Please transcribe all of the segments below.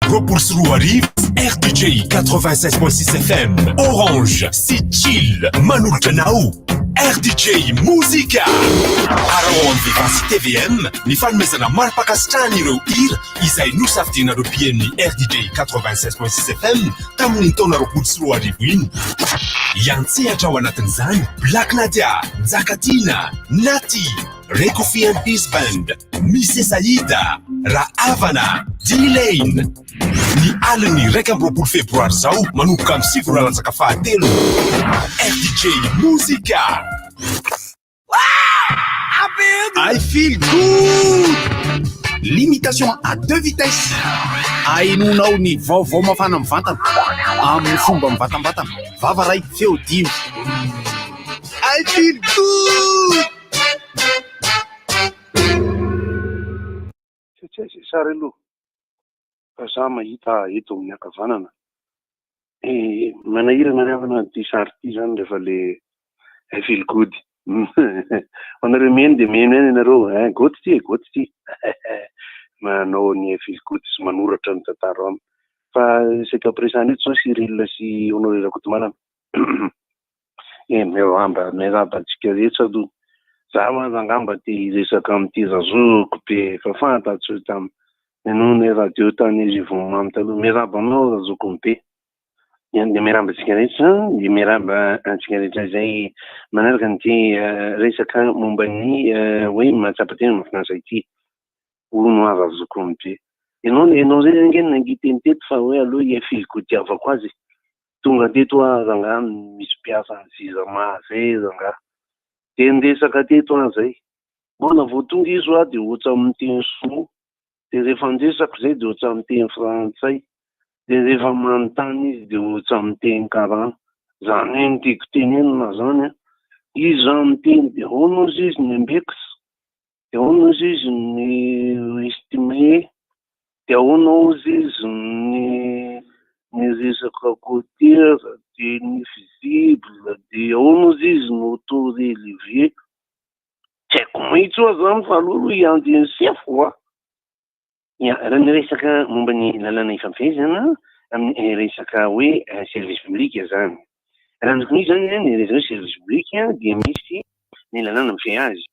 2020, RDJ 96.6 FM, Orange sy Chill manolotra anao RDJ Mozika. Araho amin'ny Viva sy tvm ny fanomezana mari-pankasitrahana ireo hira izay nosafidianareo mpihaino ny RDJ 96.6 FM tamin'iny taona 2020 iny. Hiantsehatra ao anatin'izany Black Nadia, Njakatiana, Natty, Rekofi and Peace Band, Mise Saïda, Rahavana, D-Lane. Ny alin'ny 21 febroary izao manomboka amin'ny 9 ora latsaka fahatelo. RDJ Mozika. I feel good! Limitation à deux vitesses. Ahenoanao ny vaovao mafana mivantana amin'ny fomba mivantambatana. Vava ray, feo dimy. I feel good! Tsy aiza izay sary aloha fa za mahita eto amin'ny ankavanana. Eh, manahirana ry havana ity sary ity zany rehefa le I feel good. Ho anareo miheno dia miheno ihany ianareo, hein, goty ity e, goty ity. Manao ny I feel good sy manoratra ny tantara ao aminy. Fa saika ampiresahana eto izao Cyril sy Honoré Rakotomanana. Eh, miarahaba, miarahaba antsika rehetra aloha. Za aza angamba te hiresaka amin'ity razoky be efa fantatro tam ninono radio tany Rivomamy taloha. Miarahaba anao razoky be. Dia miarahaba antsika rehetra, dia miarahaba antsika rehetra izay manaraka an'ity resaka momba ny hoe mahatsapa tena mahafinaritra ity. Hono aho razoky be. Ianao, ianao izay ange no nangiteny teto fa hoe aleo hiafily-kodiavako azy e. Tonga teto aho rangahy misy mpiasan'ny Jirama zay rangahy. Dia niresaka teto aho zay. Mbola vao tonga izy hoa dia ohatran'ny miteny sinoa. Dia rehefa niresaka zay dia ohatran'ny miteny frantsay. Dia rehefa manontany izy dia ohatran'ny miteny karana. Zany hoe ny tiako tenenina zany an, izy zany miteny dia ahoana ozy izy ny ambex? Dia ahoana ozy izy ny estimé? Dia ahoana ozy izy ny ny resaka côtière, dia ny fusible, dia ahoana ozy izy ny auto relevé? Tsy haiko mihitsy oa zany fa aleo aloha hiandry ny sefo a! Ya, raha ny resaka momba ny lalàna ifampifaizana amin'ny resaka hoe service public zany. Raha ny tokony ho izy zany ny resaka hoe service public dia misy ny lalàna mifehy azy.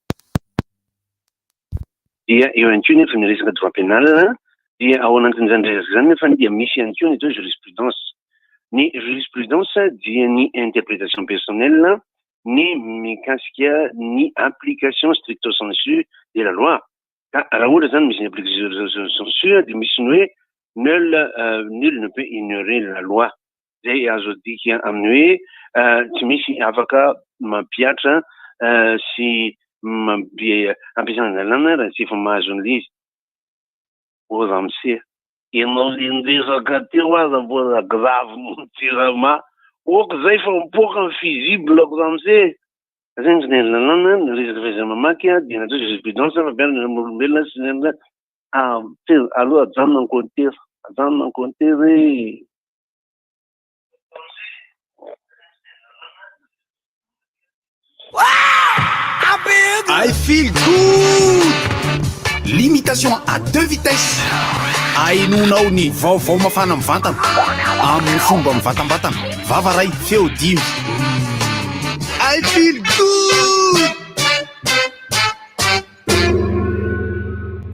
Dia eo ihany koa nefa ny resaka droit pénal, dia ao anatin'izany resaka izany nefa dia misy ihany koa ny atao hoe jurisprudence. Ny jurisprudence dia ny interprétation personnelle ny mikasika ny application stricto sensu de la loi. Ka raha ohatra izany misy ny application stricto sensu dia misy ny hoe nul nul ne peut ignorer la loi. Izay azo adika amin'ny hoe tsy misy afaka mampihatra sy ampiasana ny lalàna raha tsy efa mahazo an'ilay izy. Ô ramose, ianao le niresaka teo aza mbola grave noho ny jirama. Ok zay fa mipoaka ny fusible-ko ramose e! Zay ny lalàna, ny resaka fahaiza-mamaky dia natao jurisprudence fampianarana ny olombelona sy ny Aleo ajanona ny compteur, ajanona ny compteur e! I feel good! Limitation à deux vitesses. Ahenoanao ny vaovao mafana mivantana amin'ny fomba mivantambatana. Vava ray, feo dimy. I feel good!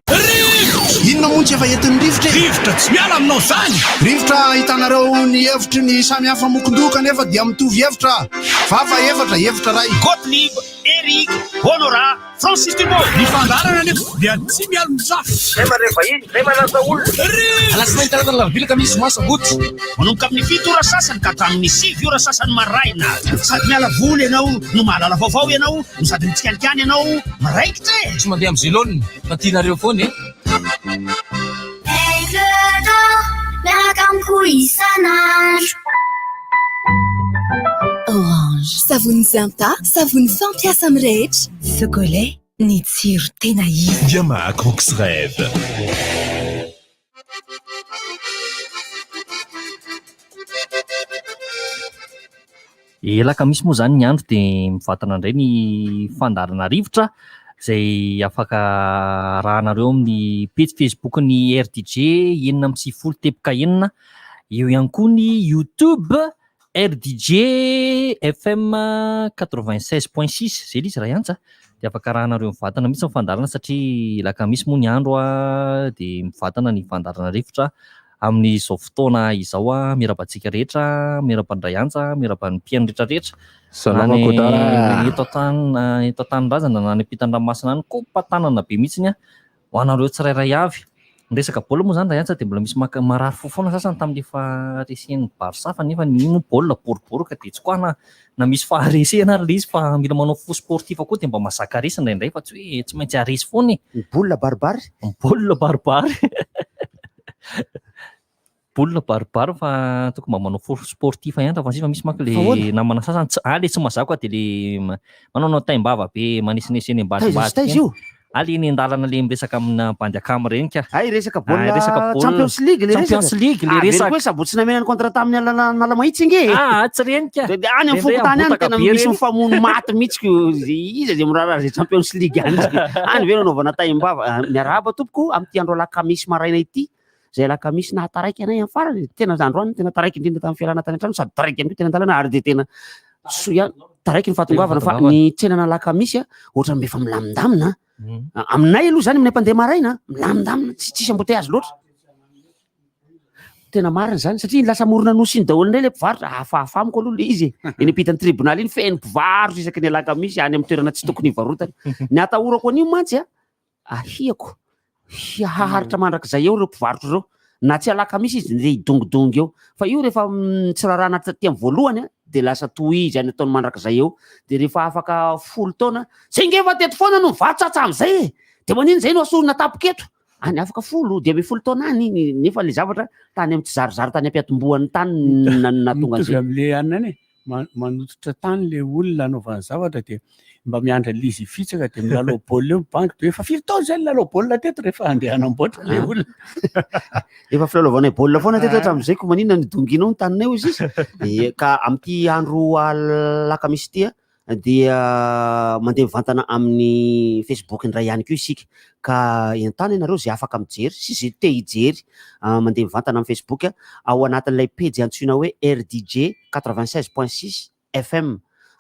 Rivotra! Inona moa no tsy efa entin'ny rivotra e? Rivotra tsy miala aminao izany! Rivotra ahitanareo ny hevitry ny samy hafa mokon-doha kanefa dia mitovy hevitra. Vava efatra, hevitra iray. Gottlieb, Eric, Honorat, Francis Dumont. Ny fandaharana anefa dia tsy mialon-jafy. Zay mandray vahiny, zay manasa olona. Rivotra! Alatsinainy, talata, alarobia, alakamisy, zoma, sabotsy. Manomboka amin'ny fito ora sasany ka hatramin'ny sivy ora sasany maraina. Sady miala voly ianao no mahalala vaovao ianao no sady mitsikalikany ianao miraikitra e! Tsy mandeha amin'ny zelone fa tianareo foana e! Aigle d'or, miaraka amiko isan'andro. Orange, savony Zinta, savony fampiasa amin'ny rehetra. Socolait, ny tsiro tena izy. Yamaha Crooks Rêve. Elaka misy moa izany ny andro dia mivantana indray ny fandaharana rivotra. izay afaka arahanareo amin'ny pejy Facebook ny RDJ 96.6, eo ihany koa ny YouTube RDJ FM 96.6, izay ilay izy Raiantsa a! Dia afaka arahanareo mivantana mihitsy ny fandaharana satria alakamisy moa ny andro a, dia mivantana ny fandaharana rivotra amin'izao fotoana izao a! Miarahaba antsika rehetra, miarahaba an'i Raiantsa, miarahaba ny mpihaino rehetra rehetra. Salama Na Godard any a! eto an-tany na eto an-tanindrazana na any ampitan-dranomasina any, kopa-tanana be mihitsy ny ho anareo tsirairay avy. Ny resaka baolina moa izany Raiantsa dia mbola misy maka marary fo foana sasany tamin'ilay faharesen'ny Barça fa nefa ny iny baolina boribory ka dia tsy koa na na misy faharesena ary ilay izy fa mila manao fo sportif koa dia mba mazaka resy indraindray fa tsy hoe tsy maintsy haresy foana e. Ny baolina baribary. Ny baolina baribary. Boule baribary fa tokony mba manao fo sportif ihany raha fa misy manko le namana sasany tsy ah le tsy mazako dia le manaonao taim-bava be manesinesy eny ambadimbadika Taiza sy taiza io? Ah le eny an-dalana le miresaka amina bandy akama ireny ka. Hay resaka baolina Ah, resaka baolina. Champions League le resaka. Champions League le Ah, resaka. Very koa sabotsy namena ny contrat tamin'ny Analamahitsy ange e. Ah, tsy reny ka. Dia any amin'ny Indraindray fokontany any ambotaka tena be misy ireny. mifamono maty mihitsy ko iza izay miraharaha izay Champions League any. Any ve no anaovana taim-bava. Ah, Miarahaba tompoko amin'ity andro alakamisy maraina ity. Izay alakamisy nahataraiky anay amin'ny farany, tena androany tena taraiky indrindra tamin'ny fialana tany an-trano sady taraiky ihany koa teny an-dalana ary dia tena soa ihany taraiky ny fahatongavana fa ny tsenana alakamisy a ohatran'ny efa milamindamina aminay aloha izany aminay mpandeha maraina milamindamina tsy tsisy embouteillage loatra. Tena marina izany satria lasa morona nosy iny daholo indray ilay mpivarotra, hafahafa amiko aloha ilay izy e. Eny ampitan'ny tribonaly iny feno mpivarotra isaky ny alakamisy any amin'ny toerana tsy tokony hivarotana. Ny atahorako an'io mantsy a Ahiako haharitra mandrakizay eo ireo mpivarotra ireo. Na tsy alakamisy izy dia hidongidongy eo. Fa io rehefa tsy rarahana taty amin'ny voalohany dia lasa tohizy any ataony mandrakizay eo. Dia rehefa afaka folo taona, zay nge efa teto foana no mivarotra hatramin'izay e! Dia maninona izay no asorina tampoka eto? Any afaka folo, 15 taona any nefa ilay zavatra tany amin'ny tsizarizary tany am-piantombohan'ny tany no nahatonga Mitovy an'izay. amin'ilay anona any e! Manototra tany le olona anaovany zavatra dia mba miandry an'ilay izy hifitsaka dia milalao baolina eo ny banky dia efa firy taona izay nilalao baolina teto rehefa handeha hanamboatra ilay olona. Efa filalaovanay baolina foana teto hatramin'izay ko maninona ny donginao ny taninay hoy sisa. Dia ka amin'ity andro alakamisy ity dia mandeha mivantana amin'ny Facebook indray ihany koa isika ka entana ianareo izay afaka mijery sy izay te hijery mandeha mivantana amin'ny Facebook ao anatin'ilay pejy antsoina hoe RDJ 96.6 FM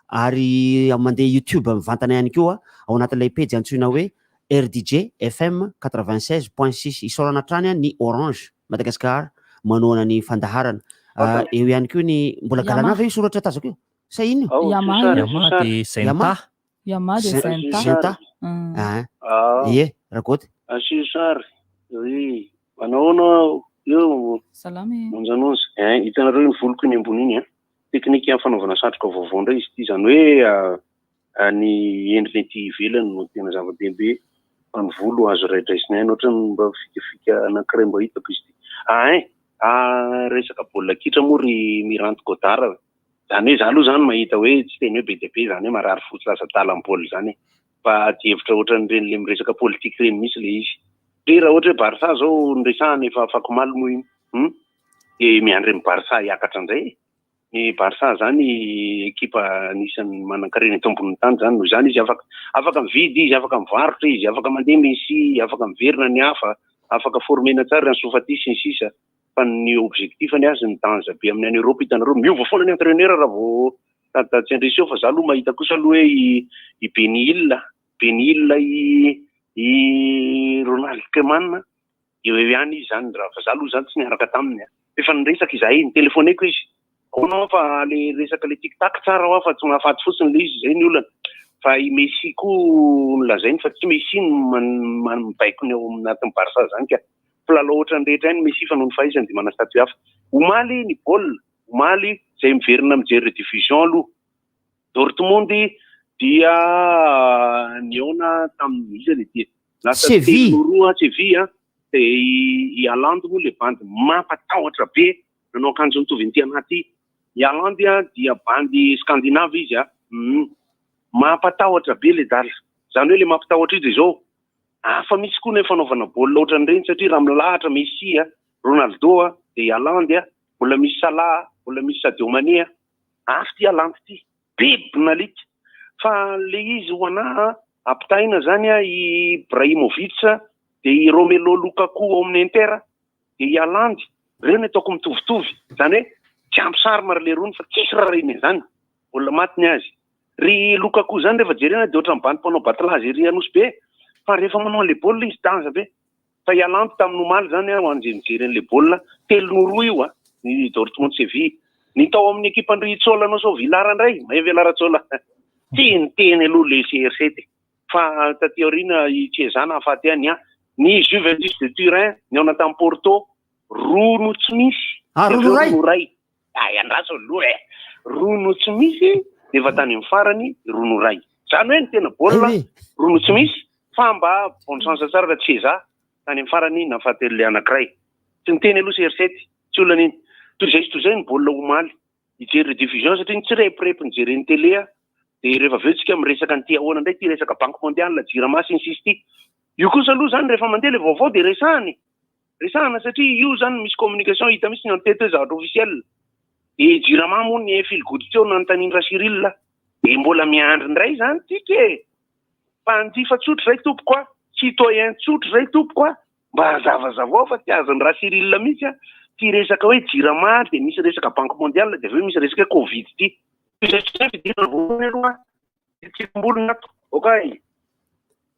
ary mandeha YouTube mivantana ihany koa ao anatin'ilay pejy antsoina hoe RDJ FM 96.6. Isaorana hatrany ny Orange Madagascar manohana ny fandaharana. Eo ihany koa ny mbola Galana ve io soratra tazako io? Sa inona io? Yamaha. Yamaha dia Zenta. Yamaha dia Zenta. Zenta. Ie, Ragoty. Asio sary. Oui. Manahoana eo? Salama e. Monjanonja. Hein, hitanareo iny voloko iny ambony iny an. Teknika fanaovana satroka vaovao indray izy ity. Izany hoe ny endriny ety ivelany no tena zava-dehibe fa ny volo azo raidraisina ihany. Ohatran'ny mba fikafika anankiray mba hitako izy ity. Ah hein, resaka baolina kitra moa ry Miranty Godard. Izany hoe izaho aloha izany mahita hoe tsy tena hoe be dia be izany hoe marary fo tsy lasa adala amin'ny baolina izany e. Fa adihevitra ohatran'ireny ilay miresaka politika ireny mihitsy ilay izy. Hoe raha ohatra hoe Barça izao no resahana efa afakomaly moa iny hum dia miandry ny Barça hiakatra indray e. Ny Barça izany ekipa anisan'ny manankarena eto ambonin'ny tany izany noho izany izy afaka afaka mividy izy, afaka mivarotra izy, afaka mandeha Messi, afaka miverina ny hafa, afaka former-na tsara ny Ansu Fati sy ny sisa fa ny objectif-ny azy ny danza be amin'ny any Europe hitanareo miova foana ny entraîneur raha vao tady tsy handresy eo fa za aloha mahita kosa aloha hoe i i Benny Hill Benny Hill i i Ronald Koeman eo eo ihany izy zany raha fa za aloha zany tsy niaraka taminy a efa niresaka izahay nitelefoneko izy ahoana hoa fa le resaka le tic tac tsara hoa fa tsy mahafaty fotsiny le izy zay ny olana fa i Messi koa nolazainy fa tsy Messi no mibaiko ny ao anatin'ny Barça zany ka mpilalao ohatran'ny rehetra ihany Messi fa noho ny fahaizany dia manana statut hafa. Omaly ny baolina, omaly izay miverina mijery rediffusion aloha. Dortmund dia nihaona tamin'ny iza le dia lasa Séville. 3-2 Séville dia i Haaland moa le bandy mampatahotra be nanao akanjo mitovy an'ity anah ity. I Haaland dia bandy scandinave izy a. Mampatahotra be le dala. Izany hoe le mampitahotra io dia izao, Hafa mihitsy koa ny fanaovana baolina ohatran'ireny satria raha milahatra Messi a, Ronaldo a, dia i Haaland a, mbola misy Salah a, mbola misy Sadio Mané a. Hafa ity Haaland ity. Bibin'alika. Fa le izy ho anah a, Ampitahaina zany a i Ibrahimovic dia i Romelu Lukaku ao amin'ny Inter dia i Haaland, ireo no ataoko mitovitovy. Izany hoe tsy ampy charme ry lerony fa tsisy rariny an'izany. Baolina maty ny azy. Ry Lukaku izany rehefa jerena dia ohatran'ny bandy mpanao batlazy ery Anosibe fa rehefa manao an'ilay baolina izy danza be. Fa i Haaland tamin'ny omaly izany ho an'izay nijery an'ilay baolina, 3-2 io a, ny Dortmund Seville. Ny tao amin'ny ekipan-dry Tsola Noso Villar indray, mahay ve lah Ratsola? Tsy niteny aloha le CR7 fa taty aoriana i Chiesa nahafaty ahy ny ahy. Ny Juventus de Turin nihaona tamin'i Porto, roa no tsy misy, Ah, dia roa avy no eo ray? roa no ray. Ay, andraso aloha e! Roa no tsy misy, dia efa tany amin'ny farany, roa no ray. Izany hoe ny tena baolina, Ay ve? roa no tsy misy, fa mba bonne chance tsara raha Chiesa tany amin'ny farany nahafaty an'ilay anankiray. Tsy niteny aloha CR7, tsy olana iny. Toy izay sy toy izay ny baolina omaly. Hijery rediffusion satria nitsirepirepy nijery ny télé aho. Dia rehefa avy eo tsika miresaka an'ity ahoana indray ity resaka banque mondiale, jirama sy ny sisa ity. Io kosa aloha izany rehefa mandeha ilay vaovao dia resahana e. Resahana satria io izany misy communication hita mihitsy ny en tête hoe zavatra officiel. Dia jirama moa ny feel good teo nanontanian'i Ra-Cyril. Dia mbola miandry indray izany tsika e. Mpanjifa tsotra izay tompoko a! Citoyen tsotra izay tompoko a! Mba hazavazavao fa tsy azon'i Ra-Cyril mihitsy a! Ity resaka hoe jirama dia misy resaka banque mondiale dia avy eo misy resaka hoe covid ity. Izay tsy izay fidirana voalohany aloha dia tsy ambolony ato. Okay.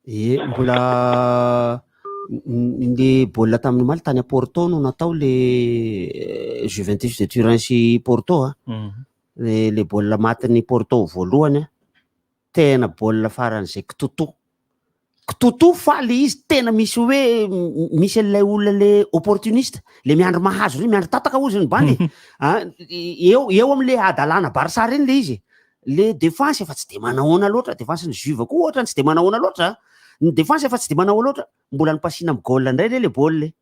Ie, mbola le baolina tamin'ny omaly tany à Porto no natao le Juventus de Turin sy Porto a. Le baolina matin'ny Porto voalohany a. Tena baolina faran'izay kitoto. Kitoto fa le izy tena misy hoe misy an'ilay olona le opportuniste, le miandry mahazo reny, miandry tataka ozy ny bandy. Ah, eo eo am'le hadalana Barça reny le izy. Le défense efa tsy de manahoana loatra, défense ny Juve koa ohatrany tsy de manahoana loatra. Ny défense efa tsy de manahoana loatra. Mbola nipasiana amin'ny goal indray re le baolina e.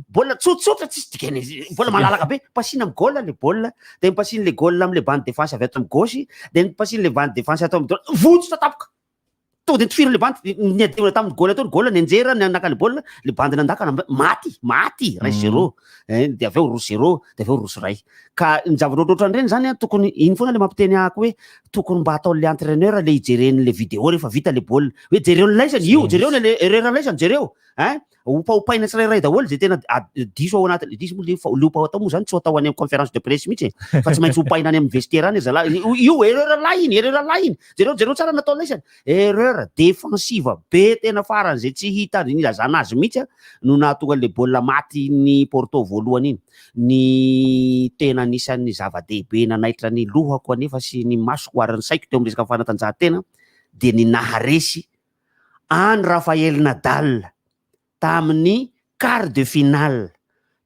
Baolina tsotsotra tsisy dikany, baolina malalaka be, pasiana amin'ny goal le baolina, de nipasiana le goal am'le bande défense avy ato amin'ny gauche, de nipasiana le bande défense ato amin'ny droite, votsotra tampoka. Tonga de nitifiriny le bandy, niadivana tamin'ny goal teo ny goal, nianjera, naka le baolina, le bandy nandaka, maty, maty, iray zéro, de avy eo roa zéro, de avy eo roa sy iray. Ka ny zavatra ohatrohatran'ireny zany an, tokony, iny foana le mampiteny ahako hoe tokony mba ataon'le entraîneur le hijereny le vidéo rehefa vita le baolina, hoe jereo ny laisany, io jereo le erreur laisany jereo ein, opaopaina tsirairay daholo zay tena diso ao anatin'ny, diso moa le fa le opa atao moa zany tsy ho atao any amin'ny conférence de presse mihitsy e, fa tsy maintsy opaina any amin'ny vestiaire any zalahy, io erreur lahy iny, erreur lahy iny, jereo jereo tsara natao laisany, erreur défensive be tena faran'izay tsy hita nilazana azy mihitsy an, no nahatonga an'le baolina maty ny Porto voalohany iny. Ny tena anisan'ny zava-dehibe nanaitra ny lohako anefa sy ny masoko ary ny saiko teo amin'ny resaka fanatanjahantena dia ny naharesy an'i Rafael Nadal tamin'ny quart de finale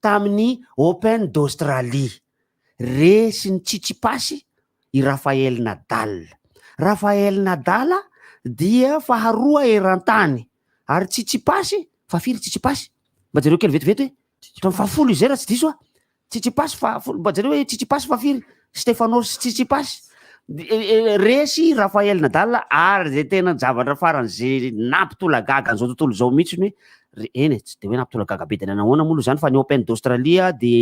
tamin'ny Open d'Australie. Resin'i Tsitsipas i Rafael Nadal. Rafael Nadal dia faharoa eran-tany ary Tsitsipas, fahafiry Tsitsipas? Mba jereo kely vetivety hoe Hatramin'ny fahafolo izy zay raha tsy diso aho. Tsitsipas fahafolo, mba jereo hoe Tsitsipas fahafiry? Stefanos Tsitsipas. Resy Rafael Nadal ary zay tena zavatra faran'izay nampitolagaga an'izao tontolo izao mihitsy ny hoe eny e, tsy de hoe nampitolagaga be de nanahoana moa aloha zany fa ny Open d'Australie de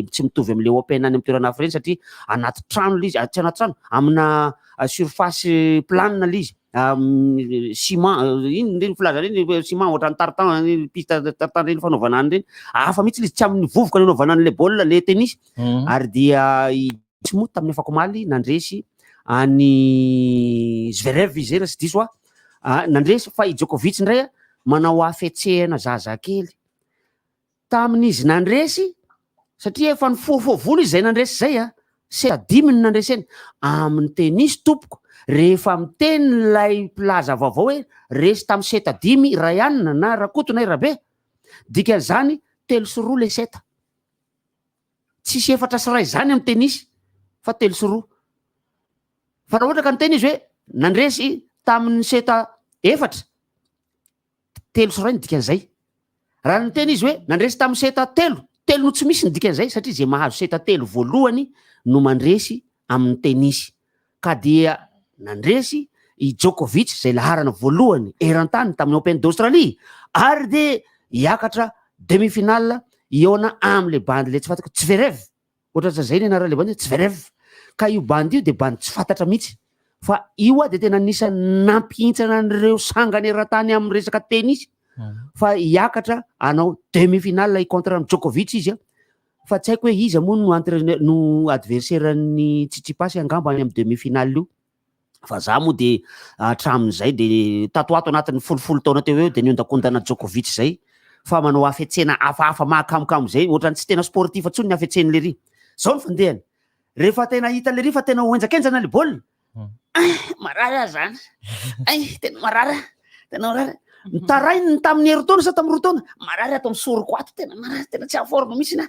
tsy mitovy amin'le Open any amin'ny toerana hafa ireny satria anaty trano le izy, tsy anaty trano, amina surface plane le izy. Ciment ino ireny filazana ireny ciment ohatran'ny tartan piste tartan ireny fanaovana an'ireny hafa mihitsy ilay izy tsy amin'ny vovoka ny anaovana an'ilay baolina le tennis ary dia i tsy moa tamin'ny afakomaly nandresy an'i Zverev izy zay raha tsy diso aho nandresy fa i Djokovic indray manao hafetsehana zazakely Tamin'izy nandresy, satria efa nifohafoha volo izy izay nandresy izay a, seta dimy no nandreseny. Amin'ny tenisy tompoko, rehefa miteny ilay mpilaza vaovao hoe resy tamin'ny seta dimy i Ryan na Rakoto na i Rabe, dikan'izany 3 sy 2 ilay seta. Tsisy 4 sy 1 izany amin'ny tenisy fa 3 sy 2. Fa raha ohatra ka niteny izy hoe nandresy tamin'ny seta efatra, 3 sy 1 ny dikan'izay. Raha niteny izy hoe nandresy tamin'ny seta telo, telo no tsy misy ny dikan'izay satria izay mahazo seta telo voalohany no mandresy amin'ny tenisy. Ka dia nandresy i Djokovic izay laharana voalohany eran-tany tamin'ny Open d'Australie ary dia hiakatra demi-finale hihaona amin'ilay bandy ilay tsy fantako Zverev. Ohatran'izay ny anaran'ilay bandy hoe Zverev. Ka io bandy io dia bandy tsy fantatra mihitsy. Fa io a de tena anisan'ny nampihintsana an'ireo sangany eran-tany amin'ny resaka tennis fa hiakatra hanao demi finale contre an'i Djokovic izy a. Fa tsy haiko hoe iza moa no entraîneur no adversaire n'ny Tsitsipas angamba any amin'ny demi finale io. Fa za moa de hatramin'izay de tato ho ato anatin'ny folofolo taona teo eo de niondakondana Djokovic zay fa manao hafetsena hafahafa mahakamokamo zay, ohatran'ny tsy tena sportif intsony ny hafetsen'i lery. Zao ny fandehany, rehefa tena hita lery fa tena ho henjakenjana le baolina, ah, marary aho zany, ay tena marary aho, tena marary. Nitarainy tamin'ny herintaona sa tamin'ny 2 taona, marary ato amin'ny soroko ato, tena marary, tena tsy en forme mihitsy na.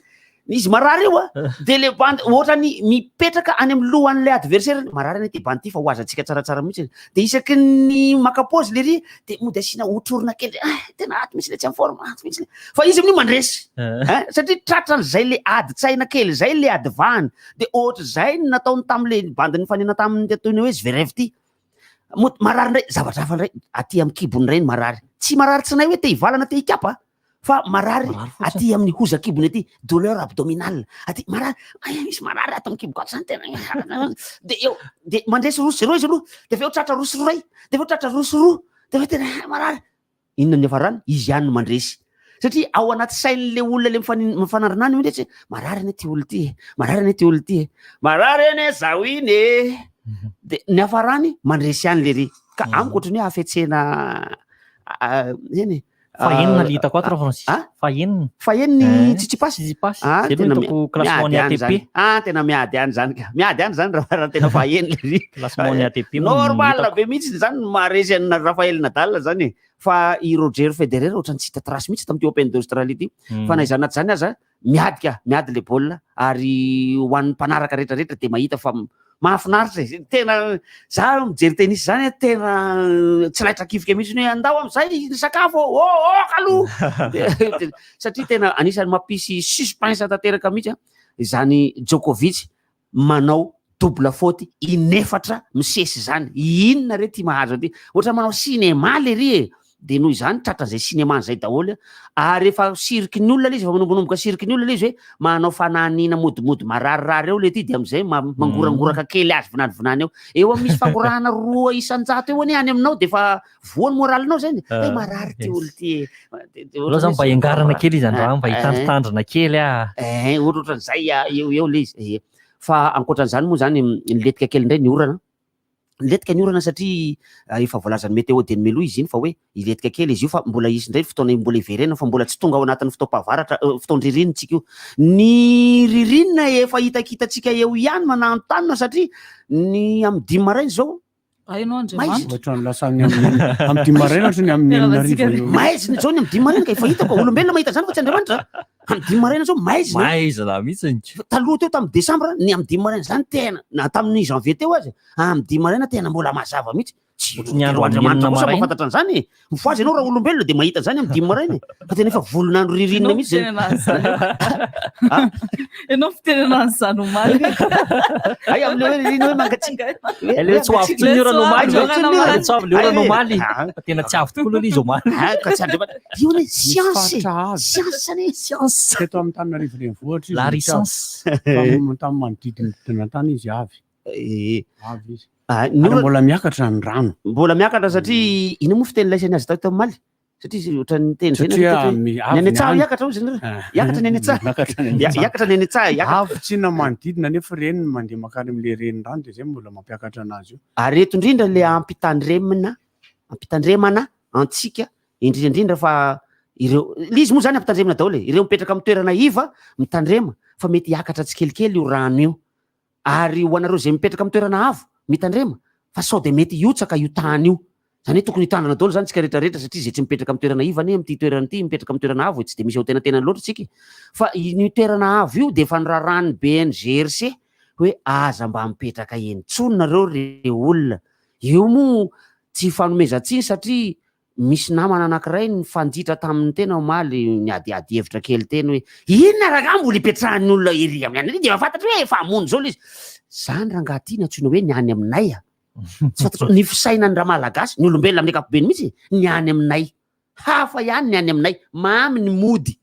Izy marary io a, de le bandy ohatrany mipetraka any amin'ny lohan'ilay adversaire, marary anie ty bandy ty fa ho azantsika tsaratsara mihitsy. De isaky ny maka pause lery de mody asiana otrorona kely, ah, tena ato mihitsy le tsy en forme, ato mihitsy le. Fa izy amin'io mandresy. Hein, satria tratran'izay le ady-tsaina kely zay le ady vahany. De ohatr'izay no nataony tamin'le bandy nifanena tamin'ny toy ny hoe Zverev ty. Mody marary indray, zavatra hafa indray, aty amin'ny kibony indray ny marary. Tsy marary tsy nay hoe te hivalana te hikapa. Fa marary aty amin'ny hozakibony aty, douleur abdominale aty, marary, ay misy marary ato amin'ny kiboko ato zany tena, de eo, de mandresy 2-0 izy aloha, de avy eo tratra 2-1, de avy eo tratra 2-2, de avy eo tena marary, inona ny hiafarany? Izy ihany no mandresy, satria ao anaty sain'le olona le mifanandrina any mihitsy hoe marary anie ty olona ty e, marary anie ty olona ty e, marary anie zaho iny e, de ny hiafarany mandresy ihany le ry, ka amiko ohatran'ny hoe hafetsena eny e. Fahenina le hitako ato raha Francis. Ah? Fahenina. Fahenina Eh. Tsitsipas. Tsitsipas. Ah, Zay tena no hitako classement ny miady any ATP. zany. Ah, tena miady any zany ka. Miady any zany raha tena fahenina le. Classement ny ATP moa no Normal hitako. be mihitsy zany ny maharesy an'i Rafael Nadal zany e. Fa i Roger Federer ohatran'ny tsy hita trace mihitsy tamin'ity Open d'Australie ity. Fa na izany na tsy izany aza, miady ka, miady le baolina ary ho an'ny mpanaraka rehetra rehetra dia mahita fa mahafinaritra e, tena za mijery tennis zany a tena tsy laitra kifika mihitsy hoe andao am'izay ny sakafo ô ô kaloha satria tena anisan'ny mampisy suspense tanteraka mihitsy a izany Djokovic manao double faute inefatra misesy zany, inona re ty mahazo an'ity, ohatra manao cinéma lery e, de noho izany tratran'izay cinéma zay daholo ary efa siriky ny olona le izy, efa manombonomboka siriky ny olona le izy hoe manao fanahiniana modimody mararirary eo le ty de am'izay mangorangoraka kely azy vinanivinany eo, eo amin'ny misy fangorahana 2% eo anie any aminao de efa voa ny moralinao zany, hoe marary ty olo ty e. Aleo zany mba hiangarana kely izy androany, mba hitandritandrina kely ah. Eh, ohatrohatran'izay eo eo le izy. Eh, fa ankoatran'izany moa zany nilentika kely indray ny orana. Nilentika ny orana satria efa voalazan'ny météo dieny mialoha izy iny fa hoe hilentika kely izy io fa mbola hisy indray ny fotoana mbola hiverenana fa mbola tsy tonga ao anatin'ny fotoam-pahavaratra, fotoan-dririnina tsika io. Ny ririnina efa hitakitantsika eo ihany mananontanona satria ny amin'ny 5 maraina izao Hainao Andriamanitra. Ohatran'ny lasa any amin'ny amin'ny 5 maraina ohatran'ny ny amin'ny enina arivo eo. Maizina izao ny amin'ny 5 maraina ka efa hitako olombelona mahita izany fa tsy Andriamanitra. Amin'ny 5 maraina izao maizina. Maizina mihitsy. Taloha teo tamin'ny desambra ny amin'ny 5 maraina izany tena na tamin'ny janvier teo aza amin'ny 5 maraina tena mbola mazava mihitsy. Tsy Ohatran'ny andro amin'ny Andriamanitra enina kosa maraina. mahafantatra an'izany e. Mifohaza ianao raha olombelona dia mahita an'izany amin'ny 5 maraina e. Fa tena efa volon'andro ririnina mihitsy izany. Ianao fitenenana an'izany omaly. Ay, amin'ilay hoe ririnina hoe mangatsiaka. Ilay hoe tsy ho avy intsony ny orana omaly. Tsy ho avy intsony ny orana. Tsy ho avy ilay orana omaly. Fa tena tsy avy tokoa aloha ilay izy omaly. Ah, ka tsy Andriamanitra. Io anie science e. Misy faritra avy. Science anie. Science. Teto amin'ny Antananarivo renivohitra izy. La no tsy avy. licence. Tamin'ny tamin'ny manodidina tany izy avy. Eh. Avy izy. Ah, ny Ary orana- mbola miakatra ny rano. Mbola miakatra satria ina moa fiteny laisany azy tao omaly? Satria izy ohatran'ny niteny zay Satria nareo teto hoe, mi- ny avy any ny an-tsaha any. hiakatra hozy nareo. Ah. Hiakatra ny any an-tsaha. Miakatra ny any Hia- an-tsaha. Hiakatra ny any an-tsaha, hiakatra. Avy tsy na manodidina nefa ireny mandeha mankany amin'ilay renirano dia izay mbola mampiakatra anazy io. Ary eto indrindra ilay ampitandremina, ampitandremana antsika indrindra indrindra fa ireo, ilay izy moa zany ampitandremina daholo e, ireo mipetraka amin'ny toerana iva mitandrema fa mety hiakatra tsikelikely io rano io. Ary ho anareo izay mipetraka amin'ny toerana avo, mitandrema fa sao dia mety hihotsaka io tany io. Izany hoe tokony hitandrina daholo izany tsika rehetra rehetra satria izay tsy mipetraka amin'ny toerana iva anie amin'ity toerana ity mipetraka amin'ny toerana avo e, tsy dia misy ao antenantenany loatra tsika e. Fa io toerana avo io dia efa norarahan'ny BNGRC hoe aza mba mipetraka eny intsony nareo ry olona. Io moa tsy ifanomezan-tsiny satria Misy namana anankiray nifanditra tamin'ny tena omaly niadiady hevitra kely teny hoe inona rangahy mbola ipetrahan'ny olona ery amin'ny any ery dia efa fantatro hoe efa hamono izao ilay izy. Zany rangahy ity no antsoina hoe ny any aminay a. Tsy fantatro ny fisainan'ny ramalagasy, ny olombelona amin'ny ankapobeny mihitsy, ny any aminay. Hafa ihany ny any aminay, mamy ny mody.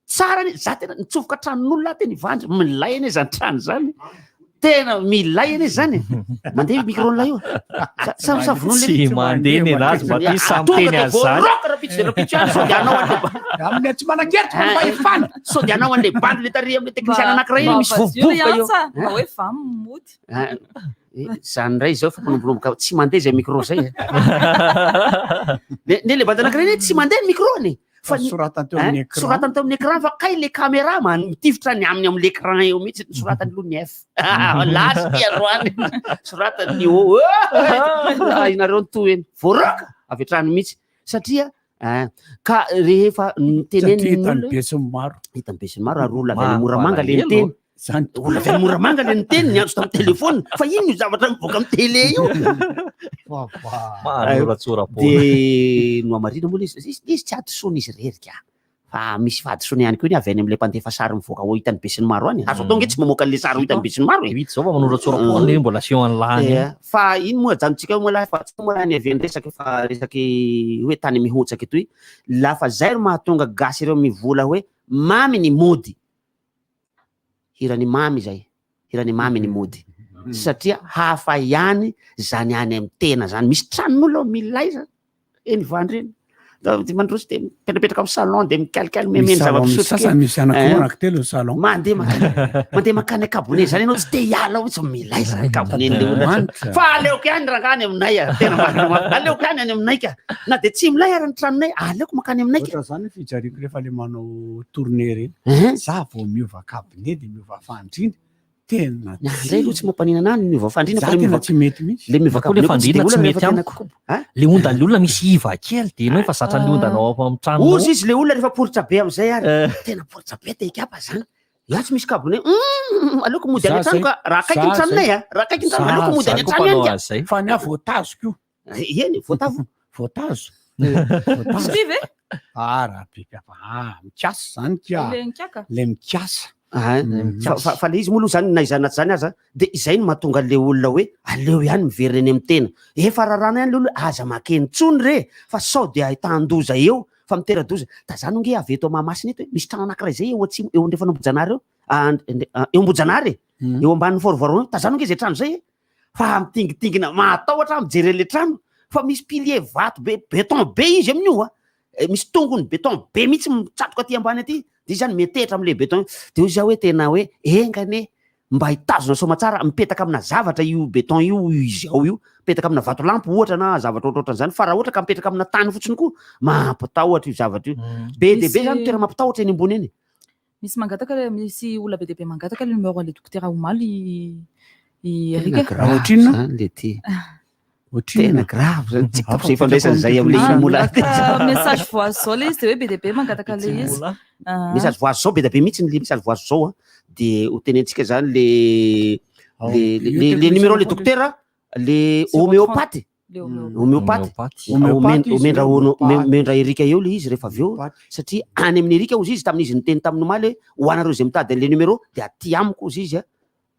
Tsara anie, za tena nitsofoka tranon'olona aho teny Ivandry, milay anie zany trano zany. Tena milay anie zany e. Mandeha micro n'ilay io. Sa sa vonoina le Tsy mandeha ny anazy mba ty samy teny azy zany. Voaroaka rapitso de rapitso ihany sao dia anao an'le Amin'ny tsy manan-kery tsy manam-pahefana. Sao dia anao an'le bandy le tary amin'le teknisiana anankiray iny Mba misy vadio le vovobovoka eo. antsa, mba hoe vamo mody. Ah, eh, Zany indray izao fa manombonomboka tsy mandeha izay micro zay. e. Ne ne le bandy anankiray iny tsy mandeha ny micro-ny. Fa ny- Soratany teo amin'ny Hein? écran. Soratany teo amin'ny écran fa kay le caméra man mitifitra ny aminy amin'ny l'écran eo mihitsy ny soratany aloha ny F. Lasy ty androany. Soratany ny O. Ah, inareo ny toy eny. Voaroaka avy hatrany mihitsy satria ah, ka rehefa Satria niteneniny hitan'ny olona be sy ny maro. hitan'ny be sy ny maro ary olona avy any Moramanga le Mampalahelo. niteny. Zany Olona avy any Moramanga le niteny niantso tamin'ny telefona fa ino io zavatra mivoaka amin'ny télé io. Manoratsorapoana. De nohamarina moa le izy, izy izy tsy hadisoana izy irery ka. Fa misy fahadisoana ihany koa ny avy any amin'ilay mpandefa sary mivoaka ho hitan'ny besinimaro any. Azo atao ange tsy mamoaka an'ilay sary ho hitan'ny besinimaro e. Hita zao fa manoratsorapoana le mbola aseho an'lany. Ia. Fa iny moa ajanontsika moa lahy fa tsy moa lahy ny avy resaka fa resaky hoe tany mihotsaka etoy. Lafa zay ro mahatonga gasy ireo mivola hoe mamy ny mody. Hiran'i Mamy izay, hiran'i Mamy ny mody. Satria hafa ihany zany any amin'ny tena zany. Misy tranon'olona ao milay zany, eny Ivandry eny. Da mandroso de mipetrapetraka amin'ny salon de mikalikaly Misy memeno salon zava-pisotro sasany kely. misy anankiroa Eh. anankitelo ny salon. Mandeha makany mandeha makany kabone zany ianao tsy te hiala ao mihitsy milay zany kabone-n'le olona. Manitra. Fa aleoko ihany rangahy any aminay a, tena marina marina. Aleoko ihany any aminay ka. Na de tsy milay ary ny tranonay, aleoko makany aminay ka. Ohatra zany ny fijaliako rehefa le manao tournée reny. Za vao miova cabinet de miova fandriana. Tena Ny ahy indray aloha tsy mampaninana ahy ny miova fandriana Za fa le tena miova tsy mety mihitsy. le miova Koa le cabinet koa tsy de fandriana tsy olana mety rehefa tena amiko. kobo. Hein? Le ondan'ny olona misy iva kely de ianao efa zatra ny ondanao ao amin'ny tranonao. Ozy izy le olona rehefa poritra be amizay ary. Tena poritra be te hikapa zany. Iaho tsy misy cabinet. Hum, aleoko mody any Za an-trano zay. ka raha akaiky ny Za tranonay zay. a. Raha akaiky ny trano Za aleoko mody any zay. an-trano ihany ka. Fa ny ahy voatazoko io. Eny, voatavo. Voatazo. Misy vy ve? Ah, raha biby hafa. Ah, mikasa zany ka. Le mikaka? Le mikasa. Ah, fa le izy moa aloha zany na izany na tsy izany aza de izay no mahatonga an'le olona hoe aleo ihany miverina eny amin'ny tena. Efa raràna ihany le olona hoe aza makeny intsony re fa sao de ahitan-doza eo fa mitera-doza. Tazano ange avy eto Mahamasina eto e, misy trano anankiray zay eo atsimo eo andrefan'Ambohijanahary eo, ah, eo Ambohijanahary e, eo ambanin'ny Fort Voaroy eo, tazano ange zay trano zay e. Fa mitingitingina mahatahotra aho mijery an'le trano fa misy pilier vato be béton be izy amin'io a. Eh, misy tongony béton be mihitsy mitsatoka aty ambany aty, de izy zany miantehitra am'le béton io. De hoy zaho hoe tena hoe enga anie mba hitazona soamatsara mipetaka amina zavatra io béton io izy ao io, mipetaka amina vatolampy ohatra na zavatra ohatrohatran'izany fa raha ohatra ka mipetraka amina tany fotsiny koa mampitahotra io zavatra io. Be dia be zany toerana mampitahotra eny ambony eny. Misy mangataka le misy olona be dia be mangataka le numéro an'le dokotera omaly i i Eric. Tena grave Ohatrinona? zany le ty. Ohatrinona? Tena grave zany tsy Hafa haiko izay ifandraisan'izay amin'ilay Ah, imola. ah, message voazo zao le izy de hoe be dia be mangataka le izy. Ah. Message voazo zao be dia be mihitsy ny message voazo zao a. De ho tenentsika zany le le le le le numéro le dokotera le homéopathe. Le homéopathe. Homéopathe. Homéopathe izy, Omendra homéopathe. omendra Erika eo le izy rehefa avy eo satria any amin'ny Erika ozy izy tamin'izy niteny tamin'ny omaly hoe ho anareo izay mitady an'le numéro de aty amiko ozy izy a.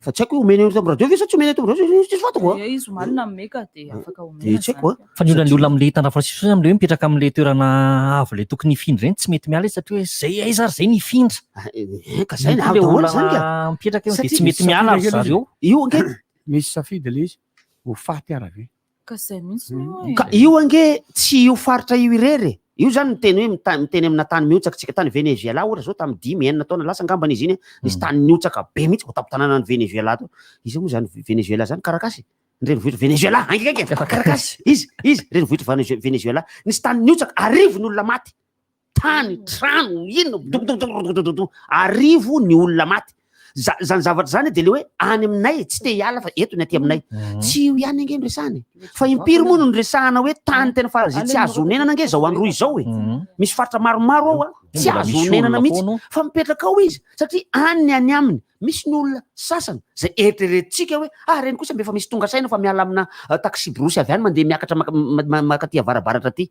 Fa tsy haiko hoe omena eto amin'ny radio ve sa tsy omena eto amin'ny radio tsy fantako a. Ie, izy omaly nanome ka de afaka omena. De tsy haiko a. Fa ny olan'ny olona amin'le hitandra Francisco zany amin'le hoe mipetraka amin'le toerana avo le tokony hifindra ireny tsy mety miala izy satria hoe zay aiza ary zay ny hifindra. Eh, ka zay Io ny koa le avo daholo olana zany ka. mipetraka eo de Satria tsy mety miala ry zareo. Io ange Misy safidy le izy ho faty ara ve? Ka zay mihitsy no e. Ka io ange tsy io faritra io irery e. Io zany miteny hoe miteny amina tany mihotsaka tsika tany Venezuela ohatra zao tamin'ny dimy enina taona lasa angambany izy iny nisy tany nihotsaka be mihitsy vao tampon-tanànan'i Venezuela tao. Iza moa zany Venezuela zany? Caracas e? Ny renivohitr'i Venezuela, hainga hainga, Caracas, izy, izy, renivohitr'i Venezuela. Nisy tany nihotsaka, arivo ny olona maty. Tany, trano, inona, dodododododododo, arivo ny olona maty. Zany zavatra zany de le hoe any aminay tsy te hiala fa eto ny aty aminay. Tsy io ihany ange no resahana e. Fa impiry moa no niresahana hoe tany tena faran'izay tsy azo onenana ange zao andro izao e. Misy faritra maromaro ao a, tsy Mbola azo misy onenana olona mihitsy foana ao. fa mipetraka ao izy satria any ny any aminy. Misy ny olona sasany zay eritreretintsika hoe ah reny kosa mba efa misy tonga saina fa miala amina taxi-brousse avy any mandeha miakatra makaty avarabaratra aty.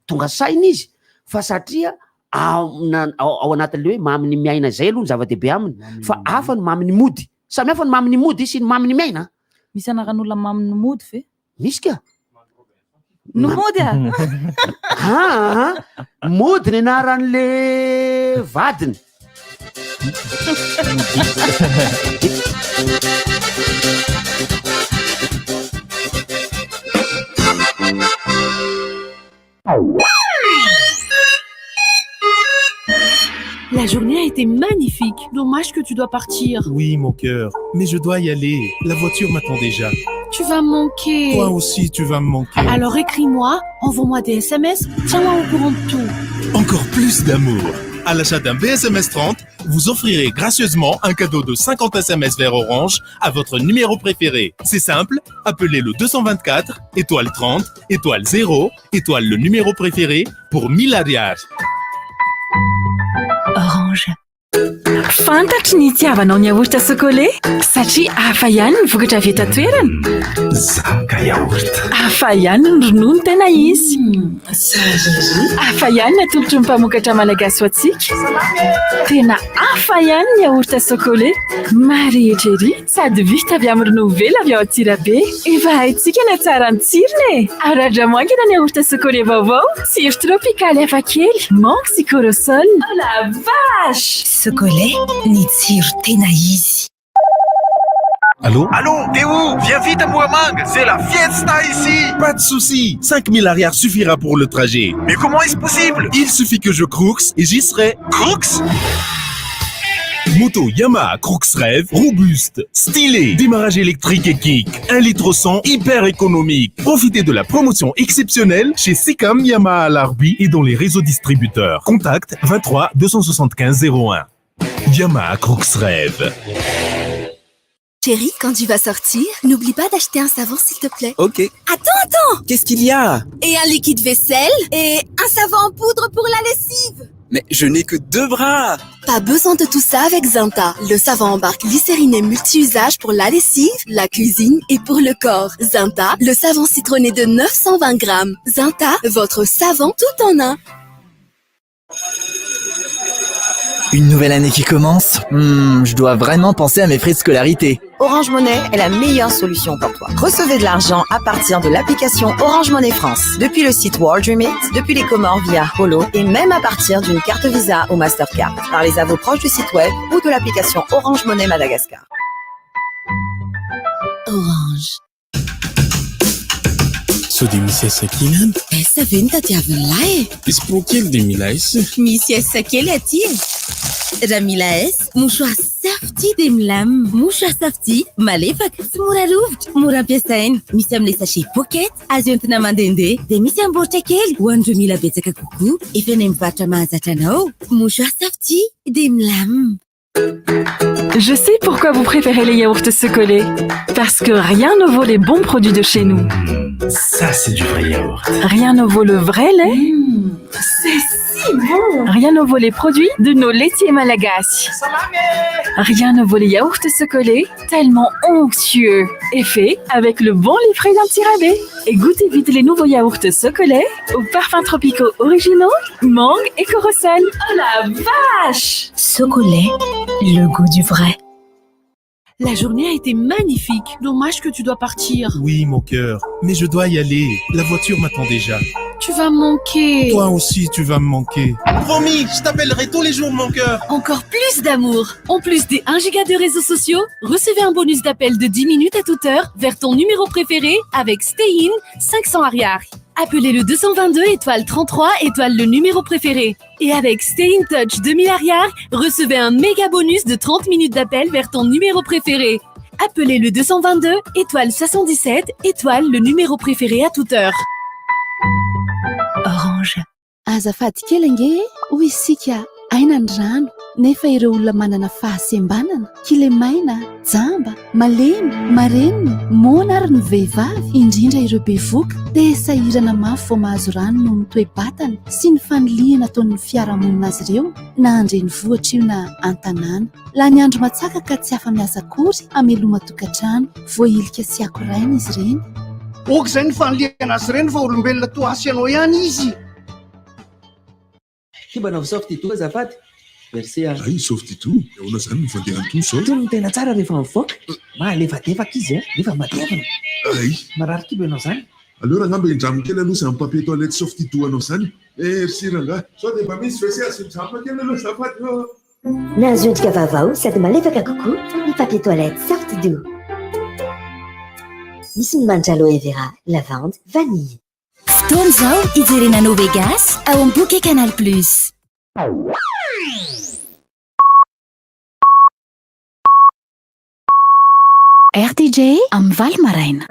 Tonga saina izy fa satria ao anatin'le hoe mamy ny miaina izay aloha ny zava-dehibe aminy fa hafa ny mamy ny mody. Samy hafa ny mamy ny mody sy ny mamy ny miaina. Misy anaran'olona mamy ny mody ve? Misy ka. No mody a! Aa, mody ny anaran'le vadiny. Dommage que tu dois partir. Oui, mon cœur, mais je dois y aller. La voiture m'attend déjà. Tu vas me manquer. Toi aussi, tu vas me manquer. Alors écris-moi, envoie-moi des SMS, tiens-moi au courant de tout. Encore plus d'amour. À l'achat d'un BSMS 30, vous offrirez gracieusement un cadeau de 50 SMS vers Orange à votre numéro préféré. C'est simple, appelez le 224, étoile 30, étoile 0, étoile le numéro préféré pour 1000 ariary. Orange. Fantatro ny itiavanao ny yaourt Socolait satria hafa ihany ny vokatra avy eto an-toerana. Zaka yaourt. Hafa ihany ny ronono tena izy. Hafa ihany ny atolotry ny mpamokatra malagasy ho antsika. Tena hafa ihany ny yaourt Socolait. Marihitra ery sady vita avy amin'ny ronono velona avy ao Antsirabe. Efa haintsika ny hatsaran'ny tsirony e! Ary andramo haingana ny yaourt Socolait vaovao, tsiro tropikaly hafakely, mangue sy corossol. Oh la vache! Socolait, ny tsiro tena izy. Allô? Allô, t'es où? Viens vite à Moramanga, c'est la fiesta ici. Pas de souci, 5000 ariary suffira pour le trajet. Mais comment est-ce possible? Il suffit que je crooks et j'y serai. Crooks? Moto Yamaha Crooks Rev, robuste, stylé, démarrage électrique et kick, 1 litre 100, hyper économique. Profitez de la promotion exceptionnelle chez Sicam Yamaha Alarobia et dans les réseaux distributeurs. Contact 23 275 01. Yamaha Crooks Rev. Chérie, quand tu vas sortir, n'oublie pas d'acheter un savon, s'il te plaît. Ok. Attends, attends. Qu'est-ce qu'il y a? Et un liquide vaisselle et un savon en poudre pour la lessive. Mais je n'ai que deux bras. Pas besoin de tout ça avec Zinta. Le savon en barre glycériné multi-usage pour la lessive, la cuisine et pour le corps. Zinta, le savon citronné de 920 grammes. Zinta, votre savon tout en un. Une nouvelle année qui commence. Je dois vraiment penser à mes frais de scolarité. Orange Money est la meilleure solution pour toi. Recevez de l'argent à partir de l'application Orange Money France, depuis le site World Remit, depuis les Comores via Holo et même à partir d'une carte Visa ou Mastercard. Parlez à vos proches du site web ou de l'application Orange Money Madagascar. Orange. Sao dia misy S kely any? S ve ny tadiaviny lahy e? Misy pro kely dia mila S. Misy S kely aty e. Raha mila S, mouchoir Safety dia milamina. Mouchoir Safety, malefaka, tsy mora rovitra, mora ampiasaina. Misy amin'ilay sachet pocket, azo entina mandehandeha. Dia misy amboritra kely ho an'ireo mila betsaka kokoa. Efa any mivarotra mahazatra anao. Mouchoir Safety dia milamina. Je sais pourquoi vous préférez les yaourts Socolait. Parce que rien ne vaut les bons produits de chez nous. Ça, c'est du vrai yaourt. Rien ne vaut le vrai lait. C'est si bon. Rien ne vaut les produits de nos laitiers malagasy. Rien ne vaut les yaourts Socolait, tellement onctueux. Et fait avec le bon lait frais d'Antsirabe. Et goûtez vite les nouveaux yaourts Socolait aux parfums tropicaux originaux, mangue et corossol. Oh la vache! Socolait, le goût du vrai. La journée a été magnifique. Dommage que tu dois partir. Oui, mon cœur, mais je dois y aller. La voiture m'attend déjà. Tu vas me manquer. Toi aussi, tu vas me manquer. Promis, je t'appellerai tous les jours, mon cœur. Encore plus d'amour. En plus des 1 giga de réseaux sociaux, recevez un bonus d'appel de 10 minutes à toute heure vers ton numéro préféré avec Stay In 500 ariary. Appelez le 222 étoile 33 étoile le numéro préféré. Et avec Stay in Touch 2000 ariary, recevez un méga bonus de 30 minutes d'appel vers ton numéro préféré. Appelez le 222 étoile 77 étoile le numéro préféré à toute heure. Orange. Azafady kely ange, hoy isika aina ny rano nefa ireo olona manana fahasembanana, kilemaina, jamba, malemy, marenina, moana ary ny vehivavy, indrindra ireo bevoka, dia sahirana mafy vao mahazo rano noho ny toe-batana sy ny fanilihana ataon'ny fiarahamonina azy ireo na andrenivohitra io na an-tanàna. Lany andro matsaka ka tsy afa-miasa akory hameloma tokantrano, voahilika sy akoraina izy ireny. Ok izay ny fanilihana azy ireny fa olombelona toa azy ianao ihany izy. Ty mba nanao Softido azafady. Merci a. Ay, Softido, ahoana izany ny fandehan'itony izao? Tony ny tena tsara rehefa mivoaka. Mahalefadefaka izy a, nefa matevina. Ay. Marary kibo ianao izany. Aleo rangah mba indramiko kely aloha izany papier toilette Softido anao izany. Merci rangah. Sao dia mba misy WC azo indramina kely aloha azafady ô. Nahazo endrika vaovao sady malefaka kokoa ny papier toilette Softido. Misy ny manitra aloe vera, lavande, vanille. Fotoana izao hijerena No Vegas ao amin'ny Bouquet Canal Plus. RDJ amin'ny valo maraina.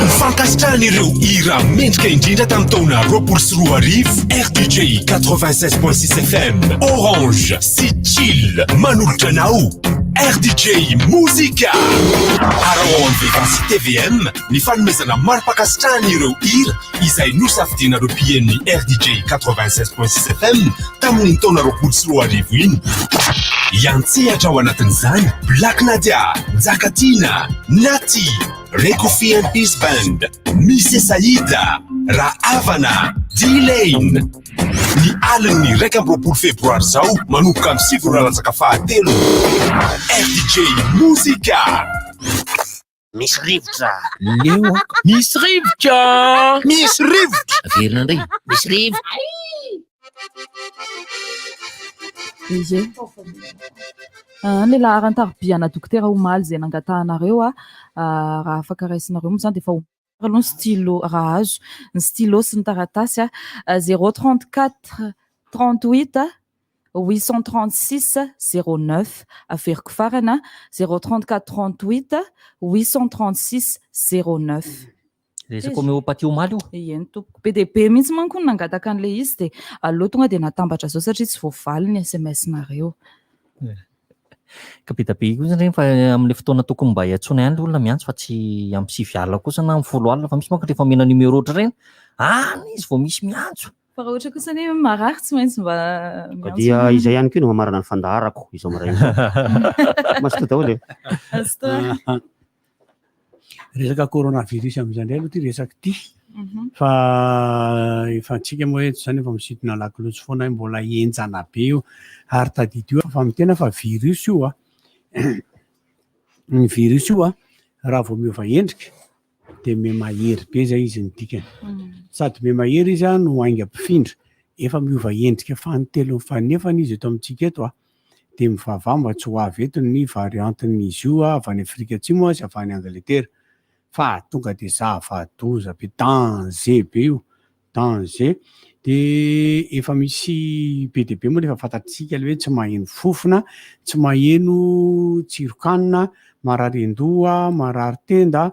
Ho fankasitrahana ireo hira mendrika indrindra tamin'ny taona 2020, RDJ 96.6 FM, Orange sy Chill manolotra anao RDJ Mozika. Araho ao amin'ny Vivacity TVM ny fanomezana mari-pankasitrahana ireo hira izay nosafidianareo mpihaino ny RDJ 96.6 FM tamin'iny taona 2020 iny. Hiantsehatra ao anatin'izany Black Nadia, Njakatiana, Natty, Rekofi and Peace Band, Mise Saïda, Rahavana, D-Lane. Ny alin'ny 21 febroary izao manomboka amin'ny 9 ora latsaka fahatelo. RDJ Mozika. Misy rivotra. Leo aho. Misy rivotra. Misy rivotra. Averina indray. Misy rivotra. Ie. Ah, ny laharan-tariby ana dokotera omaly izay nangatahanareo ah, raha afaka raisinareo moa izany dia efa aloha ny stylo raha azo ny stylo sy ny taratasy ah, 034 38 836 09 averiko farana 034 38 836 09. Resaka homéopathie omaly io. Eny tompoko. Be dia be mihitsy manko no nangataka an'ilay izy dia aleo tonga dia natambatra izao satria tsy voavaly ny SMS-nareo. Ka be dia be kosa ireny fa amin'ilay fotoana tokony mba hiantsoana ihany ilay olona miantso fa tsy amin'ny 9 alina kosa na amin'ny 10 alina fa misy manko rehefa omena numéro ohatr'ireny any izy vao misy miantso. Fa raha ohatra kosa anie marary tsy maintsy mba miantso. Dia izay ihany koa no mamarana ny fandaharako izao maraina izao. Mazotoa daholo e. Mazotoa. Resaka coronavirus amin'izay indray aloha ity resaka ity. Fa efa antsika moa eto izany efa misintona lakolosy foana hoe mbola henjana be io. Ary tadidio fa mitena fa virus io a. Ny virus io a, raha vao miova endrika dia mihamahery be zay izy ny dikany. Sady mihamahery izy no haingam-pifindra. Efa miova endrika fanintelony faninefany izy eto amintsika eto a. Dia mivavaha mba tsy ho avy eto ny variante-n'izy io avy any Afrika Atsimo sy avy any Angletera. Fa tonga dia zava-doza be, danger be io. Danger. Dia efa misy be dia be moa efa fantatsika ilay hoe tsy maheno fofona, tsy maheno tsiron-kanina, marary an-doha, marary tenda,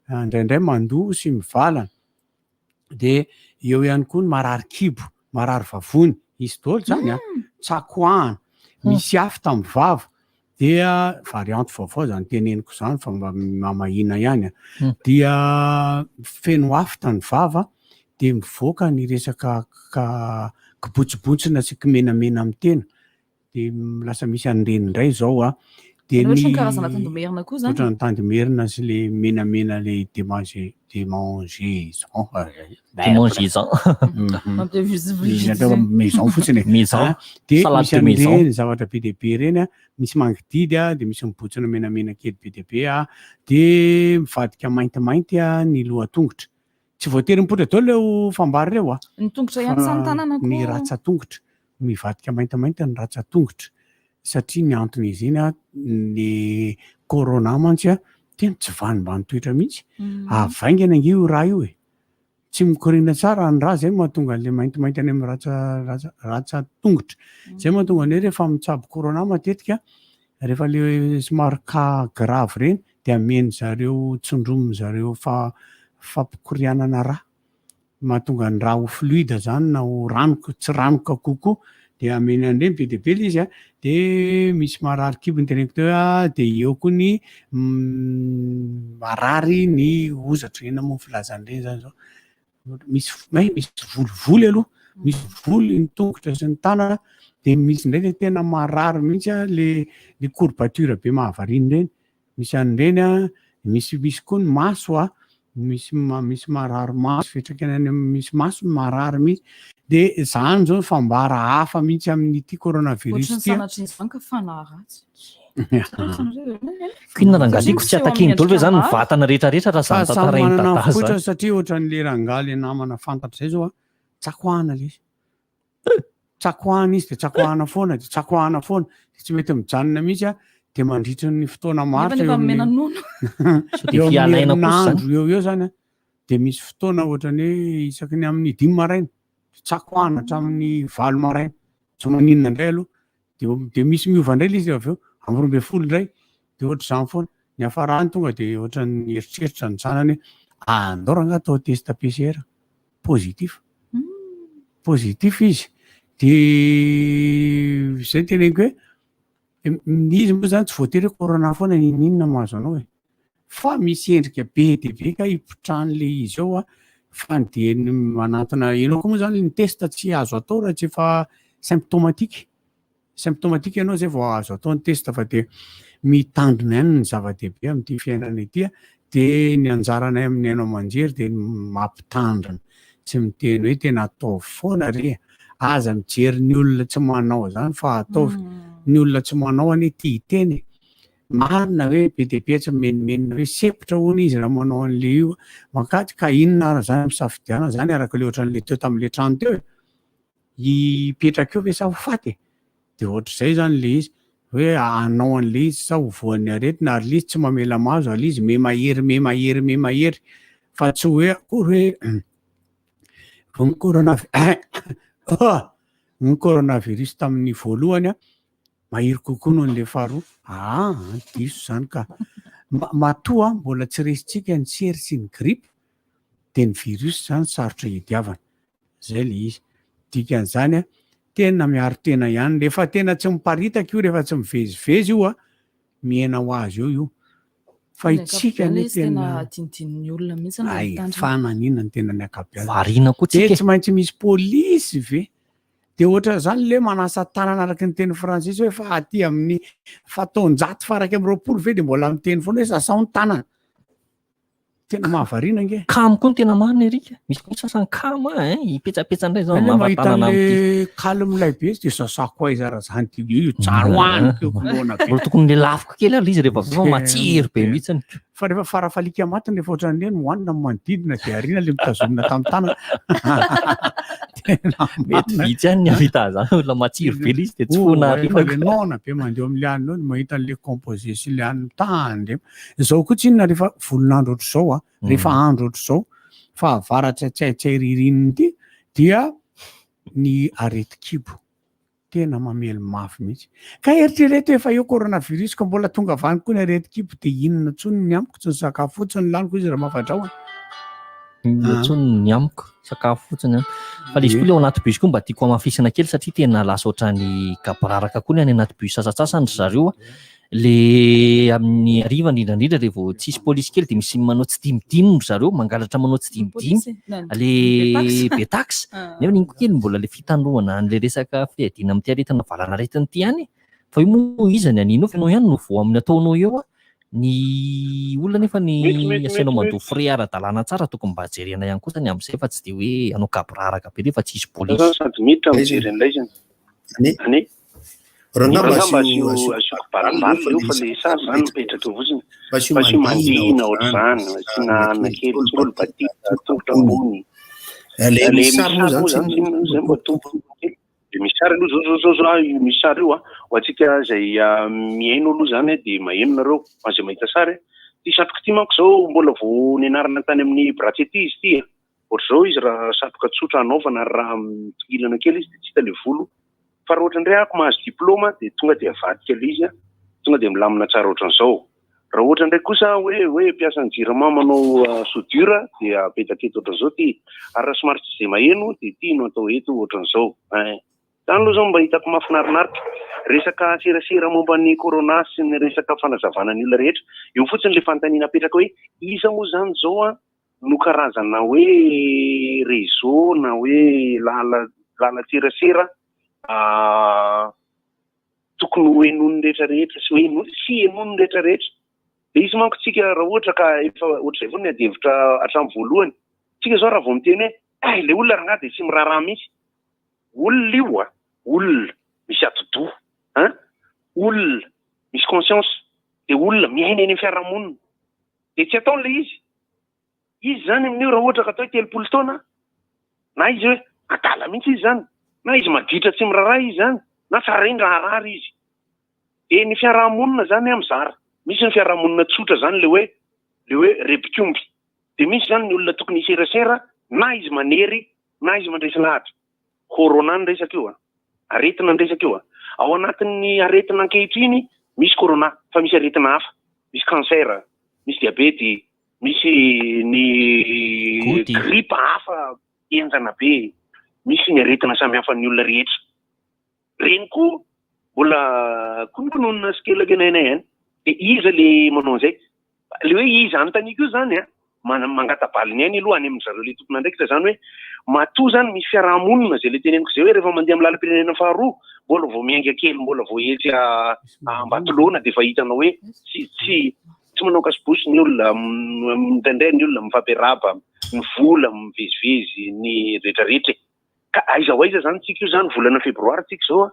indraindray mandoa sy mivalana. Dia eo ihany koa ny marary kibo, marary vavony, hisy daholo izany an, tsakoahana, misy afta amin'ny vava, Dia variante vaovao izany teneniko izany fa mba mamahina ihany an. Dia feno afta ny vava dia mivoaka ny resaka kibotsibontsina sy kimenamena amin'ny tena. Dia lasa misy an'ireny indray izao an. Dia Ny ny karazana tandomerina koa izany. Ohatran'ny tandomerina sy le menamena le demange démangeaison. Démangeaison. Maison fotsiny e. Maison. Dia Salade misy de maison. an'ireny zavatra be dia be ireny an, misy mangididy an, dia misy mibontsina menamena kely be dia be an, dia mivadika maintimainty an ny lohan-tongotra. Tsy voatery mipoitra daholo ireo fambara ireo an. Ny tongotra ihany sa ny tanana koa? Ny ratsan-tongotra. Mivadika maintimainty ny ratsan-tongotra satria ny antony izy iny an, ny corona mantsy an, tena tsy vanombanon-toetra mihitsy. Havaingana ange io rà io e. Tsy mikoriana tsara ny rà, zay no mahatonga an'ilay maintimainty any amin'ny ratsa ratsa ratsan-tongotra. Zay no mahatonga ny hoe rehefa mitsabo corona matetika, rehefa le somary cas grave ireny dia ameny zareo tsindromin zareo fa fampikorianana rà. Mahatonga ny rà ho fluide zany na ho ranoka, tsy ranoka kokoa dia ameny an'ireny be dia be ilay izy an, dia misy marary kibo ny teneniko teo hoe dia eo koa ny marary ny hozatra, inona moa ny filazana an'ireny zany zao, misy hay misy volivoly aloha, misy voly ny tongotra sy ny tanana, dia misy indray ilay tena marary mihitsy an, ilay ilay courbature be mahavariana ireny, Misy an'ireny an, misy misy koa ny maso an, misy misy marary maso fiantraikany any amin'ny misy maso marary mihitsy. Dia izany izao ny fambara hafa mihitsy amin'ity coronavirus Ohatran'ny ity an. sanatria izany ka fanahy ratsy. K'inona rangahy tiako tsy atakiny daholo ve zany ny vatana rehetra rehetra raha zany Fa samy tantarain'i manana ny Dada fipoitrany zany. satria ohatran'ilay rangahy ilay namana fantatro izay izao an, tsakoahana ilay izy. Tsakoahana izy dia tsakoahana foana dia tsakoahana foana dia tsy mety mijanona mihitsy a dia mandritra ny fotoana maharitra Nefa eo mena amin'ny nono. Sao dia eo amin'ny fialaina kosa izany. herinandro eo eo zany a dia misy fotoana ohatran'ny hoe isaky ny amin'ny dimy maraina dia tsakoahana hatramin'ny valo maraina tsy maninona indray aloha. De de misy miova indray le izy avy eo, amin'ny 12 indray, de ohatr'izany foana. Ny hafarany tonga de ohatran'ny nieritreritra ny zanany hoe andao rangahy atao test PCR, positif. Positif izy. De zay no teneniko hoe izy moa zany tsy voatery hoe corona foana n'inon'inona mahazo anao e. Fa misy endrika be dia be ka hipotrahan'le izy eo a, fa ny dia ny manantona ianao koa moa zany ny test tsy azo atao raha tsy efa symptomatique, symptomatique ianao zay vao azo atao ny test fa dia mitandrina ihany ny zava-dehibe amin'ity fiainana ity a, dia ny anjaranay amin'ny haino aman-jery dia ny mampitandrina, tsy miteny hoe tena ataovy foana re e, aza mijery ny olona tsy manao zany fa ataovy, ny olona tsy manao anie tia hiteny e. Marina hoe be dia be tsy mimenomenona hoe sempotra hono izy raha manao an'le io mankaty ka inona ary zany ampisafidianana zany araka le ohatran'le teo tam'le trano teo e, hipetraka eo ve sa ho faty e, de ohatr'izay zany le izy hoe hanao an'le izy sa ho voan'ny aretina ary le izy tsy mamela mahazo ary le izy me mahery me mahery me mahery fa tsy hoe akory hoe ny corona ny coronavirus tamin'ny voalohany an Mahery kokoa noho an'ilay faharoa. Aa, diso izany ka. Matoa mbola tsy resintsika ny sery sy ny grippe, dia ny virus izany sarotra iadiavana. Izay ilay izy. Dikan'izany, tena miaro tena ihany. Rehefa tena tsy miparitaka io, rehefa tsy mivezivezy io, mihena ho azy eo io. Fa isika anie tena adinodinin'ny olona mihitsy ny Ay, fa naninona ny tena ny ankabeazany? Variana koa tsika e. Dia tsy maintsy misy polisy ve? Dia ohatran'izany le manasa tanana araka ny teny frantsay hoe fa aty amin'ny fa taonjato faha 21 ve dia mbola miteny foana hoe sasao ny tanana. Tena mahavariana ange. Kamo koa ny tena marina Eric. Misy koa sasany kamo hein, hipetsapetsa indray zao Ilay mava mahita tanana an'le amin'ity. kaly milay be izy dia sasako aiza raha zany ty io tsaroaniko io koloana be. Mbola tokony lelafiko kely ary izy rehefa avy eo fa matsiro be mihitsiny. Fa rehefa farafalika maty rehefa ohatran'ireny hohanina ny manodidina dia ariana ilay mitazomina tamin'ny tanana. Tena Mety marina. vitsy ihany ny hahavita an'izany, olona matsiro be ilay izy dia tsy Oh, foana rehefa ariana. le noana be mandeha amin'ilay hanina eo no mahita an'ilay composé sy ilay hanina mitandrema. Izao koa tsinona rehefa volon'andro ohatr'izao a, rehefa andro ohatr'izao, fahavaratra tsy hay tsy hay ririnina ity dia ny aretin-kibo. Tena mamely mafy mihitsy. Ka eritrereto efa eo coronavirus ka mbola tonga avy any koa ny aretin-kibo dia inona intsony ny amiko tsy ny sakafo fotsiny laniko izy raha mafadrahona. Inona intsony ny amiko, sakafo fotsiny an. Fa le izy koa le ao anaty bus koa mba tiako hamafisina kely satria tena lasa ohatran'ny gaboraraka koa ny any anaty bus sasantsasany ry zareo a. Le amin'ny hariva indrindra indrindra rehefa vao tsisy polisy kely dia misy manao tsidimidimy ry zareo, mangalatra manao tsidimidimy le be taxe. Nefa iny koa kely mbola le fitandroana an'le resaka fiadiana amin'ity aretina valanaretina ity ihany e. Fa io moa iza ny anino fa ianao ihany no voa amin'ny ataonao eo a. Ny olona nefa ny asainao mandoa frais ara-dalàna tsara tokony mba jerena ihany kosa ny amin'izay fa tsy dia hoe hanao gaboraraka be rehefa tsisy polisy. Sady miditra mijery an'ilay izy. Anie. Rangahy Rangahy mba mba asio asio asio asiako barambarina eo fa le sary zany mipetraka eo fotsiny. Mba asio Mba asio mandihina mandihina ohatr'izany, ohatr'izany, asiana asiana hanina hanina kely, kely, tsôly tsôly batisa, batisa, tongotra tongotra ambony. ambony. Le Le misy misy sary moa sary zany moa tsy zany tsy inona zay mba tompony kely. De misy sary aloha zao zao zao zao io misy sary io a. Ho antsika zay mihaino aloha zany de maheno nareo, ho an'izay mahita sary. Ty satroka ty manko zao mbola vao nianarana tany amin'ny Bracetti izy ty a. Ohatr'izao izy raha satroka tsotra anaovana ary raha mitongilana kely izy dia tsy hita ilay volo. Fa raha ohatra indray ako mahazo diploma dia tonga dia avadika ilay izy, tonga dia milamina tsara ohatran'izao. Raha ohatra indray kosa hoe hoe mpiasan'ny jirama manao soudure dia apetaka eto ohatran'izao ity. Ary raha somary tsy izay maheno dia ity no atao eto ohatran'izao. Ein. Izany aloha izao mba hitako mahafinarinaritra. Resaka serasera momba ny corona sy ny resaka fanazavana ny olona rehetra. Eo fotsiny ilay fanontaniana apetraka hoe iza moa izany izao an no karazana hoe réseau na hoe lala lalan-tserasera tokony ho henoin'ny rehetra rehetra sy ho heno sy henoin'ny rehetra rehetra. Dia izy manko tsika raha ohatra ka efa ohatr'izay foana ny adihevitra hatramin'ny voalohany. Tsika izao raha vao miteny hoe eh ilay olona rangahy dia tsy miraharaha mihitsy. Olona io a! Olona misy atidoha hein! Olona misy conscience dia olona miaina eny amin'ny fiarahamonina. Dia tsy ataony ilay izy. Izy izany amin'io raha ohatra ka atao hoe 30 taona, na izy hoe adala mihitsy izy izany, na izy maditra tsy miraharaha izy izany, na tsara indra harary izy. Dia ny fiaraha-monina izany an mizara. Misy ny fiaraha-monina tsotra izany ilay hoe ilay hoe rebikomby. Dia misy izany ny olona tokony hiserasera na izy manery na izy mandresy lahatra. Corona ny resaka io an. Aretina ny resaka io an. Ao anatin'ny aretina ankehitriny, misy corona, fa misy aretina hafa, misy cancer, misy diabety, misy ny gripa hafa henjana be, misy ny aretina samihafa ny olona rehetra. Reny koa mbola kononkononina sy kelakelaina ihany. Dia iza le manao an'izay? Le hoe iza anontaniako io zany an, mangata-baliny ihany aloha any amin-dry zareo le tompon'andraikitra zany hoe matoa zany misy fiaraha-monina zay le teneniko zay hoe rehefa mandeha amin'ny lalam-pirenena faharoa mbola vao miainga kely mbola vao etsy Ambatolaona dia efa hitanao hoe tsy tsy tsy manao kasibosy ny olona, indraindray ny olona mifampiarahaba, ny vola mivezivezy, ny rehetrarehetra e. Ka aiza ho aiza zany tsika io zany volana febroary tsika izao a,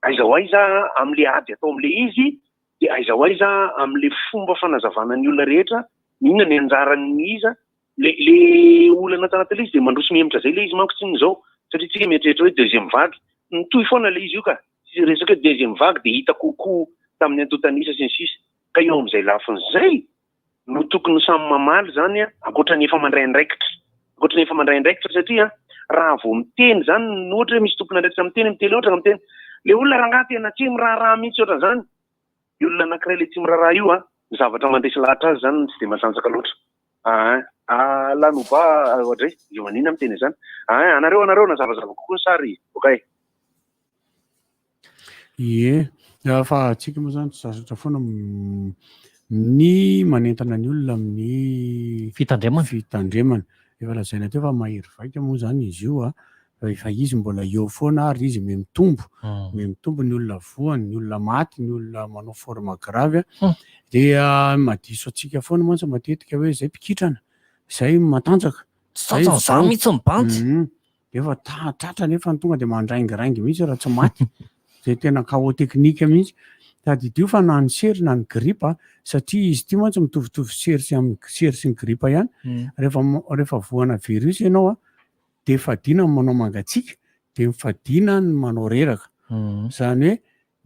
aiza ho aiza amin'le ady atao amin'le izy dia aiza ho aiza amin'le fomba fanazavana ny olona rehetra, inona ny anjaran'ny iza, le le olana tanatin'le izy dia mandroso mihemotra zay le izy manko tsinona izao satria tsika mieritreritra hoe deuxième vague, mitohy foana le izy io ka, tsisy resaka hoe deuxième vague dia hita kokoa tamin'ny antontan'isa sy ny sisa, ka eo amin'izay lafiny zay no tokony samy mamaly izany ankoatra ny efa mandray andraikitra, ankoatra ny efa mandray andraikitra satria raha vao miteny izany ny ohatra hoe misy tompon'andraikitra miteny amin'ny tele ohatra ka miteny le olona rangahy tena tsy miraharaha mihitsy ohatran'izany, io olona anankiray le tsy miraharaha io an, ny zavatra mandresy lahatra azy izany tsy dia matanjaka loatra. Aa Lanoba oadray, io manina miteny an'izany? Aa anareo anareo nazavazava kokoa ny sary, okay. Ie, fa antsika moa zany tsy sasatra foana ny manentana ny olona amin'ny fitandremana. Fitandremana. Efa lazaina teo fa mahery vaika moa zany izy io a, fa efa izy mbola eo foana ary izy mihamitombo, mihamitombo ny olona voany, ny olona maty, ny olona manao forme grave a. Dia mahadiso antsika foana mantsy matetika hoe zay mpikitrana, zay matanjaka, Tsy tratran'izany mihitsy ny bandy. Efa tratra nefa ny tonga dia mandraingiraingy mihitsy raha tsy maty. Zay tena chaos technique mihitsy. Tadidio fa na ny sery na ny gripa satria izy ity mantsy mitovitovy sery sy amin'ny sery sy ny gripa ihany. Rehefa rehefa voana virus ianao a, dia fadiana ny manao mangatsiaka, dia fadiana ny manao reraka. Izany hoe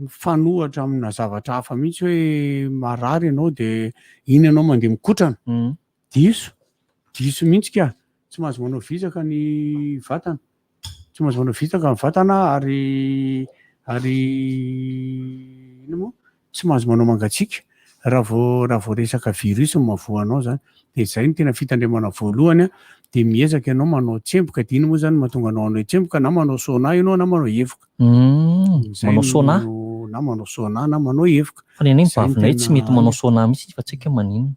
mifanohatra amina zavatra hafa mihitsy hoe marary ianao dia iny ianao mandeha mikotrana. Diso, diso mihitsy ka. Tsy mahazo manao vizaka ny vatana. Tsy mahazo manao vizaka ny vatana ary ary inona moa? Tsy mahazo manao mangatsiaka raha vao raha vao resaka virus no mahavoa anao zany. Dia izay no tena fitandremana voalohany an, dia miezaka ianao manao tsemboka, dia iny moa zany no mahatonga anao hanao tsemboka na manao sauna ianao na manao evoka. Izay Manao sauna? no na manao sauna na manao evoka. Fa ny anay ny Izay no bavinay tsy tena mety manao sauna mihitsy fa tsy haiko hoe maninona.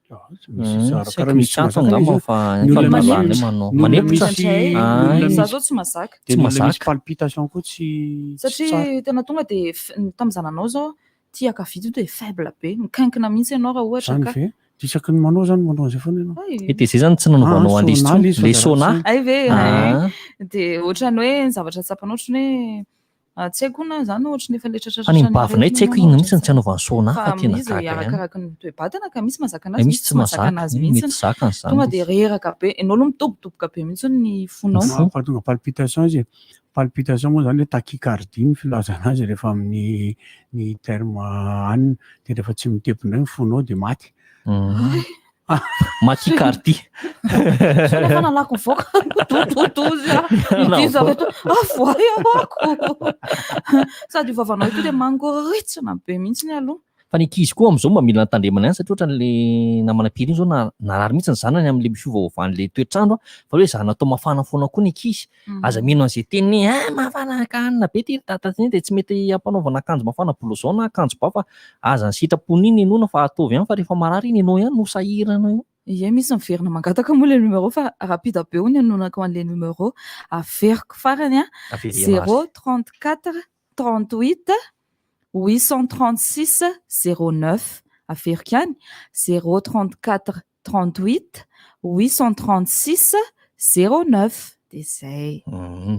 Karaha misy tsy antony mahazaka angamba izy io. fa Ny efa olona misy nalana manao. ny olona Manempotra. misy Ay. ny olona Za misy zao tsy mahazaka. dia ny olona misy mahazaka. palpitation koa tsy tsy tsara. Satria tena tonga dia ny tamin'ny zananao zao tia ankavia tonga dia faible be, mikainkina mihitsy ianao raha ohatra Zany ka. ve? Dia isaky ny manao zany manao an'izay foana ianao. Ay. E dia zay zany tsy nanaovanao Ah, an'ilay izy sauna intsony, ilay izy fa ilay dia sauna. ratsy. Ay ve? Ah. Ay. Dia ohatran'ny hoe ny zavatra tsapanao ohatran'ny hoe Ah, tsy haiko na zany ohatry ny efa le Fa ny tratratratra bavinay tsy haiko inona mihitsy ny tsy anaovany sauna fa fa tena izy gaga ihany. arakaraka ny toe-batana ka misy mahazaka Eh, anazy, misy misy tsy tsy mahazaka mahazaka, anazy mety mihitsy. zakany izany Tonga izy. dia reraka be, ianao aloha midobodoboka be mihitsy ny fonao. Ny fo. Mahatonga palpitation izy e. Palpitation moa zany hoe tachycardie ny filazana azy rehefa amin'ny ny terme anona. Dia rehefa tsy mitepo indray ny fonao dia maty. Makikarty. Sao nefa nalako nivoaka dododozy ah. Ity zavatra avoay ahoako. Sady io vavanao io dia mangoritsina be mihitsy ny aloha. Fa ny ankizy koa amin'izao mba mila tandremana ihany satria ohatran'le namana Pierre iny zao na narary mihitsy ny zanany amin'le fiovaovan'le toetr'andro fa hoe zah natao mafana foana koa ny ankizy. Aza mino an'izay teniny hoe ah mafana ka hanina be ity ry dada ity dia tsy mety ampanaovana akanjo mafana blouson na akanjo ba fa aza ny sitrapony iny henoina fa ataovy ihany fa rehefa marary iny ianao ihany no sahirana eo. Ie misy miverina mangataka moa ilay numéro fa rapide be hono ny anonako an'ilay numéro. Averiko farany a, Avereno ary. 0 34 38 836 09. Averiko ihany, 0 34 38 836 09. Dia izay.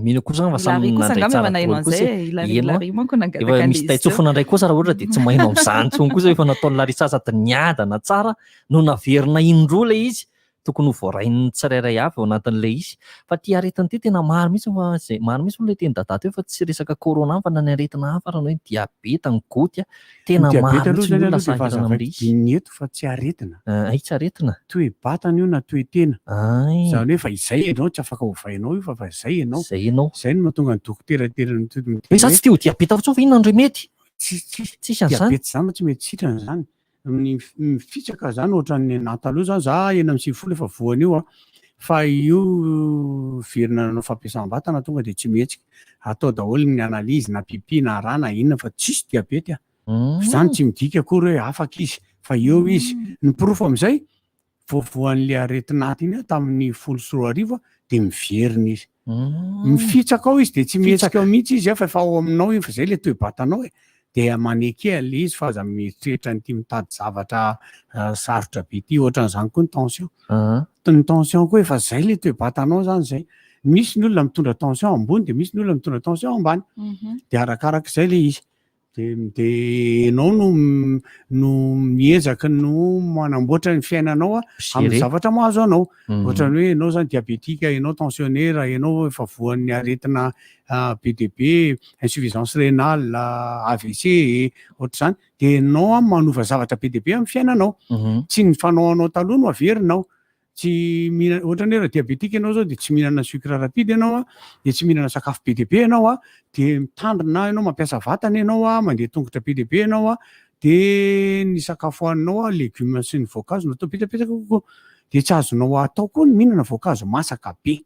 Mino kosa angamba samy Hilary kosa nandray angamba tsara efa naheno daholo kosa an'izay e. e. Hilary, Eny Hilary hoa. manko nangataka Efa an'ilay misy izy teo. taitsofina indray kosa raha ohatra dia tsy maheno amin'izany intsony kosa efa nataon'i Larissa sady niadana tsara no naverina indroa ilay izy. tokony ho voarain'ny tsirairay avy ao anatin'ilay izy. Fa ity aretina ity tena maro mihitsy fa izay maro mihitsy moa ilay teny Dada teo fa tsy resaka corona fa na ny aretina hafa ary ny hoe diabeta, ny goty a, tena Ny maro diabeta aloha mihitsy ny zany olona aloha dia efa sahirana hazavaiko amin'ilay izy. dimy eto fa tsy aretina. Ay tsy aretina. Toe-batana io na toe-tena. Ay. Izany hoe efa izay ianao tsy afaka ovainao io fa efa izay ianao. Izay ianao. Izay no mahatonga ny dokotera tena miteny Hoe za tsy te ho diabeta fotsiny fa inona no remedy? Tsisy tsisy. Tsisy an'izany. Diabeta izany ma tsy mety sitrana izany. Ny mifitsaka zany ohatran'ny anah taloha zany za 96 efa voan'io a, fa io verina nanao fampiasam-batana tonga dia tsy mihetsika, atao daholo ny analyse na pipi na ra na inona fa tsisy diabety a, zany tsy midika akory hoe afaka izy fa eo izy, ny porofo amin'izay vao voan'le aretin'aty iny aho tamin'ny 2010 dia miverina izy, mifitsaka ao izy dia tsy mihetsika ao mihitsy izy a fa efa ao aminao iny fa zay le toe-batanao e, dia maneke an'le izy fa aza mieritreritra an'ity mitady zavatra sarotra be ity, ohatran'izany koa ny tension, ny tension koa efa zay le toe-batanao zany zay, misy ny olona mitondra tension ambony dia misy ny olona mitondra tension ambany, dia arakarak'izay le izy. De de enao no no miezaka no manamboatra ny fiainanao a amin'ny zavatra mahazo anao. Ohatran'ny hoe enao zany diabetika, enao tensionnaire, enao efa voan'ny aretina be dia be, insuffisance rénale, AVC, ohatr'izany. De enao a manova zavatra be dia be amin'ny fiainanao. Tsy ny fanao anao taloha no averinao. Tsy mihinana, ohatra ny hoe raha diabetika ianao zao dia tsy mihinana sucre rapide ianao a, dia tsy mihinana sakafo be dia be ianao a, dia mitandrina ianao, mampiasa vatana ianao a, mandeha tongotra be dia be ianao a, dia ny sakafo hohaninao a, legioma sy ny voankazo no atao betsabetsaka kokoa. Dia tsy azonao atao koa ny mihinana voankazo masaka be.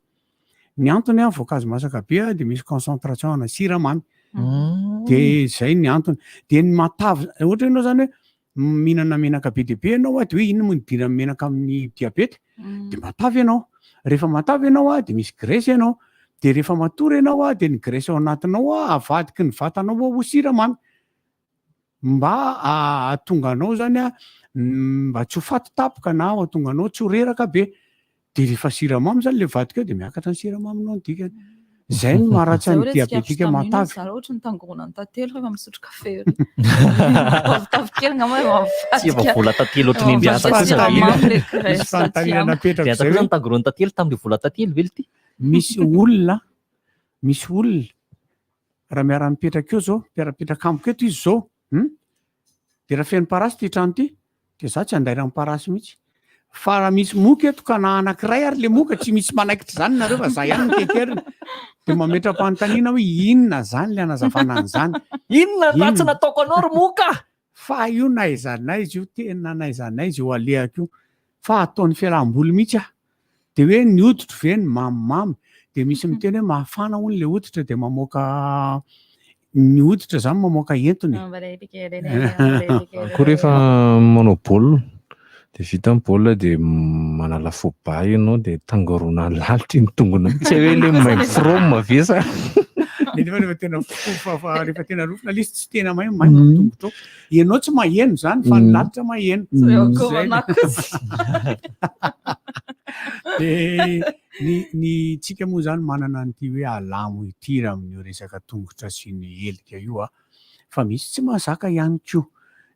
Ny antony a, voankazo masaka be a dia misy concentration ana siramamy. Dia izay ny antony. Dia ny matavy, ohatra ianao zany hoe mihinana menaka be dia be ianao a, dia hoe inona moa ny idiran'ny menaka amin'ny diabeta? Dia matavy ianao. Rehefa matavy ianao a, dia misy graisse ianao. Dia rehefa matory ianao a, dia ny graisse ao anatinao a, avadiky ny vatanao ho siramamy. Mba hahatonga anao zany a, mba tsy ho faty tampoka na hahatonga anao tsy ho reraka be. Dia rehefa siramamy zany le vadiko eo dia miakatra ny siramaminao ny dikany. Zay no maharatsy an'ny diabetika matavy. Za ohatra ny tangoronan'ny tantely rehefa misotro kafe ry. Tavitavy kely ngamba rehefa mivadika. Tsy efa vola tantely ohatry ny mpiasa kosa ve? Misy fanontaniana napetrako Mpiasa zay kosa hoe ny tangoron'ny tantely tamin'ilay vola tantely ve ity? Misy olona, misy olona raha miara-mipetraka eo zao, mpiara-mipetraka amiko eto izy zao, hum, dia raha feno parasy ity trano ity, Dia za tsy andairan'ny parasy mihitsy. Fa raha misy moka eto ka na anankiray ary le moka, tsy misy manaikitra izany nareo fa za ihany no teterina. Dia mametra-panontaniana hoe inona zany le hanazavana an'izany? Inona ny ratsy nataoko anao ry moka? Fa io n'aiza n'aiza io tena n'aiza n'aiza io alehako io. Fa ataony fialam-boly mihitsy aho. Dia hoe ny hoditro ve no mamimamy? Dia misy miteny hoe mafana hono ilay hoditra dia mamoaka ny hoditra izany mamoaka entona e. Koa rehefa manao baolina dia vita ny baolina dia manala faux bas ianao dia tangorona lalitra iny tongona iny. Tsy hay hoe ilay maimbo from ve sa? Nefa rehefa tena fa- fa- rehefa tena rofina ilay izy tsy tena maimbo maimbo ny tongotrao. Ianao tsy maheno izany fa ny lalitra maheno. Zay Dia ny ny tsika moa izany manana an'ity hoe alamo ity raha amin'io resaka tongotra sy ny helika io a. Fa misy tsy mahazaka ihany koa.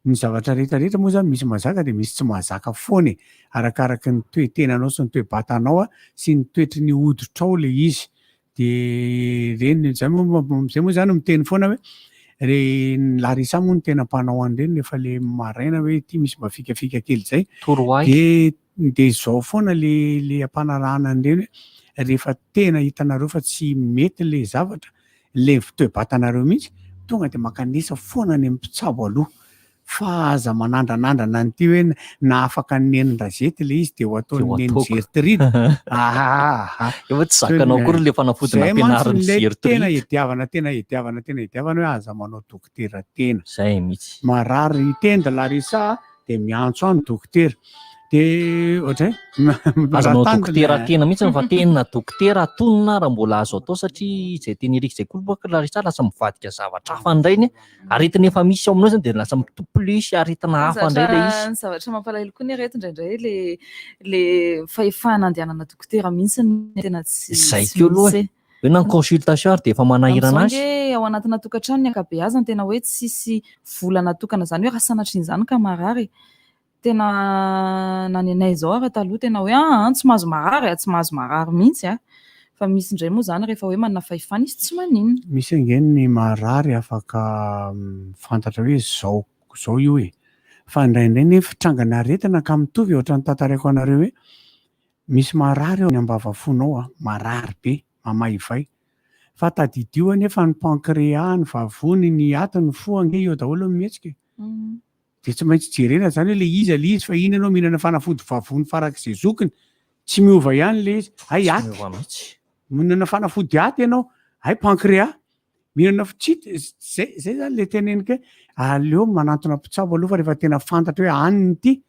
Ny zavatra rehetra rehetra moa izany misy mahazaka dia misy tsy mahazaka foana e. Arakaraky ny toe-tenanao sy ny toe-batanao a sy ny toetry ny hoditrao ilay izy. De reny zay moa zay moa zany miteny foana hoe re ny Larissa moa no tena mpanao an'ireny rehefa le maraina hoe ity misy mba fikafika kely zay. Torohay. De de zao foana le le ampanarahana an'ireny hoe rehefa tena hitanareo fa tsy mety le zavatra, le toe-batanareo mihitsy, tonga de mankanesa foana any amin'ny mpitsabo aloha. Fa aza manandranandrana an'ity hoe na afaka ny nenin-drazety ilay izy dia ho ataon'ny neny Gertrude. Ahahaha. Efa tsy zakanao akory ilay fanafody Zay mantsy nampianarin'i ilay Gertrude. tena idiavana, tena idiavana, tena idiavana hoe aza manao dokotera tena. Zay mihitsy. Marary tenda Larissa dia miantso ahy ny dokotera. Dia ohatray, Aza manao dokotera tena mihitsy fa tena dokotera atonina raha mbola azo atao satria izay teny Eric izay koa aloha Larissa lasa mivadika zavatra hafa indray ny aretina efa misy ao aminao izany dia lasa mitombo plus aretina hafa indray ilay izy. Ny zavatra mampalahelo koa ny aretina indraindray le le fahefana andehanana dokotera mihitsy no tena tsy Izay tsy koa aloha misy e. e. Hoe na ny consultation ary dia efa manahirana Amin'izao azy. ange ao anatina tokantrano ny ankabeazany tena hoe tsisy vola natokana izany hoe raha sanatrian'izany ka marary e. Tena na ny anay izao ary taloha tena hoe aa tsy mahazo marary a, tsy mahazo marary mihitsy a. Fa misy indray moa izany rehefa hoe manana fahefana izy tsy maninona. Misy ange ny marary afaka fantatra hoe zao zao io e. Fa indraindray nefa trangana aretina ka mitovy ohatran'ny tantaraiko anareo hoe misy marary eo ambavafonao a, marary be, mamaivay. Fa tadidio anefa ny pancréas, ny vavony, ny aty, ny fo ange eo daholo no mihetsika e. Dia tsy maintsy jerena zany hoe le iza le izy fa iny ianao mihinana fanafody vavony farak'izay zokiny, tsy miova ihany le izy, hay Tsy aty, miova mihitsy. mihinana fanafody aty ianao, hay pancréas, mihinana f- tsy zay zay zany le teneniko hoe aleo manantona mpitsabo aloha fa rehefa tena fantatra hoe any ity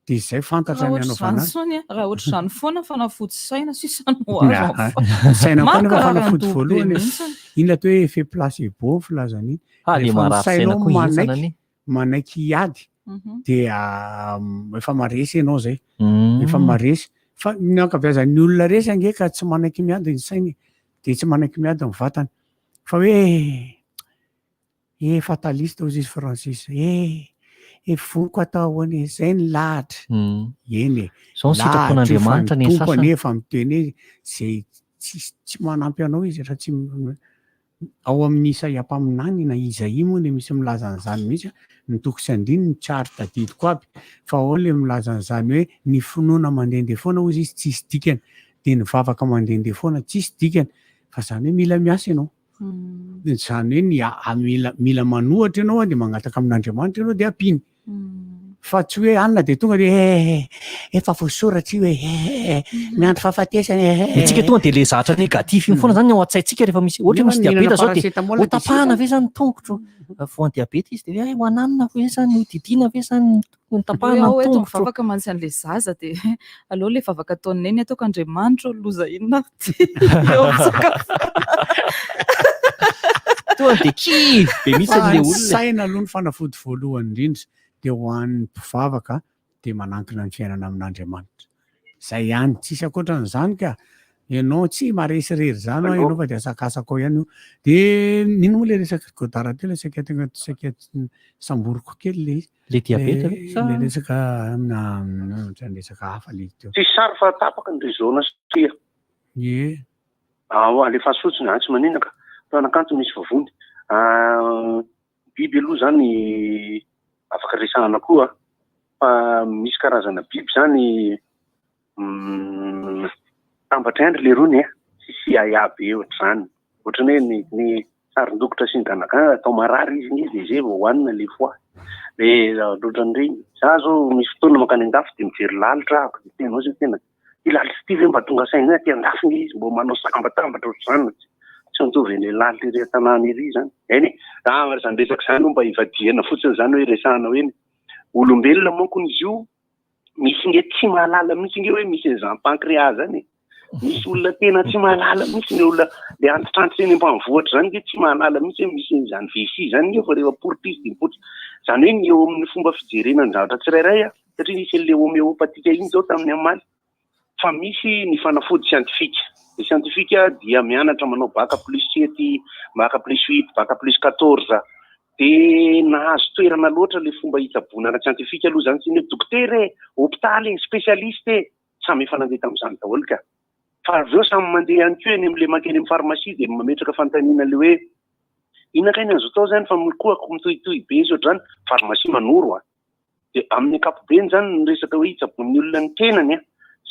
dia izay fantatra Raha ny ohatr'izany anaovana azy. intsony, raha ohatr'izany foana fanafody saina sisa no azo Ny saina koa nefa Mankarary fanafody andoha be voalohany e. mihitsy. Iny atao hoe effet placebo filazana iny. Ah, le Rehefa ny marary saina sainao koa henjana manaiky anie. manaiky hiady dia efa maresy ianao zay. Efa maresy. Fa ny ankabeazan'ny olona resy ange ka tsy manaiky miady ny sainy dia tsy manaiky miady ny vatany. Fa hoe Eh fataliste hozy izy Francis eh eh voky atao ahoana e, zay ny lahatra. Eny e, Zao ny lahatra io fa sitrapon'Andriamanitra ny ny Tompo sasany. anie efa miteny hoe zay tsisy tsy manampy anao izy raha tsy ao amin'ny Isaia mpaminany na Isaia moa le misy milaza an'izany mihitsy, ny toko sy andininy tsy ary tadidiko aby fa ao le milaza an'izany hoe ny finoana mandehandeha foana hozy izy tsisy dikany, dia ny vavaka mandehandeha foana tsisy dikany, fa zany hoe mila miasa ianao. Izany hoe ny mila mila manohatra ianao dia mangataka amin'Andriamanitra ianao dia ampiany. Fa tsy hoe anona dia tonga dia eh, efa voasoratra io eh, eh, miandry fahafatesana eh, eh. Ny tsika tonga dia le zatra négatif iny foana zany ao an-tsaintsika rehefa misy ohatra hoe misy Nefa diabeta zao dia paracétamol ho dia tapahana sitrana. ve zany ny tongotro? Voan'ny diabeta izy dia hoe hay ho ananina ve zany, ho didiana ve zany ny Hoe tapahana ny aho eto tongotro? mivavaka mantsy an'ilay zaza dia aleo ilay vavaka ataon'i Neny ataoko Andriamanitra ô loza inona ary ity eo amin'ny sakafo. Tonga dia kivy be mihitsy Fa ilay ny olona e. saina aloha ny fanafody voalohany indrindra dia ho an'ny mpivavaka dia manankina ny fiainana amin'Andriamanitra. Zay ihany, tsisy ankoatran'izany ka. Ianao tsy maresy irery izany hoa ianao fa dia asakasako ao ihany io. Dia ino moa ilay resaka Godard teo ilay saika tena saika samboriko kely ilay izy. Ilay diabeta ve sa? Ilay resaka na ohatran'ny resaka hafa ilay izy teo. Tsisy sary fa tapaka ny réseau-na satria. Ie. Ao alefaso fotsiny an, tsy maninona ka. Mpanakanto misy vavony. Biby aloha zany afaka resahana koa fa misy karazana biby zany mitambatra ihany ry lerony e, tsisy ahiahy be ohatr'izany. Ohatran'ny hoe ny ny sarin-dokotra sy ny ganagana atao marary izy iny dia zay vao hohanina le foie. Dia ohatran'ireny. Za zao misy fotoana mankany an-dafy dia mijery lalitra aho dia tena ohatran'ny tena Ty lalitra ty ve mba tonga saina hoe aty andafy nge izy mbo manao sambatambatra ohatr'izany tsy mitovy an'ilay lalitra ery an-tanàna ery izany. Eny e, raha izany resaka izany aloha mba ivadihana fotsiny izany hoe resahana hoe ny olombelona manko izy io misy nge tsy mahalala mihitsy nge hoe misy an'izany pancréas zany e. Misy olona tena tsy mahalala mihitsy ny olona le antitrantitra eny ambanivohitra izany nge tsy mahalala mihitsy hoe misy an'izany vessie izany nge fa rehefa poritra izy dia mipoitra. Izany hoe ny eo amin'ny fomba fijerena ny zavatra tsirairay a, satria nisy an'ilay homéopathie iny izao tamin'ny omaly, fa misy ny fanafody scientifique. Ny scientifique dia mianatra manao bac plus sept, bac plus huit, bac plus quatorze. Dia nahazo toerana loatra ilay fomba hitsaboana ara-tsiantifika aloha izany, tsy ny hoe dokotera e, hopitaly e, spécialiste e, samy efa nandeha tamin'izany daholo ka. Fa avy eo samy mandeha ihany koa eny amin'ilay mankeny amin'ny pharmacie dia mametraka fanontaniana ilay hoe inona kay ny azo atao izany fa mikohako mitohitohy be sy ohatr'izany, pharmacie manoro an. Dia amin'ny ankapobeny izany ny resaka hoe hitsaboan'ny olona ny tenany an,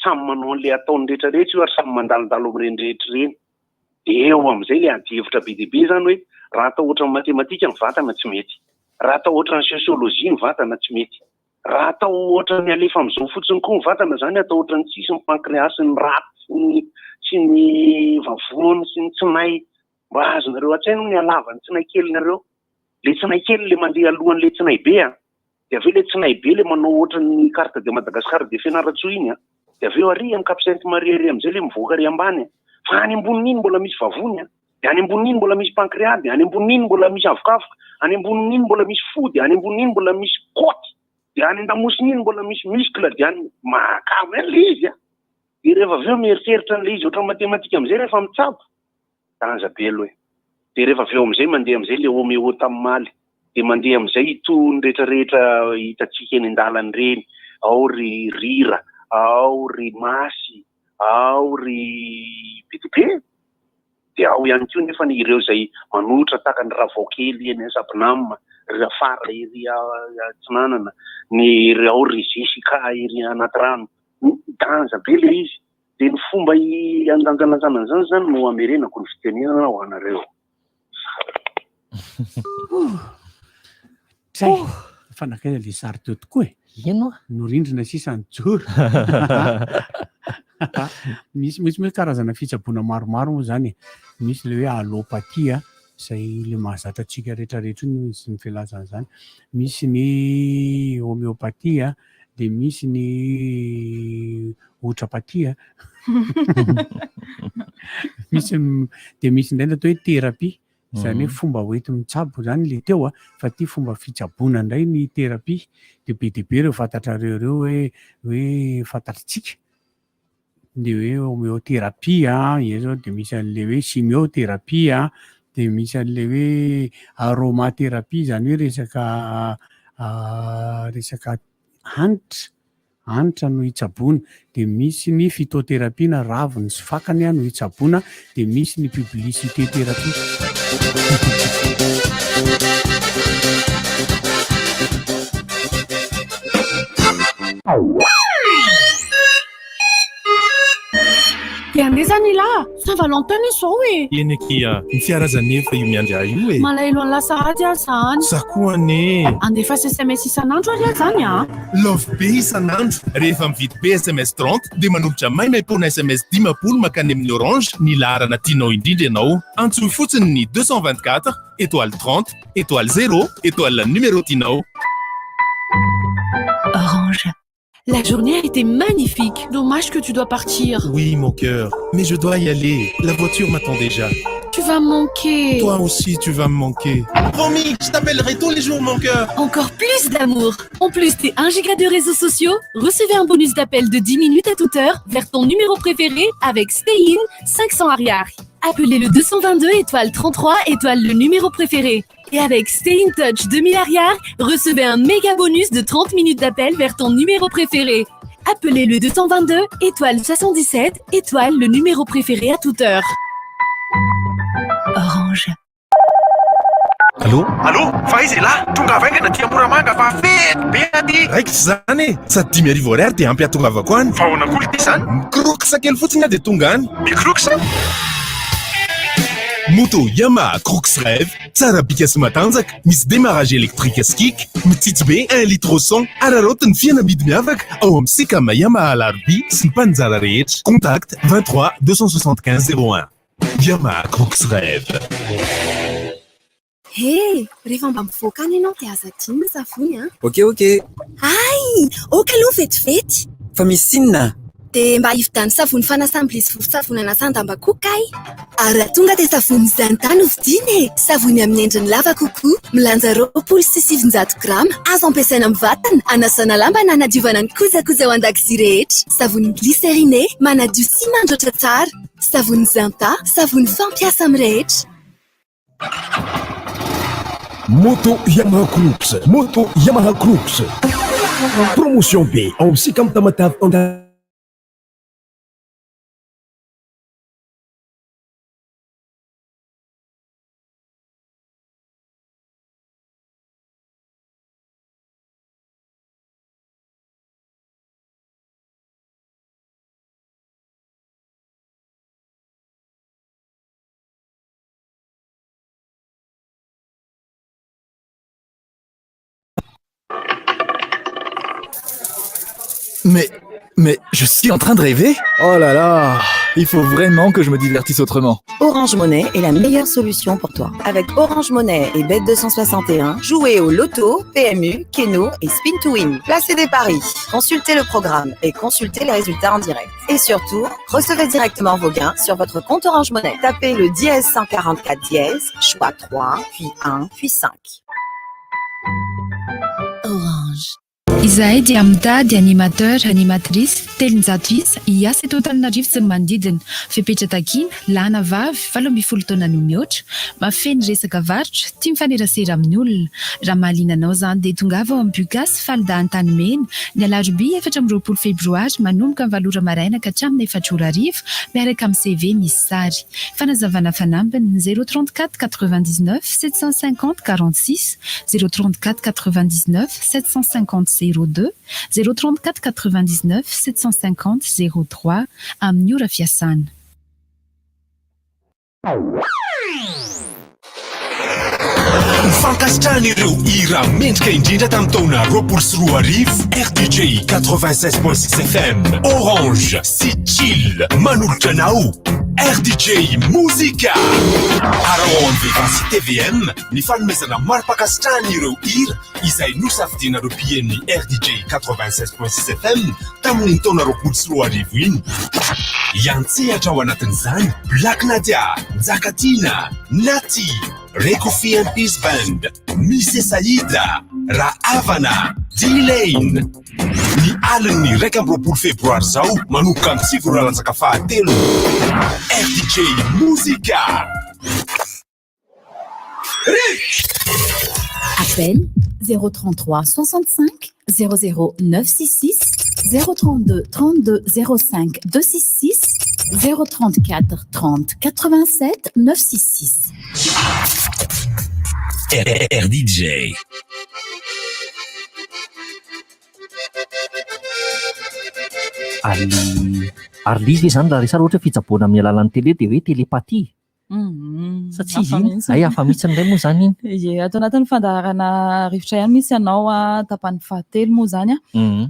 samy manao an'ilay ataony rehetra rehetra io ary samy mandalondalo amin'ireny rehetra ireny. Dia eo amin'izay ilay adihevitra be dia be izany hoe raha atao ohatran'ny matematika ny vatana tsy mety, raha atao ohatran'ny sosiolojia ny vatana tsy mety, raha atao ohatran'ny alefa amin'izao fotsiny koa ny vatana izany atao ohatran'ny tsisy ny pancréas sy ny rate sy ny sy ny vavony sy ny tsinay. Mba azonareo an-tsaina hono ny halavan'ny tsinay kelinareo. Le tsinay kely le mandeha alohan'le tsinay be a! De avy eo le tsinay be le manao ohatran'ny carte de Madagascar de Fianarantsoa iny a! De avy eo ary amin'ny Cap Sainte Marie ary amin'izay le mivoaka ary ambany a! Fa any ambonin'iny mbola misy vavony a! De any ambonin'iny mbola misy pancréas, de any ambonin'iny mbola misy avokavoka, any ambonin'iny mbola misy fo, de any ambonin'iny mbola misy côte, de any an-damosin'iny mbola misy muscle, de any mahakamo ihany le izy a! De rehefa avy eo mieritreritra an'le izy ohatran'ny matematika amin'izay rehefa mitsabo, Danja be aloha e. Dia rehefa avy eo amin'izay mandeha amin'izay le homéo tamin'ny maly. Dia mandeha amin'izay itony rehetra rehetra hitantsika eny an-dalana ireny. Ao ry Rira, ao ry Masy, ao ry be dia be. Dia ao ihany koa nefa ny ireo izay manohitra tahaka ny Ravaokely eny Sabnam, ry Rafara ery Atsinanana, ny ry ao ry Jessica ery anaty rano. Danja be ilay izy. Dia ny fomba handanjalanjana an'izany izany no hamerenako ny fitenenana ho anareo. Zay. Fa nankaiza le sary teo tokoa e? Ino? Norindrina sisa nijoro. Misy misy moa karazana fitsaboana maromaro moa zany e. Misy le hoe allopathie a, izay le mahazatra antsika rehetrarehetra io ny ny filazana an'izany. Misy ny homéopathie a, dia misy ny otrapathie a. Misy dia misy indray ny atao hoe thérapie. Izany hoe fomba hoenti-mitsabo izany ilay teo a, fa ity fomba fitsaboana indray ny thérapie. Dia be dia be ireo fantatrareo ireo hoe hoe fantatritsika. Ny hoe homéothérapie a, eo zao dia misy an'ilay hoe chimiothérapie a, dia misy an'ilay hoe aromathérapie, izany hoe resaka resaka hanitra. Hanitra no hitsaboana, dia misy ny phytothérapie na raviny sy fakany no hitsaboana, dia misy ny publicité thérapie. Dia andeha izany ilah? Saint Valentin anie izao e! Eny akia, ny fiara aza anefa io miandry ahy io e! Malahelo an'lah sahady aho izany. Za koa anie! Andefa sms isan'andro ary aho izany an! Love be isan'andro! Rehefa mividy be sms 30 dia manolotra maimaimpoana sms 50 mankany amin'ny Orange ny laharana tianao indrindra ianao. Antsoy fotsiny ny 224 étoile 30 étoile 0 étoile numéro tianao. Orange. La journée a été magnifique. Dommage que tu dois partir. Oui, mon cœur, mais je dois y aller. La voiture m'attend déjà. Tu vas me manquer. Toi aussi, tu vas me manquer. Promis, je t'appellerai tous les jours, mon cœur. Encore plus d'amour. En plus des 1 giga de réseaux sociaux, recevez un bonus d'appel de 10 minutes à toute heure vers ton numéro préféré avec Stay In 500 Ariary. Appelez le 222 étoile 33 étoile le numéro préféré. Et avec Stay in Touch 2000 Ariary, recevez un méga bonus de 30 minutes d'appel vers ton numéro préféré. Appelez le 222 étoile 77 étoile le numéro préféré à toute heure. Orange. Allô Allô, fa aiza elah? Tongava haingana aty Moramanga fa fety be aty. Raikitra izany e! Sady 5500 ariary dia ampy hahatongavako any. Fa ahoana koa ity izany? Mikroksa kely fotsiny aho dia tonga any. Mikroksa? Moto Yamaha Crooks Rev, tsara bika sy matanjaka, misy démarrage électrique sy kick, mitsitsy be un litre au cent, araraoty ny fihenam-bidy miavaka ao amin'ny Sicam Yamaha Alarobia sy ny mpaninjara rehetra. Contact 23 275 01. Yamaha Crooks Rev. He! Rehefa mba mivoaka any ianao dia aza adino ny savony an! Ok ok! Hay! Ok aloha vetivety! Fa misy inona? Dia mba hividiano savony fanasam-bilia sy vovon-tsavony anasan-damba koa kay! Ary raha tonga dia savony Zinta no vidiana e! Savony amin'ny endriny lava kokoa, milanja 920 grama, azo ampiasaina amin'ny vatana, anasana lamba na anadiovana ny kojakoja ao an-dakozia rehetra. Savony glycériné, manadio sy mandroatra tsara. Savony Zinta, savony fampiasa amin'ny rehetra. Moto Yamaha Crooks, Moto Yamaha Crooks. Promotion be ao amin'ny Sicam Tamatave Mais, mais je suis en train de rêver Oh là là, il faut vraiment que je me divertisse autrement. Orange Money est la meilleure solution pour toi. Avec Orange Money et Bet261, jouez au loto, PMU, Keno et Spin to Win. Placez des paris, consultez le programme et consultez les résultats en direct. Et surtout, recevez directement vos gains sur votre compte Orange Money. Tapez le dièse 144 dièse, choix 3, puis 1, puis 5. Orange. Izahay dia mitady animateur, animatrice, 300 isa, hiasa eto Antananarivo sy ny manodidina. Fepetra takiana, lahy na vavy, 18 taona no mihoatra, mahafehy ny resaka varotra, tia mifanerasera amin'ny olona. Raha mahaliana anao izany dia tongava ao amin'ny Bucas Falda Antanimena, ny alarobia 24 febroary manomboka amin'ny valo ora maraina ka hatramin'ny efatra ora hariva, miaraka amin'ny CV misy sary. Fanazavana fanampiny, 034 99 750 46, 034 99 750 02, 034 99 750 03, amin'ny ora fiasana. Ho fankasitrahana ireo hira mendrika indrindra tamin'ny taona 2020, RDJ 96.6 FM, Orange sy Chill manolotra anao RDJ Mozika. Araho ao amin'ny Vivant sy tvm ny fanomezana mari-pankasitrahana ireo hira izay nosafidianareo mpihaino ny RDJ 96.6 FM tamin'iny taona 2020 iny. Hiantsehatra ao anatin'izany Black Nadia, Njakatiana, Natty, Rekofi and Peace Band, Mise Saïda, Rahavana, D-Lane. Ny alin'ny 21 febroary izao manomboka amin'ny 9 ora latsaka fahatelo. RDJ Mozika. Appel 033 65 00 966 032 32 05 266 034 30 87 966. RDJ. Ary ary le izy ve zany raha resahana ohatra hoe fitsaboana amin'ny alalan'ny télé dia hoe télépathie? Sa tsy izy iny? Hay hafa mihitsy indray moa izany iny. Ie, ato anatin'ny fandaharana rivotra ihany misy anao a, tapany fahatelo moa izany a.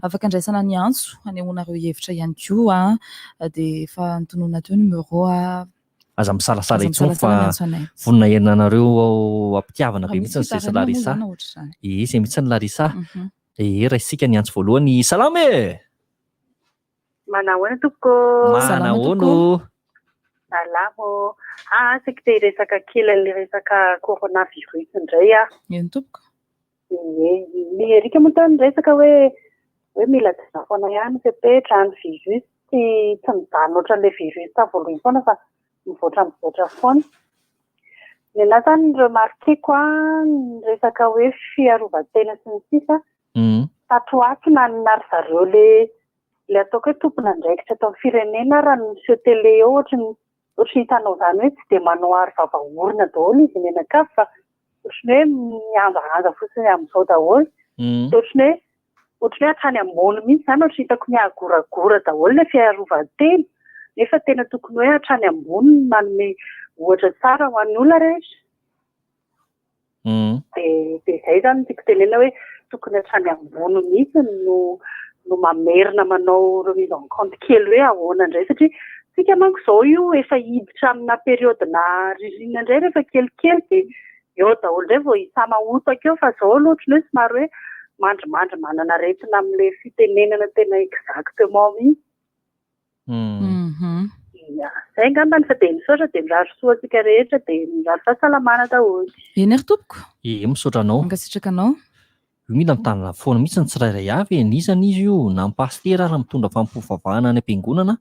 Afaka andraisana ny antso, anehoanareo hevitra ihany koa a. Dia efa notononina teo numéro a. Aza misalasala Aza intsony misalasala fa miantso anay. vonona hiaina anareo ao am-pitiavana Raha be misy mihitsy izay sy fitarainana moa Larissa. izany ohatr'izany. Ie, izay mihitsy ny Larissa. Ie, raisintsika ny antso voalohany. Salama e! Manahoana tompoko? Manahoana ô? Salama ô. Ah, saika te hiresaka kely an'ilay resaka coronavirus indray aho. Eny tompoko. Ie, ny Eric moa teo niresaka hoe hoe mila jerena foana ihany fepetra ny virus tsy tsy mijanona ohatran'ilay virus tamin'ny voalohany foana fa mivoatra mivoatra foana. Ny anahy izany ny remarque-ko an, ny resaka hoe fiarovan-tena sy ny sisa Tato ho ato na na ry zareo le le ataoko hoe tompon'andraikitra eto amin'ny firenena ara no miseho télé eo ohatry ny ohatry ny hitanao izany hoe tsy dia manao aro vava orona daholo izy mianakavy fa ohatry ny hoe mihanjahanja fotsiny amin'izao daholo. Dia ohatry ny hoe ohatry ny hoe hatrany ambony mihitsy izany ohatry ny hitako mihagoragora daholo ilay fiarovan-tena nefa tena tokony hoe hatrany ambony no manome ohatra tsara ho an'ny olona rehetra. Dia dia izay izany no tiako tenenina hoe tokony hatrany ambony mihitsy no no mamerina manao remise en compte kely hoe ahoana indray satria tsika manko izao io efa hiditra amina période-na ririnina indray rehefa kelikely dia eo daholo indray vao hisamahotaka eo fa izao aloha ohatran'ny hoe somary hoe mandrimandry manana aretina amin'ilay fitenenana tena exactement mihitsy. Ia, izay angambany fa dia misaotra dia mirary soa antsika rehetra dia mirary fahasalamana daholo. Eny ary tompoko. Ee, misaotra anao. Mankasitraka anao. Io mila mitanina foana mihitsy ny tsirairay avy e, n'iza n'iza io, na ny pasitera ary mitondra fampivavahana any am-piangonana,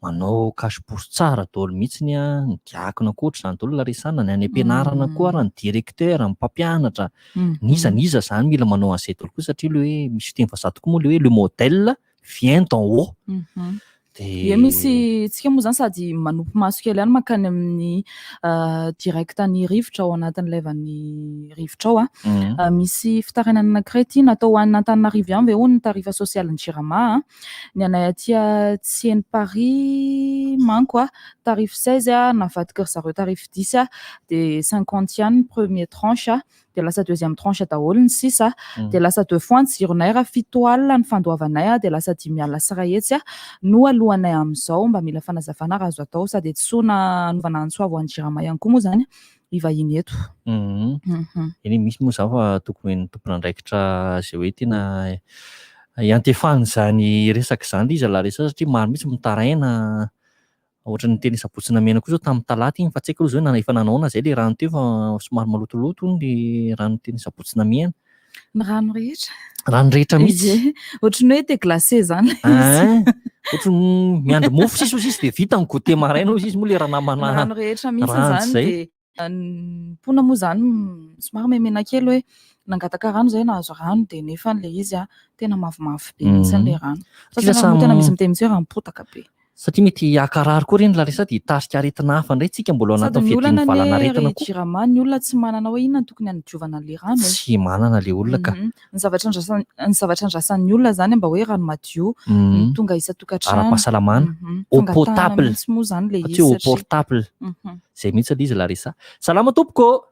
manao cache bourse tsara daholo mihitsy ny an, ny diakona koa ohatr'izany daholo la resahana, ny any am-pianarana koa ary ny directeur, ny mpampianatra, n'iza n'iza izany mila manao an'izay daholo koa satria le hoe misy fiteny vazaha tokoa moa le hoe le modèle vient d'en haut. Dia misy tsika moa zany sady manopy maso kely ihany mankany amin'ny direct ny rivotra ao anatin'ny live-n'ny rivotra ao. Misy fitarainana anankiray ity natao ho an'Antananarivo ihany ve hono ny tarifa sosialin'ny Jirama. Ny anay aty Tsieny Paris manko tarif 16 navadiky ry zareo tarif 10 dia 50 ihany ny premier tranche. dia lasa deuxième tranche daholo ny sisa dia lasa deux fois ny jironay raha 7000 ny fandoavanay dia lasa 5 500 no alohanay amin'izao mba mila fanazavana raha azo atao sady tsy soa na hanovana antso avo an'i Jirama ihany koa moa izany hivahiny eto. Eny misy moa izany fa tokony ho ny tompon'andraikitra izay hoe tena iantefan'izany resaka izany ilay izy Larissa satria maro mihitsy mitaraina Ohatran'ny teny Sabotsy Namehana koa izao tamin'ny talata iny fa tsy haiko aloha izao na efa nanaona izay ilay rano teo fa somary malotoloto hono ilay rano teny Sabotsy Namehana. Ny rano rehetra. Rano rehetra mihitsy. Ie. Ohatry ny hoe thé glacé zany ilay izy. Hein? Ohatry ny miandry mofo sisa hozy izy dia vita ny goûter maraina hozy izy moa le Ny ranamana rano rehetra mihitsy rano zany izay. dia ny mponina moa zany somary memena kely hoe nangataka rano zay nahazo rano dia nefa ilay izy a tena mavomavo be mihitsy ilay rano. Satria Sasany ary moa tena samy- misy miteny mihitsy hoe ranom-potaka be. Satria mety hakarary koa ireny Larissa dia hitarika aretina hafa indray tsika mbola ao Sady anatin'ny ny olana fiadian'ny anie valanaretina ry koa. Jirama ny olona tsy manana hoe inona no tokony hanadiovana an'ilay rano e. Tsy manana ilay olona ka. Mhm. Ny zavatra andrasan- ny zavatra andrasan'ny olona zany mba hoe rano madio no Mhm. tonga isan-tokantrano. Ara-pahasalamana. Mhm. Eau Fangatahana potable. mihitsy moa zany ilay Fa izy tsy eau satria- portable. Mhm. Izay mihitsy ilay izy Larissa. Salama tompoko.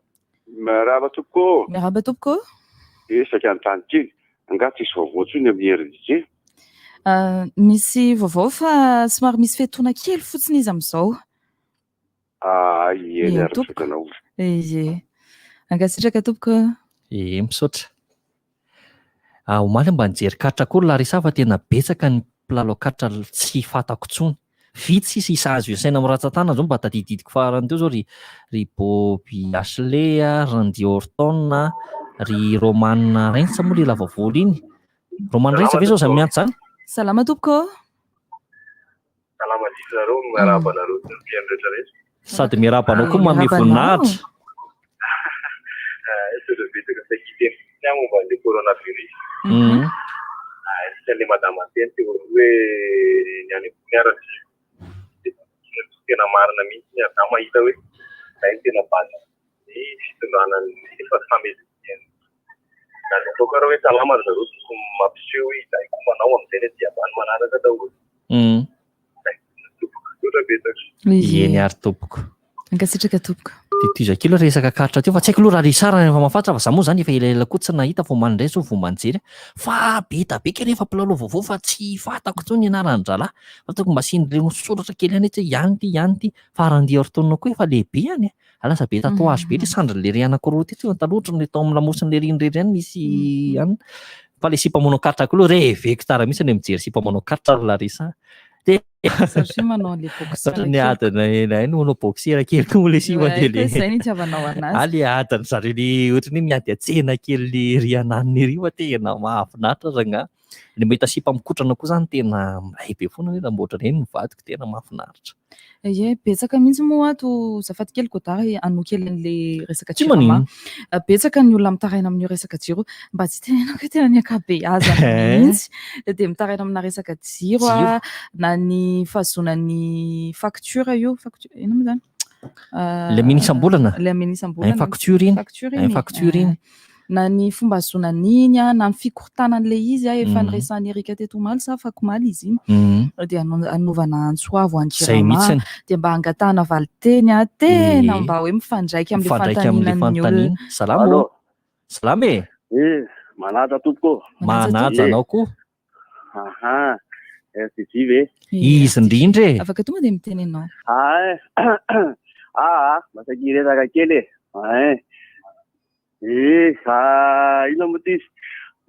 Miarahaba tompoko. Miarahaba tompoko. Eh, saika anontany kely, angaha tsisy vaovao intsony amin'ny RDJ? Ah, misy vaovao fa somary misy fiatoana kely fotsiny izy amin'izao. Ah, eny Eny, ary tompoko. misaotra anao. Ie. Ankasitraka tompoko. Ie, misaotra. Ah, omaly mba nijery katra koa ry Larissa fa tena betsaka ny mpilalao katra tsy fantako intsony. Vitsy sisa isa azo isaina amin'ny ratsan-tanana izao mba tadididiko farany teo izao ry ry Bobby Ashley, Randy Orton, ry Roman Reigns moa ilay lava volo iny. Roman Reigns ve izao izany miantso izany? Salama tompoko. Salama indrindra nareo, miarahaba anareo sy ny mpihaino rehetra rehetra. Sady miarahaba anao koa manome Miarahaba anao. voninahitra. Misaotra betsaka saika hiteny fotsiny aho momba an'ilay coronavirus. Isika ilay madama niteny teo aloha hoe ny any ambony ara dia tsy tena marina mihitsy ary za mahita hoe izay no tena base ny fitondrana ny efa famezivezena. Na dia ataoko ary hoe salama ry zareo tokony mampiseho hoe izahay koa manao amin'izay ny aty ambany manaraka daholo. Misaotra betsaka. Eny ary tompoko. Ankasitraka tompoko. Dia tohizo kely aloha resaka karatra teo fa tsy haiko aloha raha Richard efa mahafantatra fa za moa zany efa elaela koa tsy nahita vao omaly indray zao vao mba nijery fa be da be kay rehefa mpilalao vaovao fa tsy fantako intsony ny anaran-drahalahy fa tokony mba asian'ireo soratra kely ihany etsy hoe ihany ity ihany ity fa Randy Orton koa efa lehibe any e. Lasa be tatouage be le sandriny lery anankiroa ty teo taloha ohatran'ny tao amin'ny lamosiny lery iny irery ihany nisy ihany. Fa le sipa manao katra koa aloha reveko tsara mihitsy ny mijery sipa manao katra ry Larissa. Dia Satria manao an'ilay boxer Satria ny kely. adiny ay no manao boxer kely koa moa le sipa Ouais, dia le izay no itiavanao anazy. Ah, le adiny zareo le ohatran'ny hoe miady an-tsena kely le ry ananiny ery fa tena mahafinaritra rangahy. Le mahita sipa mikotrana koa zany tena milay be foana hoe raha mba ohatran'ireny ny vadiko tena mahafinaritra. Ie, betsaka mihitsy moa ato azafady kely Godard e, hanohy kely an'le resaka Tsy jirama. maninona. Betsaka ny olona mitaraina amin'io resaka jiro, mba tsy tenenako hoe tena ny ankabeazany mihitsy dia mitaraina amina resaka jiro a, Jiro. na ny fahazoana ny facture io, facture inona moa zany? Ilay amena isam-bolana? Ilay amena isam-bolana. Infacture iny. Facture iny. Infacture iny. Na ny fomba ahazoana an'iny a, na ny fikorontanan'ilay izy a, efa niresahan'i Eric teto omaly sa afakomaly izy iny. Dia hanaovana antso avo an'i Izay Jirama, mihitsiny. dia mba hangatahana valinteny a, tena Ie. mba hoe mifandraika amin'ilay Mifandraika amin'ilay fanontaniana ny olona. fanontaniana. Salama Allô. ô. Salama e. Eh, manaja tompoko. Manaja anao koa. Aha, RTJ ve? Izy indrindra e. Afaka tonga dia miteny ianao. Ay, ah, mba saika hiresaka kely e. Ay. Eh, ah, inona moa ty izy?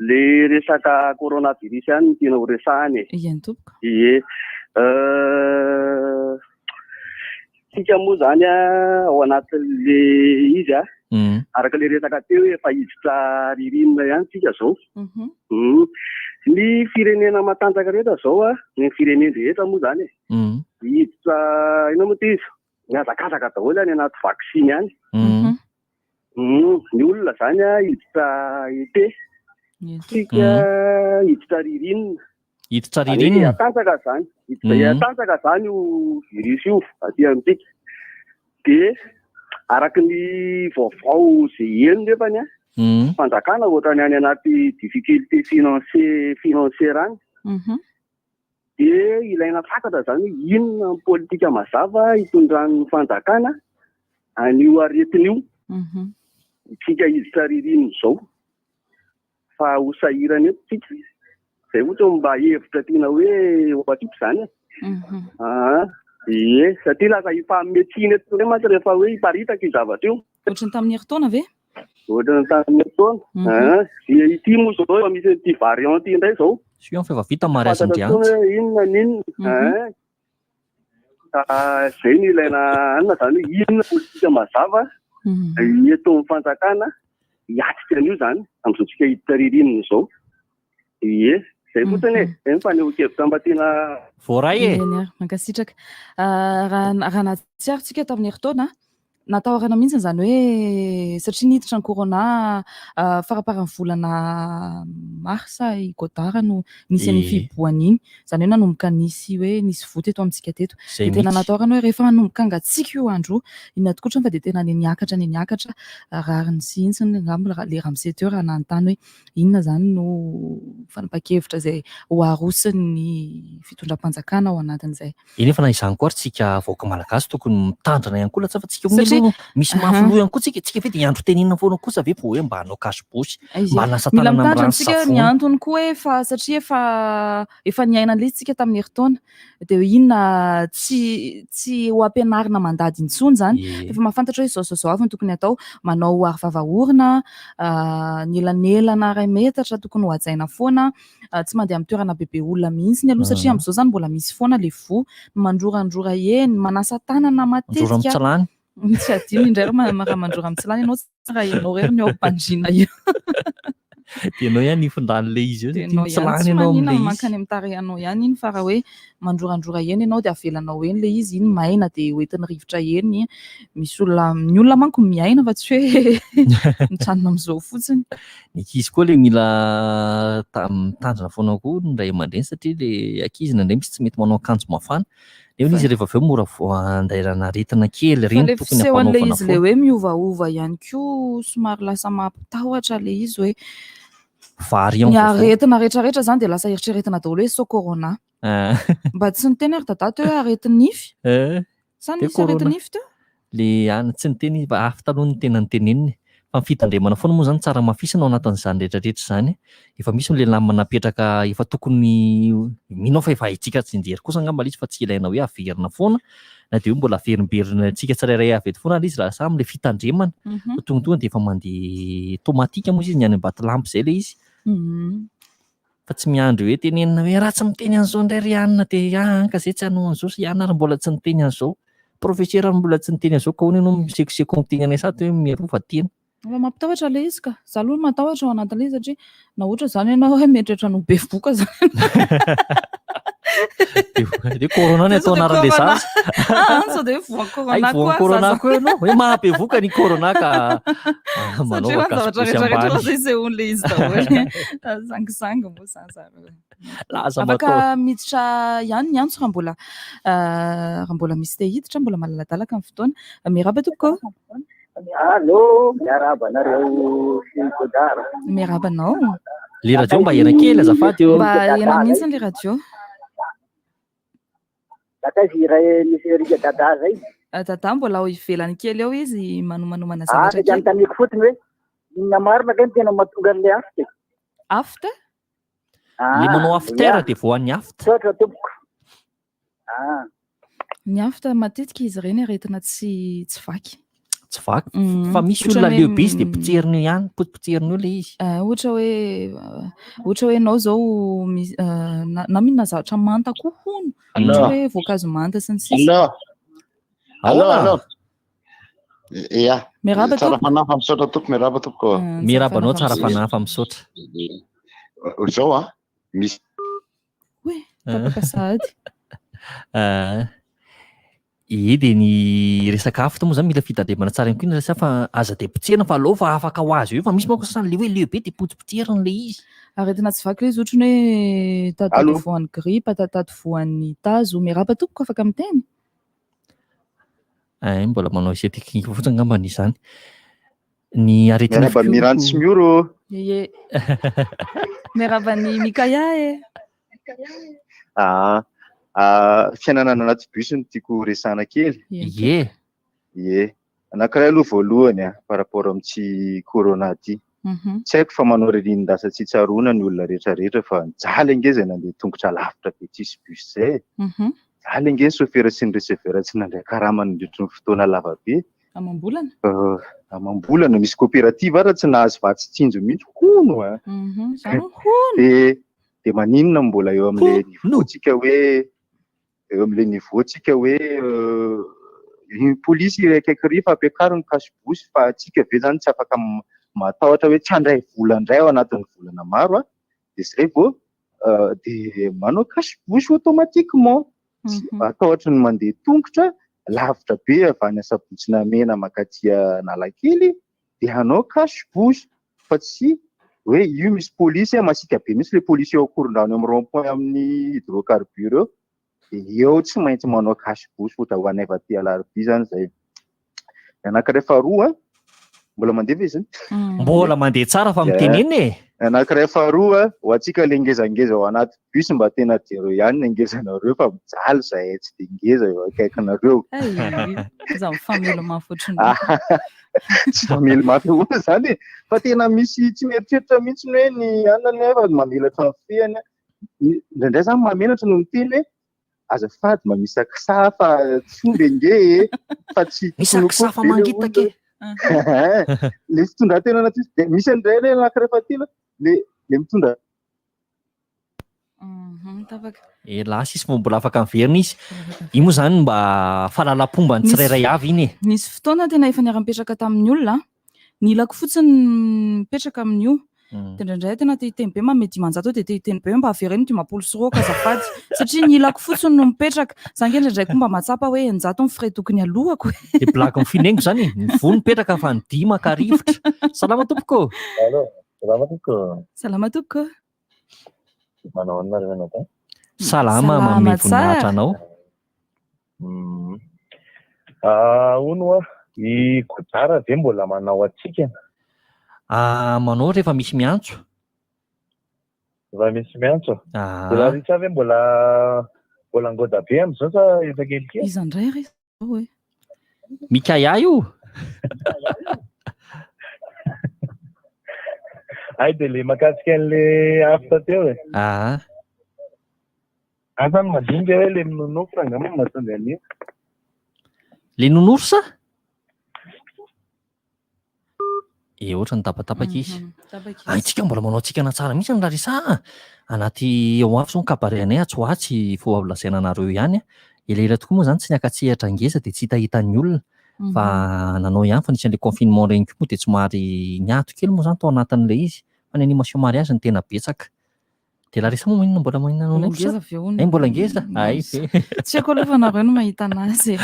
Le resaka coronavirus ihany no tiana ho resahana e. Eny tompoko. Ie. Tsika moa zany a, ao anatin'le izy a, araka le resaka teo hoe efa hiditra ririnina ihany tsika zao. Ny firenena matanjaka rehetra zao a, ny firenen-drehetra moa zany e, hiditra, inona moa ty izy? Mihazakazaka daholo any anaty vaksiny any. Ny olona zany a, hiditra été, tsika hiditra ririnina. Hiditra Izany hoe ririnina. Hatanjaka zany, hiditra hatanjaka zany io virus io aty amintsika. Dia araka ny vaovao izay heno nefany a, fanjakana ohatrany any anaty difficulté financier financière any. Dia ilaina fantatra zany hoe inona ny politika mazava hitondran'ny fanjakana an'io aretina io. Isika hiditra ririnina izao. Fa ho sahirana eto tsika. Izay ohatra mba hevitra tiana hoe ho antsika izany e. Ah, ie, satria lasa hifanome tsiny eto indray mantsy rehefa hoe hiparitaka io zavatra io. Ohatry ny tamin'ny herintaona ve? Ohatry ny tamin'ny herintaona. Ah, dia ity moa izao efa misy an'ity variant ity indray izao. Io efa vita mariage Fantatra ndry intsony antsa. hoe inona n'inona. Ah, ka izay no ilaina anona izany hoe inona politika mazava eto amin'ny fanjakana. hiatrika an'io izany amin'izao tsika hiditra ririnina izao. Ie, izay fotsiny e, izay no fanehoan-kevitra mba tiana. Voaray e! Eny ary, mankasitraka. Raha raha nahatsiaro tsika tamin'ny herintaona, natahorana mihitsy izany hoe satria niditra ny corona faramparan'ny volana marsa i Godard no nisy an'iny fihibohana iny. Izany hoe nanomboka nisy hoe nisy voa teto amintsika teto. Izay Dia tena mihitsy. natahorana hoe rehefa manomboka hangatsiaka io andro io, inona tokoa otrany fa dia tena niakatra niakatra rariny sy hitsiny angamba ilay ramose teo raha nanontany hoe Inona izany no fanapahan-kevitra izay ho arosin'ny fitondram-panjakana ao anatin'izay? Eny fa na izany koa ary tsika vahoaka malagasy tokony mitandrina ihany koa latsa fa tsika hono Satria aloha misy mafy Aha. loha ihany koa tsika, tsika ve dia hiandry tenenina foana kosa ve vao hoe mba hanao cache-bouche, Aiza. mba hanasa Mila tanana amin'ny mitandrina rano sy tsika ny savony. antony koa hoe fa satria efa efa niaina an'ilay izy tsika tamin'ny herintaona dia hoe inona tsy tsy ho ampianarina mandady intsony izany Ie. efa mahafantatra hoe izao sy izao avy no tokony atao, manao aro vava orona, ny elanelana iray metatra tokony ho hajaina foana, tsy mandeha amin'ny toerana bebe olona mihitsy aloha satria amin'izao izany mbola misy foana ilay voa, ny mandrorandrora eny, manasa tanana Mandrora matetika. mitsilany. Tsy adino indray raha mandrora mitsilany ianao, raha ianao irery no eo am-pandriana eo. Dia ianao ihany hifindran'ilay izy eo, Dia satria ianao ihany, mitsilany tsy ianao maninona amin'ilay izy. mankany amin'ny tarehinao ihany iny fa raha hoe mandrorandrora eny ianao dia avelanao eny ilay izy, iny maina dia hoentin'ny rivotra eny, misy olona, ny olona manko miaina fa tsy hoe mijanona amin'izao fotsiny. Ny ankizy koa ilay mila mitandrina foana koa ny ray aman-dreny satria ilay ankizy indraindray misy tsy mety manao akanjo mafana nefa izy rehefa avy eo mora voandairana aretina kely Fa ireny ilay tokony fisehoan'ilay ampanaovana izy ilay foana. hoe miovaova ihany koa somary lasa mampitahotra ilay izy hoe Variant ny vaovao. aretina rehetrarehetra izany dia lasa eritreretina daholo hoe sao corona. Ah. Mba tsy niteny ary dada teo hoe aretin'nify. Eh, Sa dia nisy corona. aretin'nify teo? Le any tsy niteny izy fa afta aloha no tena noteneniny. Fa ny fitandremana foana moa izany tsara hamafisina ao anatin'izany rehetra rehetra izany. Efa misy ny lehilahy manapetraka efa tokony, mino aho fa efa haintsika tsinjery kosa angamba ilay izy fa tsy ilaina hoe averina foana na dia hoe mbola averimberina antsika tsirairay avy eto foana ilay izy raha samy ilay fitandremana. Fa tonga tonga dia efa mandeha automatique moa izy ny any Ambatolampy izay ilay izy. Fa tsy miandry hoe tenenina hoe raha tsy miteny an'izao indray ry anona dia ah ka zay tsy hanao an'izao sy anona ary mbola tsy niteny an'izao. Professeur ary mbola tsy niteny an'izao ka ahoana ianao misekoseko miteny anay sady hoe miarova tena. Mba mampitahotra ilay izy ka. Za aloha matahotra ao anatin'ilay izy satria na ohatra izany ianao hoe mieritreritra ny ho bevohoka izany. Dia corona ny atao anaran'ilay zaza. Ah, sao dia voan'ny corona Hay, koa voan'ny corona zaza. koa ianao. Hoe mahabevohoka ny corona ka Satria manaova hoe zavatra cache-bouche rehetra rehetra ambany. lasa isehoan'ilay izy daholo. Sangisangy moa izany zareo. Laza Afaka matao. miditra ihany ny antso raha mbola raha mbola misy te hiditra, mbola malaladalaka ny fotoana. Miarahaba tompoko. Allô, miarahaba anareo sy Godard. Miarahaba anao. Le radio mba ela kely azafady eo. Mba ela mihitsy le radio. Nakaiza iray misy Erika Dada zay? Ah, Dada mbola ao ivelany kely ao izy manomanomana Ah, zavatra saika kely. anontaniako fotsiny hoe inona marina kay no tena mahatonga an'ilay after? After? Ah, Le manao after ya. dia voan'ny after. Misaotra tompoko. Ah. Ny afta matetika izy ireny aretina tsy tsy vaky. Tsy vaky. Mm. Fa misy Ohatra olona hoe leo be izy dia potserina eo ihany, potipotserina eo ilay izy. Eh, ohatra hoe ohatra hoe ianao izao misy, eh, na, na mihinana zavatra manta koa hono. Allo. Ohatra hoe voankazo manta sy ny sisa. Allo. Allo, Ahoana? allo. Ya. Miarahaba Tsara tompoko. fanahy fa misaotra tompoko, miarahaba tompoko. Miarahaba anao tsara fanahy fa misaotra. Izao an, misy Oy, tapaka sahady. Ah. Ie dia ny resaka afo moa zany mila fitandremana tsara ihany koa ny resaka fa aza dia potserina fa aleo fa afaka ho azy eo fa misy manko sasany le hoe leo be dia potsipotsierina le izy. Aretina tsy vaky ilay izy ohatran'ny hoe tatady Allô? voan'ny gripa, tatady voan'ny tazo. Miarahaba tompoko afaka miteny. Ay, mbola manao essai technique fotsiny angambany izany. Ny aretina Miarahaba fiko- Mirany sy Mioro ô. Ie. Miarahaba an'i Mikaya e. Ah, ah, fiainana any anaty bus no tiako resahana kely. Ie. Ie. Anankiray aloha voalohany ah, par rapport amin'ity corona ity. Tsy haiko fa manao ririnin-dasa tsy tsaroana ny olona rehetra rehetra fa nijaly ange izay nandeha tongotra lavitra be tsisy bus izay e. Jaly ange ny chauffeur sy ny receveur tsy nandray karama nandritry ny fotoana lava be. Amam-bolana? Amam-bolana, misy coopérative ary tsy nahazo vatsy tsinjo mihitsy hono a. Izany hono. Dia dia maninona mbola eo amin'ilay niveau-tsika hoe eo amin'ilay niveau-tsika hoe ny polisy iray akaiky ry fa ampiakaro ny cache-bouche fa tsika ve zany tsy afaka matahotra hoe tsy handray vola indray ao anatin'ny volana maro a, dia izay vao dia manao cash bouche automatiquement. Tsy matahotra ny mandeha tongotra lavitra be avy any Asabotsy Namehana mankaty Analakely dia hanao cash bouche fa tsy hoe io misy polisy masiaka be mihitsy ilay polisy eo Ankorondrano eo amin'ny rond point amin'ny hydrocarbure eo dia eo tsy maintsy manao cash bouche ohatra ho anay avy aty Alarobia izany izay. Ny anankiray faharoa, mbola mandeha ve izy iny? Mbola mandeha tsara fa mitenena e! Ny anankiray faharoa, ho antsika ilay ngezangeza ao anaty bus mba tena jereo ihany ny ngezanareo fa mijaly izahay tsy dia ngeza eo akaikinareo. Iza mifamely mafy ohatran'ny. Tsy mamely mafy ahoana izany e! Fa tena misy tsy mieritreritra mihitsy hoe ny anona nefa mamelatra ny fehiny. Indraindray izany mahamenatra no miteny hoe azafady mba misy kisa fa tsy omby ange e! Fa tsy Misy kisa fa mangitaka e! Le fitondran-tena anaty dia misy an'ireny hoe anankiray fahatelo le le mitondra Tapaka. Eh, lasa izy vao mbola afaka miverina izy. Iny moa izany mba fahalalam-pomba ny tsirairay avy iny e. Nisy fotoana tena efa niara-nipetraka tamin'ny olona. Ny ilako fotsiny mipetraka amin'io. Dia indraindray tena te hiteny be manome 500 aho dia te hiteny be hoe mba avereno 50 ka azafady. Satria ny ilako fotsiny no mipetraka. Za ange indraindray koa mba mahatsapa hoe 600 ny frais tokony alohako e. Dia blague mifinengo izany e. Ny voa mipetraka fa ny dihy maka rivotra. Salama tompoko. Allô, salama tompoko. Salama tompoko. Manao ahoana nareo anadahy? Salama, manome voninahitra anao. Ah, hono hoa, i Godard ve mbola manao hatsikana? Ah, manao rehefa misy miantso. Rehefa misy miantso? Ah. I Larissa ve mbola mbola ngoda be amin'izao sa efa kelikely? Iza indray re izao e? Mikaya io. Hay dia le mahakasika an'le afta teo e. Ah. Za zany mandinika hoe le nounours angamba no mahatonga an'io. Le nounours? Eh, ohatran'ny tapatapaka izy. Tapaka izy. Ay, tsika mbola manao hatsikana tsara mihitsy ny Larissa a! Anaty ao avy izao ny cabaret anay atsy ho atsy vao avy lazaina anareo ihany. Elaela tokoa moa izany tsy niaka-tsehatra ngeza dia tsy hitahitan'ny olona fa nanao ihany fa nisy an'ilay confinement ireny koa moa dia somary niato kely moa izany tao anatin'ilay izy fa ny animation mariage no tena betsaka. Dia Larissa moa maninona mbola maninona Mbola nonours? ngeza ve hono? Ay mbola ngeza? Ay ve. Tsy haiko aloha fa nareo no mahita anazy e.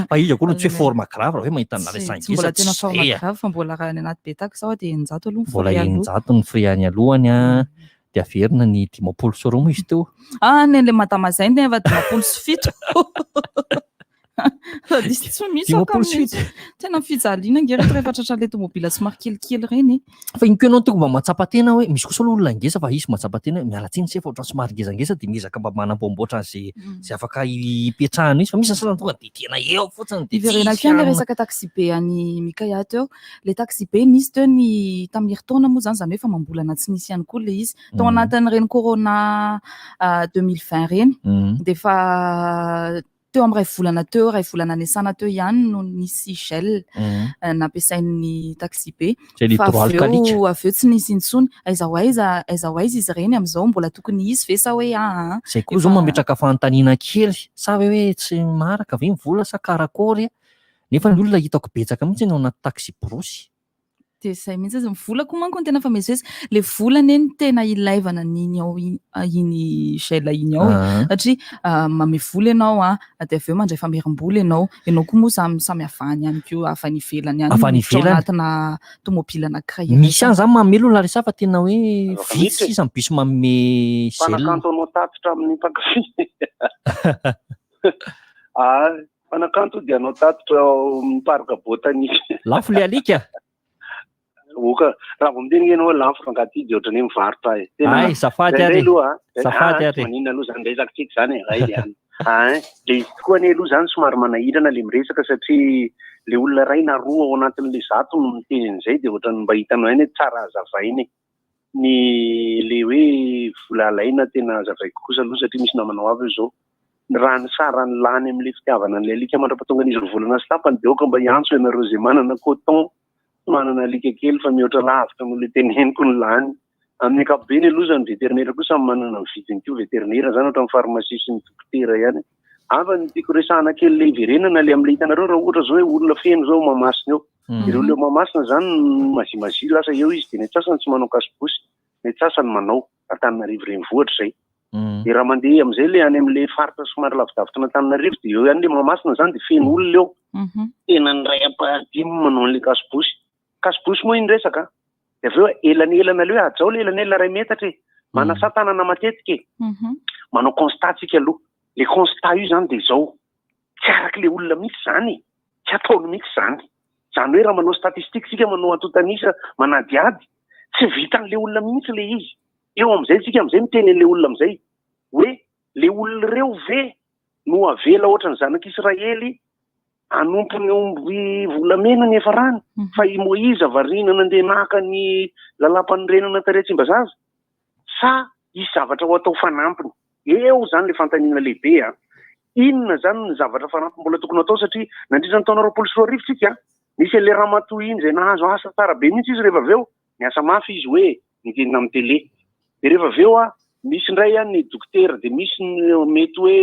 Fa izy akory no tsy hoe forme grave raha hoe mahita an'i Larissa Tsy mbola ngeza tena tsy forme zay a. grave fa mbola raha any anaty be tax aho dia 600 aloha ny Mbola frais aloha. 600 ny frais any alohany a, dia averina ny 50 sy moa izy teo. Ah, ny an'ilay madama zay ny efa 57. Sady izy tsy misy aho 57. Tena fijaliana ange reto rehefa tratra ilay tomobila somary kelikely ireny e. Fa iny koa ianao tonga mba mahatsapa tena hoe misy kosa aloha olona ngeza fa izy mahatsapa tena hoe miala tsiny se fa ohatran'ny somary ngezangeza dia miezaka mba manamboamboatra an'izay izay afaka hipetrahana izy fa misy ny sasany tonga dia tena eo fotsiny dia Iverenako tsisy ihany ilay anona. resaka taxi-be any Mikaya teo. Ilay taxi-be nisy teo ny tamin'ny herintaona moa izany, izany hoe efa amam-bolana tsy nisy ihany koa ilay izy. Tao anatin'ireny corona 2020 ireny dia efa teo amin'ny iray volana teo, iray volana niasana teo ihany no nisy gel nampiasain'ny taxi-be. Gel Fa avy eo hydroalcoolique. avy eo tsy nisy intsony. Aiza ho aiza, aiza ho aiza izy ireny amin'izao? Mbola tokony hisy ve sa hoe aa? Izay koa izao mametraka fanontaniana kely, sa ve hoe tsy maharaka ve ny vola sa karakory? Nefa ny olona hitako betsaka mihitsy ny ao anaty taxi-brousse. Dia izay mihitsy aza, ny vola koa manko no tena famezivezy. Ilay vola anie no tena ilaivana an'iny ao iny gel iny ao e. Satria manome vola ianao an, dia avy eo mandray famerim-bola ianao. Ianao koa moa samy samy avy any ihany koa, avy any ivelany ihany Avy any miditra ao ivelany. anatina tomobila anankiray Misy ihany izany manome aloha Larissa fa tena hoe Afaka vitsy miditra e. sisa ny bus manome gel. Mpanakanto hanao tatitra amin'ny mpankafy. Ah, Mpanakanto dia hanao tatitra ao amin'ny parc botanique. Lafo le alika? Oka, raha vao miteny ianao hoe lafo rangahy ty dia ohatran'ny hoe mivarotra ahy. Tena Ay, zafady indraindray ary. aloha a, Zafady ah, ary. tsy maninona aloha izany resaka tsika izany e, ray dia any. Ah, hein, le izy tokoa anie aloha izany somary manahirana le miresaka satria le olona iray na roa ao anatin'le zato no miteny an'izay dia ohatran'ny mba hitanao ihany hoe tsara hazavaina e. Ny le hoe vola alaina tena hazavaiko kosa aloha satria misy namanao avy eo izao raha ny sarany lany amin'ilay fitiavana an'ilay alika mandra-pahatongan'izy roa volana sy tapany dia aoka mba hiantso ianareo izay manana coton sy manana alika kely fa mihoatra lavitra noho ilay teneniko ny lany. Amin'ny ankapobeny aloha izany vétérinaire koa samy manana ny vidiny koa vétérinaire izany ohatran'ny pharmacie sy ny dokotera ihany. Hafa ny tiako resahana kely ilay hiverenana ilay amin'ilay hitanareo raha ohatra izao hoe olona feno izao Mahamasina eo. Ireo olona eo Mahamasina izany mazia-mazia lasa eo izy dia ny antsasany tsy manao cache-bouche, ny antsasany manao. Antananarivo renivohitra izay. Dia raha mandeha amin'izay ilay any amin'ilay faritra somary lavidavitra an'Antananarivo dia eo ihany ilay Mahamasina izany dia feno olona eo. Tena ny iray ampahadimy manao an'ilay cache-bouche. Cache-bouche moa iny resaka an. Dia avy eo elanelana aleo hoe hajao ilay elanelana iray metatra e. Manasà tanana matetika e. Manao constat tsika aloha. Ilay constat io izany dia izao. Tsy arak'ilay olona mihitsy izany e. Tsy ataony mihitsy izany. Izany hoe raha manao statistique tsika manao antontan'isa manadihady, tsy vitan'ilay olona mihitsy ilay izy. Eo amin'izay tsika amin'izay miteny an'ilay olona amin'izay hoe ilay olona ireo ve no avela ohatran'ny zanak'Israely hanompo ny omby volamena ny efarany fa i Moiza variana nandeha naka ny lalàmpanorenana tary Tsimbazaza sa hisy zavatra ho atao fanampiny? Eo izany ilay fanontaniana lehibe an! Inona izany ny zavatra fanampiny mbola tokony ho atao satria nandritra ny taona 2020 tsika nisy an'ilay ramatoa iny izay nahazo asa tsara be mihitsy izy rehefa avy eo, niasa mafy izy hoe niteny tamin'ny télé. Dia rehefa avy eo an, misy indray an ny dokotera dia misy ny mety hoe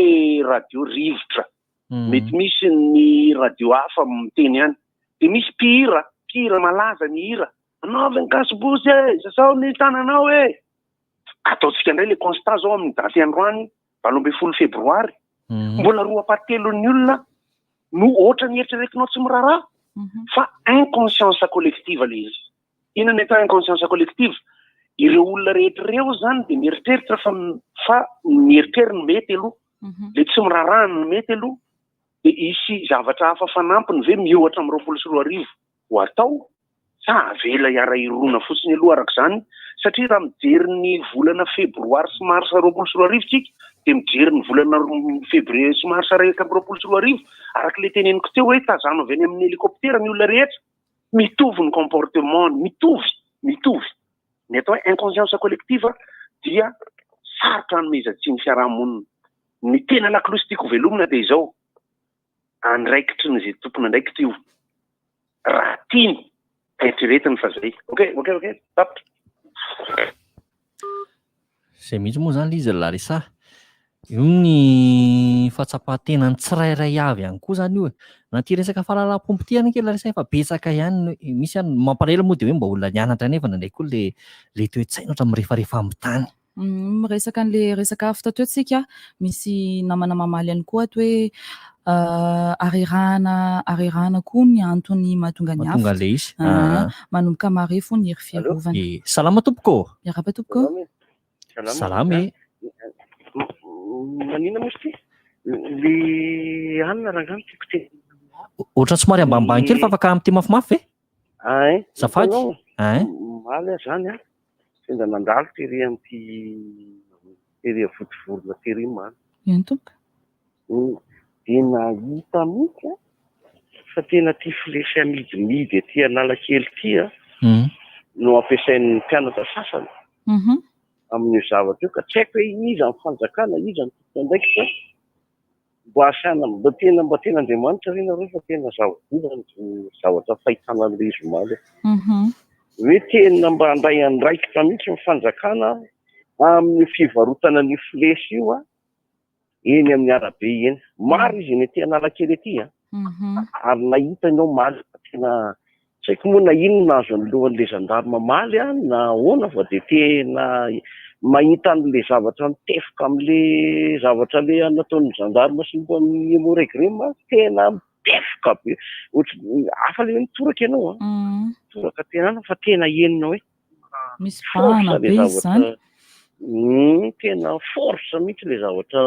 radio rivotra, mety misy ny radio hafa miteny ihany. Dia misy mpihira, mpihira malaza nihira, anaovy ny cache-bouche e, sasao ny tananao e. Ataontsika indray ilay constat izao amin'ny daty androany 18 febroary, mbola roa ampahatelon'ny olona no ohatran'ny eritreretinao tsy miraharaha fa inconscience collective ilay izy. Inona ny atao inconscience collective? Ireo olona rehetra ireo izany dia mieritreritra fa fa ny eritreriny mety aloha, ilay tsy miraharaha no mety aloha, dia hisy zavatra hafa fanampiny ve miohatra amin'ny 2020 ho atao sa avela hiara-hirona fotsiny aloha araka izany? Satria raha mijery ny volana febroary sy marsa 2020 tsika dia mijery ny volana fevrier sy marsa 2021 araka ilay teneniko teo hoe tazano avy any amin'ny hélicoptère ny olona rehetra, mitovy ny comportement-ny, mitovy, mitovy. Ny atao hoe inconscience collective dia sarotra anomezan-tsiny fiarahamonina. Ny tena lakolosy tiako hovelomina dia izao, andraikitry ny izay tompon'andraikitra io. Raha tiany, eritreretiny fa zay. Ok, ok, ok, tapitra. Izay mihitsy moa izany ilay izy ry Larissa. Io ny fahatsapan-tenan'ny tsirairay avy ihany koa izany io e. Na ity resaka fahalalam-pomba ity anie Larissa efa betsaka ihany ny misy any. Ny mampalahelo moa dia hoe mba olona nianatra nefa indraindray koa ilay ilay toe-tsaina ohatran'ny mirefarefa amin'ny tany. Miresaka an'ilay resaka afta teo tsika, misy namana mamaly ihany koa ato hoe arerahana arerahana koa ny antony mahatonga ny Mahatonga afta. an'ilay izy. Ah, Ah. manomboka marefo ny hery fiarovana. Eh, salama tompoko ô. Miarahaba tompoko. Salama. Salama e. Maninona moa izy ity? Le anona rangahy no tiako tenenina. Ohatran'ny somary ambanimbany kely fa afaka miteny mafimafy ve? Ein, Azafady. hitanao, Ein. omaly aho zany an, sendra nandalo tery amin'ity tery Vontovorona tery omaly. Eny tompoko. Dia nahita mihitsy aho fa tena ity flesy amidimidy aty Analakely ity an, no ampiasain'ny mpianatra sasany amin'io zavatra io ka tsy haiko hoe iza ny fanjakana, iza ny tompon'andraikitra Mba asiana, mba tena, mba tena Andriamanitra ve nareo fa tena zava-doza ny zavatra fahitana an'ilay izy omaly e. Hoe tena mba handray andraikitra mihitsy ny fanjakana amin'io fivarotana an'io flesy io an, eny amin'ny arabe eny. Maro izy eny aty Analakely aty an. Ary nahita ianao omaly fa tena tsy haiko moa na inona nahazo ny lohan'ilay gendarme omaly an, na ahoana fa dia tena mahita an'ilay zavatra mitefoka amin'ilay zavatra ilay nataon'ny gendarme sy ny Emmo-Reg mantsy tena mitefoka be. Ohatry ny hafa ilay hoe mitoraka ianao an, mitoraka tena fa tena henonao hoe Misy force bahana le be izy zavatra izany. Tena force mihitsy le zavatra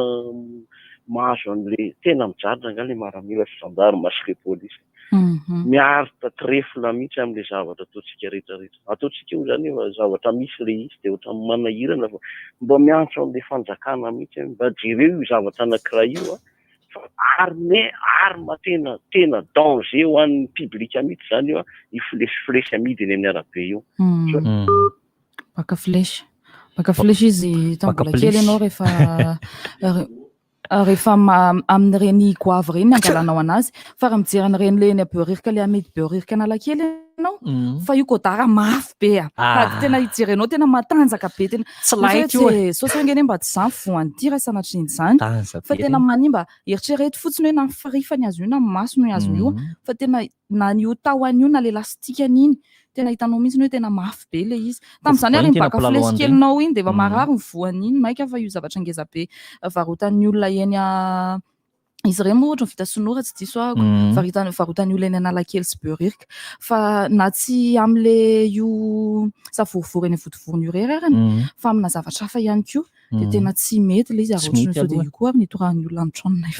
mahazo an'le tena mijaly rangahy le maramila sy gendarme sy le polisy. Miaritra trefla mihitsy amin'le zavatra ataontsika rehetra rehetra. Ataontsika io zany efa zavatra misy le izy de ohatran'ny manahirana fa mba miantso an'le fanjakana mihitsy hoe mba jereo io zavatra anankiray io a. Fa arme, arme tena tena danger ho an'ny public mihitsy zany io a, io flesy flesy amidy eny amin'ny arabe io. Baka flesy. Baka flesy izy tamin'ny Baka mbola kely flesy. ianao rehefa rehefa amin'ireny goavy ireny ny angalanao anazy. Fa raha mijery an'ireny le eny Behoririka le amidy Behoririka Analakely. anao fa io godard mafy be a. Sady tena ijerenao tena matanjaka be tena. Tsy laitra io e. Sao sao ange mba tsy izany voan'ity raha sanatria izany. Fa tena manimba. Eritrereto fotsiny hoe na ny firifany azo io na ny masony azo io fa tena na io tahony io na le lastikany iny tena hitanao mihitsy hoe tena mafy be le izy. Tamin'izany ary mibaka flesy kelinao iny dia efa marary ny voany iny maika fa io zavatra ngeza be varotan'ny olona eny a izy ireny moa ohatra vita sinoa raha tsy diso aho varotan'ny varotan'ny olona eny Analakely sy Behoririka fa na tsy amin'le io savorovoro eny Vontovorona io irery arany fa amina zavatra hafa ihany koa dia tena tsy mety ilay izy ary ohatran'ny sao dia io koa ary nitorahan'ny olona ny tranonay.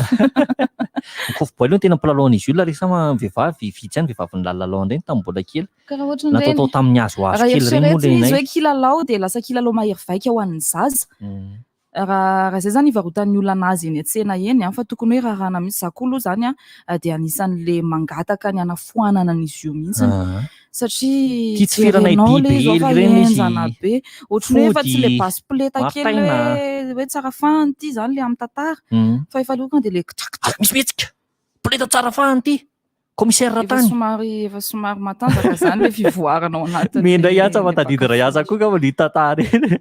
Ny kofboay aloha no tena mpilalao an'izy io Larissa fa vehivavy vitsy ihany vehivavy nilalao an'ireny tamin'ny mbola kely. Ka raha ohatran'ireny. Nataotao tamin'ny hazohazo kely ireny moa ilay izy hoe kilalao dia lasa kilalao mahery vaika ho an'ny zaza. Raha raha izay izany ivarotan'ny olona anazy eny an-tsena eny an, fa tokony hoe raràna mihitsy. Izaho koa aloha izany an dia anisan'le mangataka ny hanafoanana an'izy io mihitsy. Satria Ity tsy firanay jerenao biby le izy ao fa hely ireny izy. henjana be. Ohatran'ny hoe efa tsy le Fody, basy poleta kely maritaina. hoe hoe tsara fahana ity izany le amin'ny tantara. Fa efa aleoko dia le Ah, misy mihetsika. Poleta tsara fahana ity. Commissaire efa tany. somary efa somary matanjaka izany le fivoarana ao anatin'ny Mendra hiantsa fa le tadidy iray asa koa angamba ny tantara iny.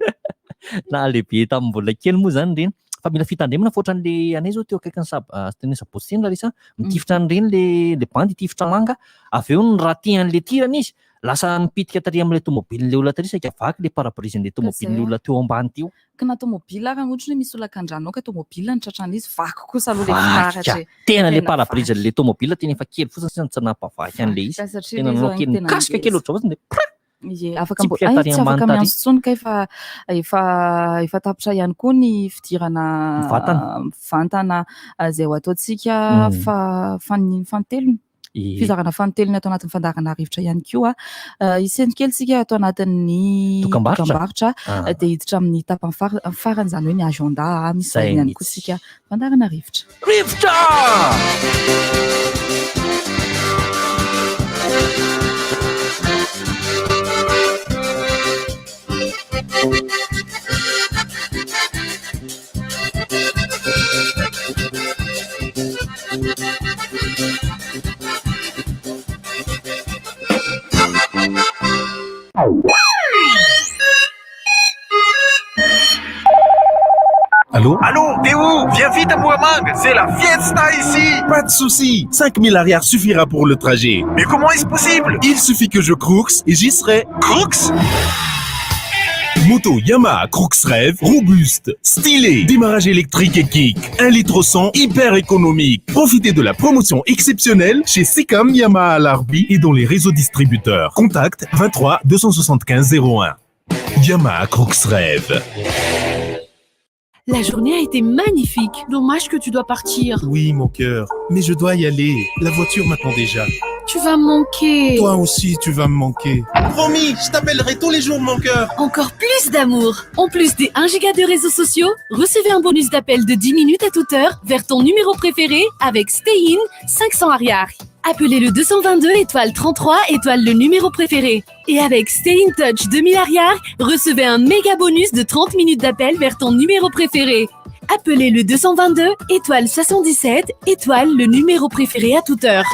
Na lehibe tamin'ny mbola kely moa izany ireny. Fa mila fitandremana fa ohatran'le anay izao teo akaikin'ny sab- ah, teny Sabotsy teny Larissa, mitifitra an'ireny le le bandy hitifitra manga, avy eo ny raha tian'le tirana izy, lasa mipitika tary amin'ilay tomobilin'ilay olona tary saika vaky le pare-brise-n'ilay tomobilin'ilay olona teo ambany teo. Ka na tomobile ary ohatra hoe misy olona kandranao ka tomobile no tratran'izy, vaky kosa aloha le Vaky fitaratra ka. e. Tena le Tena pare-brise-n'ilay tomobile tena efa kely fotsiny sisa no tsy nampavaky an'ilay izy. Vaky ka satria Tena ilay izy nanao ao kely iny tena nikasoka kely ngeza. ohatr'izao fotsiny dia prrr! Ie, afaka Tsy mbo- pia ay, tary tsy ambany afaka tary. miantso intsony kay fa efa efa tapitra ihany koa ny fidirana Mivantana. mivantana izay ho ataontsika fa fa- fanintelony. Ie. Fizarana fanintelony ato anatin'ny fandaharana rivotra ihany koa. Hisento kely tsika ato anatin'ny Dokambarotra. dokambarotra, Ah. dia hiditra amin'ny tapany farany izany hoe ny agenda, misy Izay vahiny ihany koa mihitsy. tsika fandaharana rivotra. Rivotra! Allô Allô, t'es où Viens vite à Moramanga, c'est la fiesta ici Pas de souci, 5000 ariary suffira pour le trajet. Mais comment est-ce possible Il suffit que je crooks et j'y serai. Crooks Moto Yamaha Crooks Rêve, robuste, stylé, démarrage électrique et kick, 1 litre 100, hyper économique. Profitez de la promotion exceptionnelle chez Sicam Yamaha Alarobia et dans les réseaux distributeurs. Contact 23 275 01. Yamaha Crooks Rêve. La journée a été magnifique. Dommage que tu dois partir. Oui, mon cœur, mais je dois y aller. La voiture m'attend déjà. Tu vas me manquer. Toi aussi, tu vas me manquer. Promis, je t'appellerai tous les jours, mon cœur. Encore plus d'amour. En plus des 1 giga de réseaux sociaux, recevez un bonus d'appel de 10 minutes à toute heure vers ton numéro préféré avec Stay In 500 ariary. Appelez le 222 étoile 33 étoile le numéro préféré. Et avec Stay in Touch 2000 ariary, recevez un méga bonus de 30 minutes d'appel vers ton numéro préféré. Appelez le 222 étoile 77 étoile le numéro préféré à toute heure.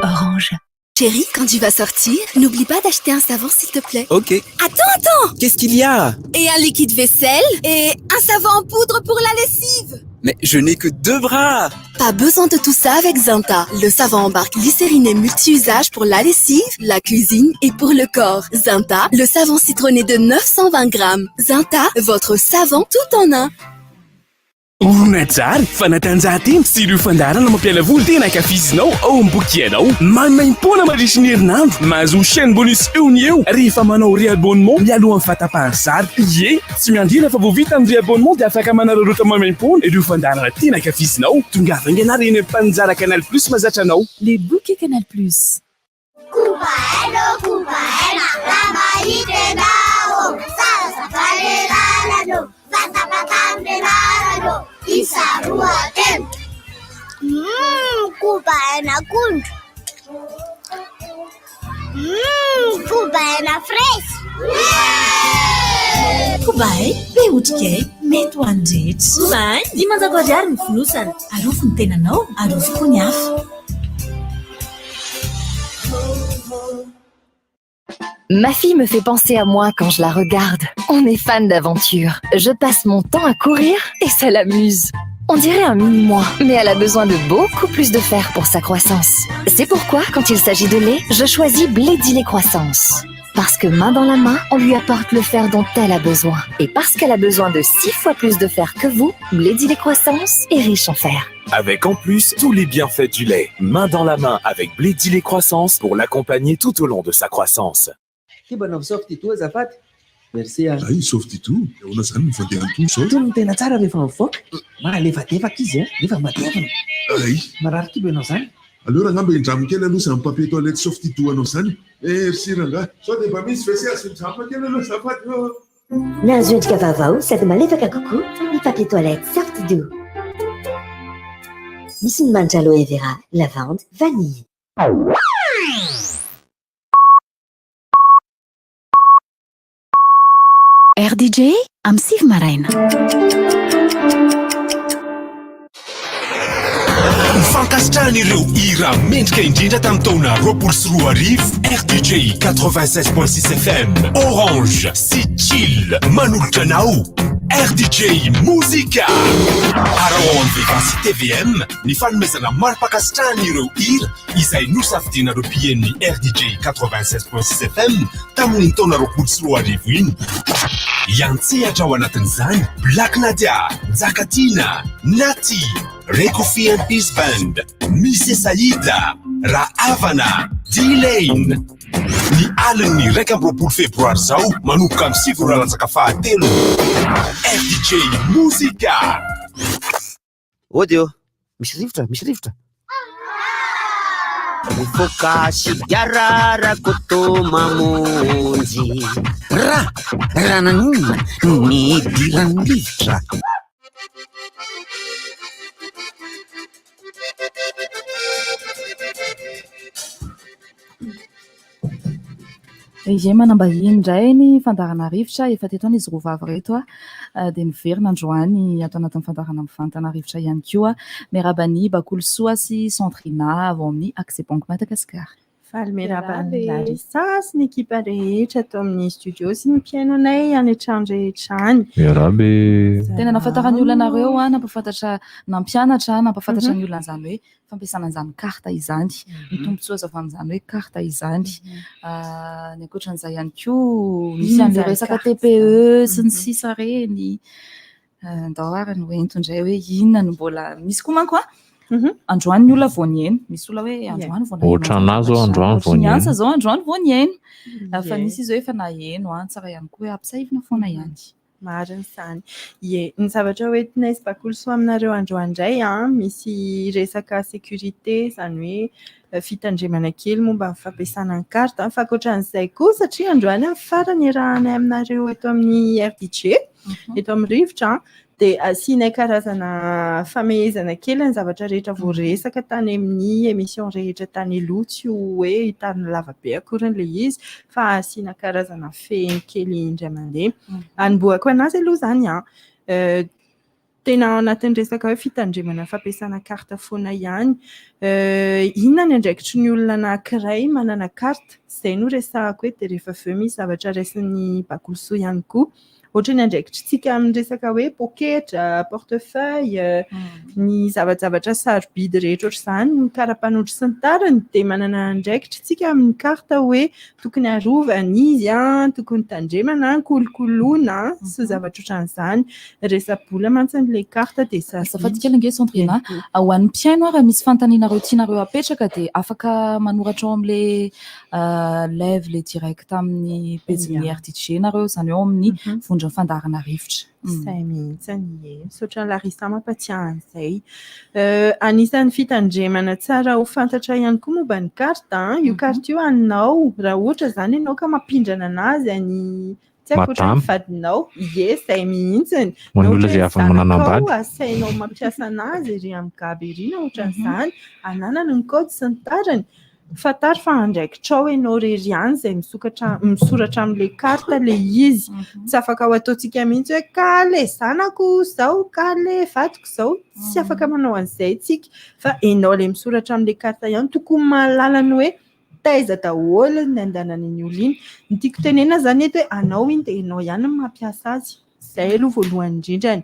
Orange. Chérie, quand tu vas sortir, n'oublie pas d'acheter un savon s'il te plaît. Ok. Attends, attends Qu'est-ce qu'il y a Et un liquide vaisselle et un savon en poudre pour la lessive. Mais je n'ai que deux bras Pas besoin de tout ça avec Zinta. Le savon en barre glycériné multi-usage pour la lessive, la cuisine et pour le corps. Zinta, le savon citronné de 920 grammes. Zinta, votre savon tout en un. Horonantsary, fanatanjahantena sy ireo fandaharana mampiala voly tena ankafizinao ao amin'ny boky-anao. Maimaimpoana mandritry ny herinandro. Mahazo chaîne bonus eo ny eo rehefa manao réabonnement mialohan'ny fahatapahan'ny sary. Ie, tsy miandry ela fa vao vita ny réabonnement dia afaka manararaotra maimaimpoana ireo fandaharana tena ankafizinao. Tongava haingana ary eny amin'ny mpaninjara Canal Plus mahazatra anao. Les bouquets Canal Plus. Koba e, be otrikaina, mety ho an'ny rehetra. Koba e, 500 ariary ny fonosana. Arovy ny tenanao, arovy koa ny hafa. Ma fille me fait penser à moi quand je la regarde. On est fan d'aventure. Je passe mon temps à courir et ça l'amuse. On dirait un mini-moi, mais elle a besoin de beaucoup plus de fer pour sa croissance. C'est pourquoi, quand il s'agit de lait, je choisis Blédilait Croissance. Parce que main dans la main, on lui apporte le fer dont elle a besoin. Et parce qu'elle a besoin de 6 fois plus de fer que vous, Blédilait Croissance est riche en fer. Avec en plus tous les bienfaits du lait. Main dans la main avec Blédilait Croissance pour l'accompagner tout au long de sa croissance. Ty mba anaovy soft-doux azafady. Merci a. Ay, soft-doux, ahoana zany no fandehan'itony zao? Itony no tena tsara rehefa mivoaka. Mahalefadefaka izy a, nefa matevina. Ay. Marary kibo ianao zany. Aleo rangah mba hindramo kely aloha izany papier toilette soft-doux anao izany. Merci rangah. Sao dia mba misy WC azo hindramina kely aloha azafady ô. Nahazo endrika vaovao sady malefaka kokoa ny papier toilette soft-doux. Misy ny manitra aloe vera, lavande, vanille. RDJ amin'ny 9 maraina. Ho fankasitrahana ireo hira mendrika indrindra tamin'ny taona 2020, RDJ 96.6 FM, Orange sy Chill manolotra anao RDJ Mozika. Araho ao amin'ny Vivacité TVM ny fanomezana mari-pankasitrahana ireo hira izay nosafidianareo mpihaino ny RDJ 96.6 FM tamin'iny taona 2020 iny. Hiantsehatra ao anatin'izany Black Nadia, Njakatiana, Natty, Rekofi and Peace Band, Mise Saïda, Rahavana, D-Lane. Ny alin'ny 21 febroary izao manomboka amin'ny 9 ora latsaka fahatelo. RDJ Mozika. Ody ô! Misy rivotra, misy rivotra. Mifoka sigara Rakoto mamonjy. Ra, raha naninona no nidiran'ny rivotra? Ie, manambahiny indray ny fandaharana rivotra, efa teto ihany izy roa vavy ireto dia niverina androany ato anatin'ny fandaharana mivantana rivotra ihany koa. Miarahaba an'i Bakolisoa sy Sandrina avy ao amin'ny Accès Banque Madagascar. Faly miarahaba an'i Larissa sy ny ekipa rehetra ato amin'ny studio sy ny mpihaino anay any an-trano rehetra any. Miarahaba e! Tena nahafantaran'ny olona anareo, nampahafantatra, nampianatra, nampahafantatra ny olona an'izany hoe fampiasana an'izany carte izany, ny tombontsoa azo avy amin'izany hoe carte izany. Ny ankoatran'izay ihany koa, misy an'ilay resaka TPE sy ny sisa ireny. Ndao ary no ento indray hoe inona no mbola misy koa manko an. Androany ny olona vao nihaino. Misy olona hoe androany vao naheno. Ohatranà zao androany vao Ohatran'ny nihaino. Ansa zao androany vao nihaino. Fa nisy izy hoe efa naheno an, tsara ihany koa hoe ampisaivina foana ihany. Marina izany. Ie, ny zavatra hoentinay sy Bakolisoa aminareo androany indray an, misy resaka sécurité, izany hoe fitandremana kely momba ny fampiasana ny carte. Fa ankoatran'izay koa, satria androany amin'ny farany iarahanay aminareo eto amin'ny RDJ, eto amin'ny rivotra an, dia asianay karazana famehezana kely ny zavatra rehetra voaresaka tany amin'ny émission rehetra tany aloha, tsy ho hoe hitan'ny lava be akory ilay izy fa asiana karazana fehiny kely indray mandeha. Anombohako anazy aloha izany an, tena ao anatin'ny resaka hoe fitandremana fampiasana carte foana ihany. Inona ny andraikitry ny olona anankiray manana carte? Izay no resahako eto dia rehefa avy eo misy zavatra raisin'ny Bakolisoa ihany koa. Ohatra ny andraikitritsika amin'ny resaka hoe poketra, portefeuille, ny zavajavatra sarobidy rehetra ohatr'izany, ny kara-panondro sy ny tariny, dia manana andraikitra isika amin'ny carte hoe tokony arovana izy, tokony tandremana, kolokoloina sy zavatra ohatran'izany. Resa-bola mantsy ilay carte dia sarobidy. Azafady kely ange Sandrina, ho an'ny mpihaino ary raha misy fanontanianareo tianareo apetraka dia afaka manoratra ao amin'ilay live le direct amin'ny pejin'ny RDJ nareo izany hoe ao amin'ny vondron'ny fandaharana rivotra. Izay mihitsy e. Misaotra an'i Larissa mampatsiahy an'izay. Anisan'ny fitandremana tsara ho fantatra ihany koa momba ny carte, io carte io anao raha ohatra izany ianao ka mampindrana anazy any tsy haiko ohatra ny vadinao, ie izay mihitsy. Ho an'ny olona izay avy nanambady. Asainao mampiasa anazy ery amin'ny gaby ery na ohatran'izany, ananany ny code sy ny tariny. Fantaro fa andraikitrao ianao irery ihany izay misokatra misoratra amin'ilay carte ilay izy. Tsy afaka ho ataontsika mihitsy hoe ka le zanako izao, ka le vadiko izao. Tsy afaka manao an'izay isika fa ianao ilay misoratra amin'ilay carte ihany tokony mahalala ny hoe. Taiza daholo ny andehanan'iny olona iny. Ny tiako tenenina izany eto hoe anao iny dia ianao ihany no mampiasa azy. Izay aloha voalohany indrindrany.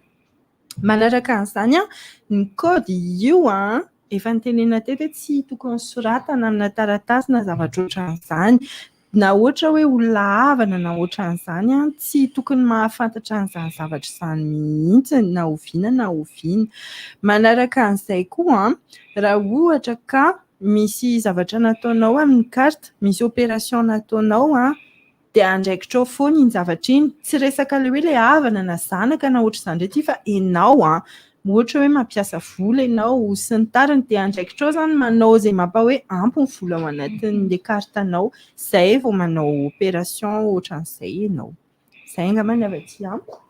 Manaraka an'izany an, ny code io an, efa notenenina teto hoe tsy tokony soratana amina taratasy na zavatra ohatran'izany. Na ohatra hoe olona havana na ohatran'izany an, tsy tokony mahafantatra an'izany zavatra izany mihitsy na oviana na oviana. Manaraka an'izay koa an, raha ohatra ka misy zavatra nataonao amin'ny carte, misy opération nataonao an, dia andraikitrao foana iny zavatra iny. Tsy resaka ilay hoe ilay havana na zanaka na ohatr'izany indray ity fa ianao an, ohatra hoe mampiasa vola ianao sy ny tariny dia andraikitrao izany manao izay mampa hoe ampy ny vola ao anatin'ilay carte-nao, izay vao manao opération ohatran'izay ianao. Izay angamba ny avy aty amiko.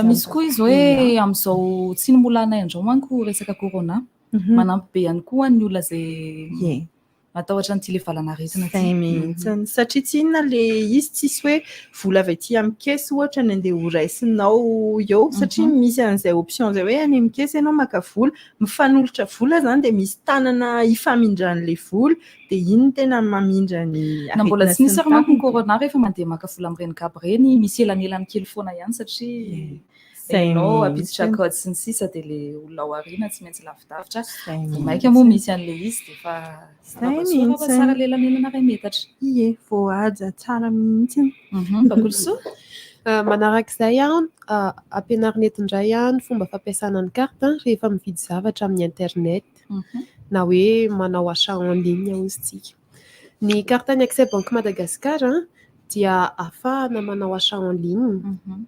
Misy koa izy hoe amin'izao tsy ny molanay amin'izao manko resaka corona. Manampy be ihany koa ny olona izay matahotra an'ity le valanaretina ity. Izay mihitsy. Satria tsy inona le izy, tsisy hoe vola avy aty amin'ny caisse ohatra ny andeha ho raisinao eo, satria misy an'izay option izay hoe any amin'ny caisse ianao maka vola, mifanolotra vola izany dia misy tanana ifamindran'ilay vola, dia iny no tena mamindra ny Na mbola aretina tsy sy nisy ny ary manko ny tariny. corona rehefa mandeha maka vola amin'ireny gab ireny, misy elanelany kely foana ihany satria Izay Ianao hampiditra mihitsy. code sy ny sisa dia ilay olona ao aoriana tsy maintsy lavidavitra. Izay Vao mainka moa mihitsy. misy an'ilay izy dia efa Izay arahaba soa arahaba mihitsy. tsara lelanelana iray metatra. Ie, voahaja tsara mihitsy. Bakolisoa? Manarak'izay, ampianarina eto indray ny fomba fampiasana ny carte rehefa mividy zavatra amin'ny internet na hoe manao achat en ligne hozy tsika. Ny carte ny Accès Banque Madagascar dia ahafahana manao achat en ligne.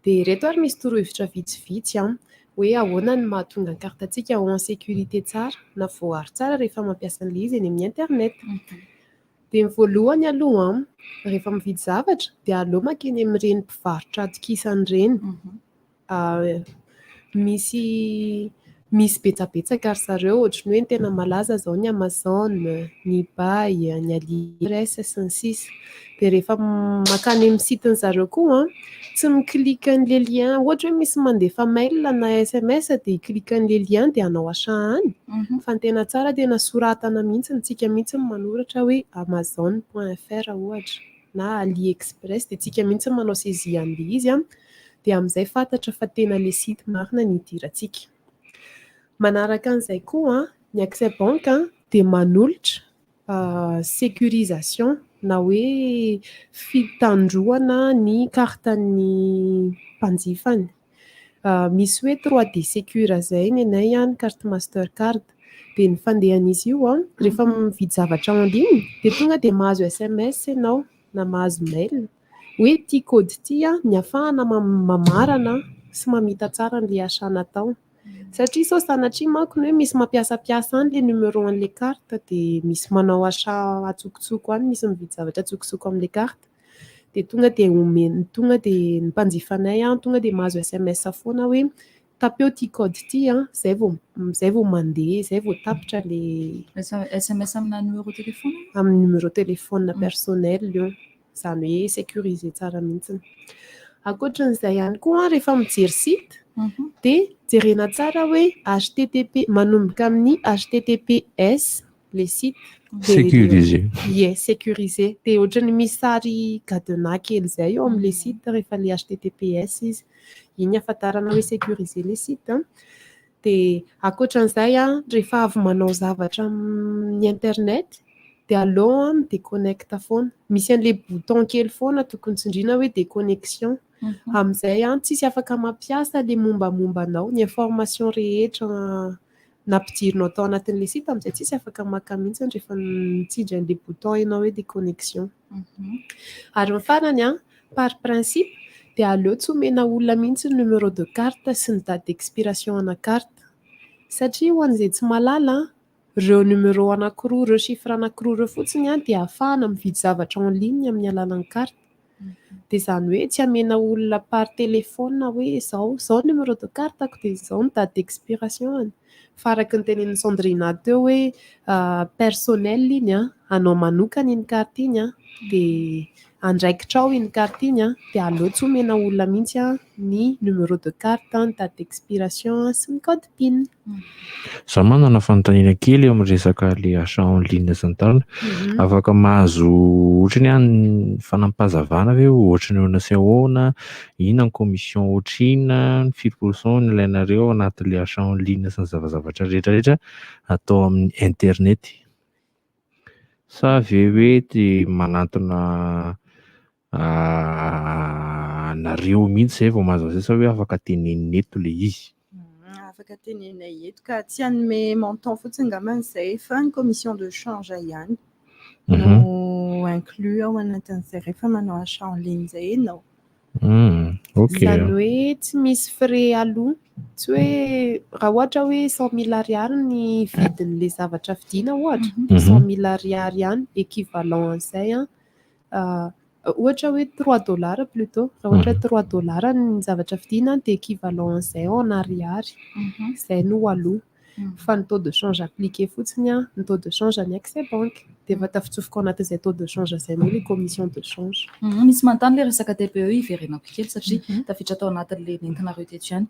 Dia ireto ary misy torohevitra vitsivitsy an, hoe ahoana no mahatonga ny carte-ntsika ho en sécurité tsara na voaaro tsara rehefa mampiasa an'ilay izy eny amin'ny internet. Dia ny voalohany aloha an, rehefa mividy zavatra dia aleo mankeny amin'ireny mpivarotra atokisana ireny. Misy misy betsabetsaka ry zareo ohatry ny hoe ny tena malaza izao ny Amazon, ny eBay, ny AliExpress sy ny sisa. Dia rehefa mankany amin'ny site-ny zareo koa an, tsy mi-clique an'ilay lien, ohatra hoe misy mandefa mail na SMS dia hi-clique an'ilay lien dia hanao achat any. Fa ny tena tsara tena soratana mihitsy, tsika mihitsy no manoratra hoe amazon point fr ohatra na AliExpress dia tsika mihitsy no manao saisie an'ilay izy an, dia amin'izay fantatra fa tena ilay site marina no idirantsika. Manaraka an'izay koa ny Accès Banque dia manolotra sécurisation na hoe fitandroana ny carte-n'ny mpanjifany. Misy hoe 3D Secure izay ny anay ny carte Mastercard. Dia ny fandehan'izy io an, rehefa mividy zavatra en ligne dia tonga dia mahazo SMS ianao na mahazo mail hoe ity code ity ny ahafahana mamarana sy mamita tsara an'ilay achat natao. Satria sao sanatria manko ny hoe misy mampiasampiasa any ilay numéro an'ilay carte dia misy manao achat antsokotsoko any, misy mividy zavatra antsokotsoko amin'ilay carte. Dia tonga dia omeny, tonga dia ny mpanjifanay an, tonga dia mahazo SMS foana hoe tapeo ity code ity an, izay vao izay vao mandeha, izay vao tapitra ilay SMS amina numéro téléphone? Amin'ny numéro téléphone personnel io. Izany hoe sécurisé tsara mihitsy. Ankoatran'izay ihany koa rehefa mijery site dia jerena tsara hoe HTTP manomboka amin'ny HTTPS le site. Sécurisé. Ie, sécurisé. Dia ohatran'ny misy sary cadenas kely izay eo amin'ilay site rehefa ilay HTTPS izy. Iny ahafantarana hoe sécurisé le site. Dia ankoatran'izay an, rehefa avy manao zavatra amin'ny internet dia aleo mi-déconnecte foana. Misy an'ilay bouton kely foana tokony tsindriana hoe déconnexion. Amin'izay an, tsisy afaka mampiasa ilay mombamomba anao, ny information rehetra nampidirinao tao anatin'ilay site amin'izay tsisy afaka maka mihitsy rehefa mitsindry an'ilay bouton ianao hoe déconnexion. Ary ny farany an, par principe dia aleo tsy omena olona mihitsy ny numéro de carte sy ny date d'expiration ana carte. Satria ho an'izay tsy mahalala an, ireo numéro anankiroa, ireo chiffre anankiroa ireo fotsiny an dia ahafahana mividy zavatra en ligne amin'ny alalan'ny carte. Dia izany hoe tsy amena olona par téléphone hoe izao, izao ny numéro de carte-ko dia izao ny date d'expiration-ny. Fa araka ny tenenin'i Sandrina teo hoe personnel iny an, anao manokana iny carte iny an, dia andraikitrao iny carte iny an, dia aleo tsy omena olona mihitsy an ny numéro de carte, ny date d'expiration sy ny code pin. Za manana fanontaniana kely eo amin'ny resaka le achat en ligne sy ny tariny. Afaka mahazo ohatry ny hoe fanampazavana ve ohatry ny ahoana sy ahoana, inona ny commission ohatr'inona, ny firy pourcent no ilainareo ao anatin'le achat en ligne sy ny zavazavatra rehetra rehetra atao amin'ny internet. Sa ve hoe te manantona anareo mihitsy zay vao mahazo an'izay sa hoe afaka tenenina eto le izy? Afaka tenenina eto ka tsy hanome montant fotsiny angambany izay fa ny commission de change ihany no inclus ao anatin'izay rehefa manao achat en ligne izay ianao. Ok. Izany hoe tsy misy frais aloa, tsy hoe raha ohatra hoe 100 000 ariary ny vidin'ilay zavatra vidiana ohatra, dia 100 000 ariary ihany équivalent an'izay an, ohatra hoe 3 dollars plutôt, raha ohatra hoe 3 dollars ny zavatra vidiana dia équivalent an'izay en ariary, izay no aloa. Fa ny taux de change appliqué fotsiny an, ny taux de change any Accès Banque. Dia efa tafitsofoka ao anatin'izay taux de change izay moa ilay commission de change. Misy manontany ilay resaka TPE iverenako kely satria tafiditra tao anatin'ilay nentinareo teto ihany.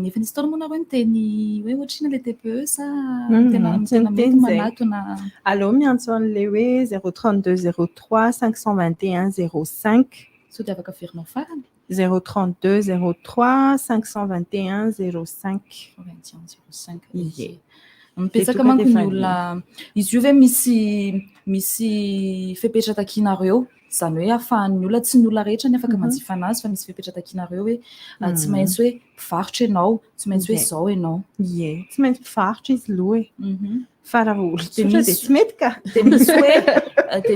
Efa nisy taona moa nareo niteny hoe ohatr'inona ilay TPE sa tena Tsy tena mety niteny izay. manatona? Aleo miantso an'ilay hoe 032 03 521 05. Sao dia afaka averinao farany? 032 03 521 05. 21 05. Ie. Mipetsaka Dia manko tonga ny dia olona izy io ve misy fepetra takianareo, izany hoe ahafahan'ny olona, tsy ny olona rehetra ny afaka manjifa anazy fa misy fepetra takianareo hoe tsy maintsy hoe mpivarotra ianao, tsy maintsy hoe zao ianao. Ie, tsy maintsy mpivarotra izy aloha e. Fa raha vao Dia olon-tsotra dia tsy mety ka. Dia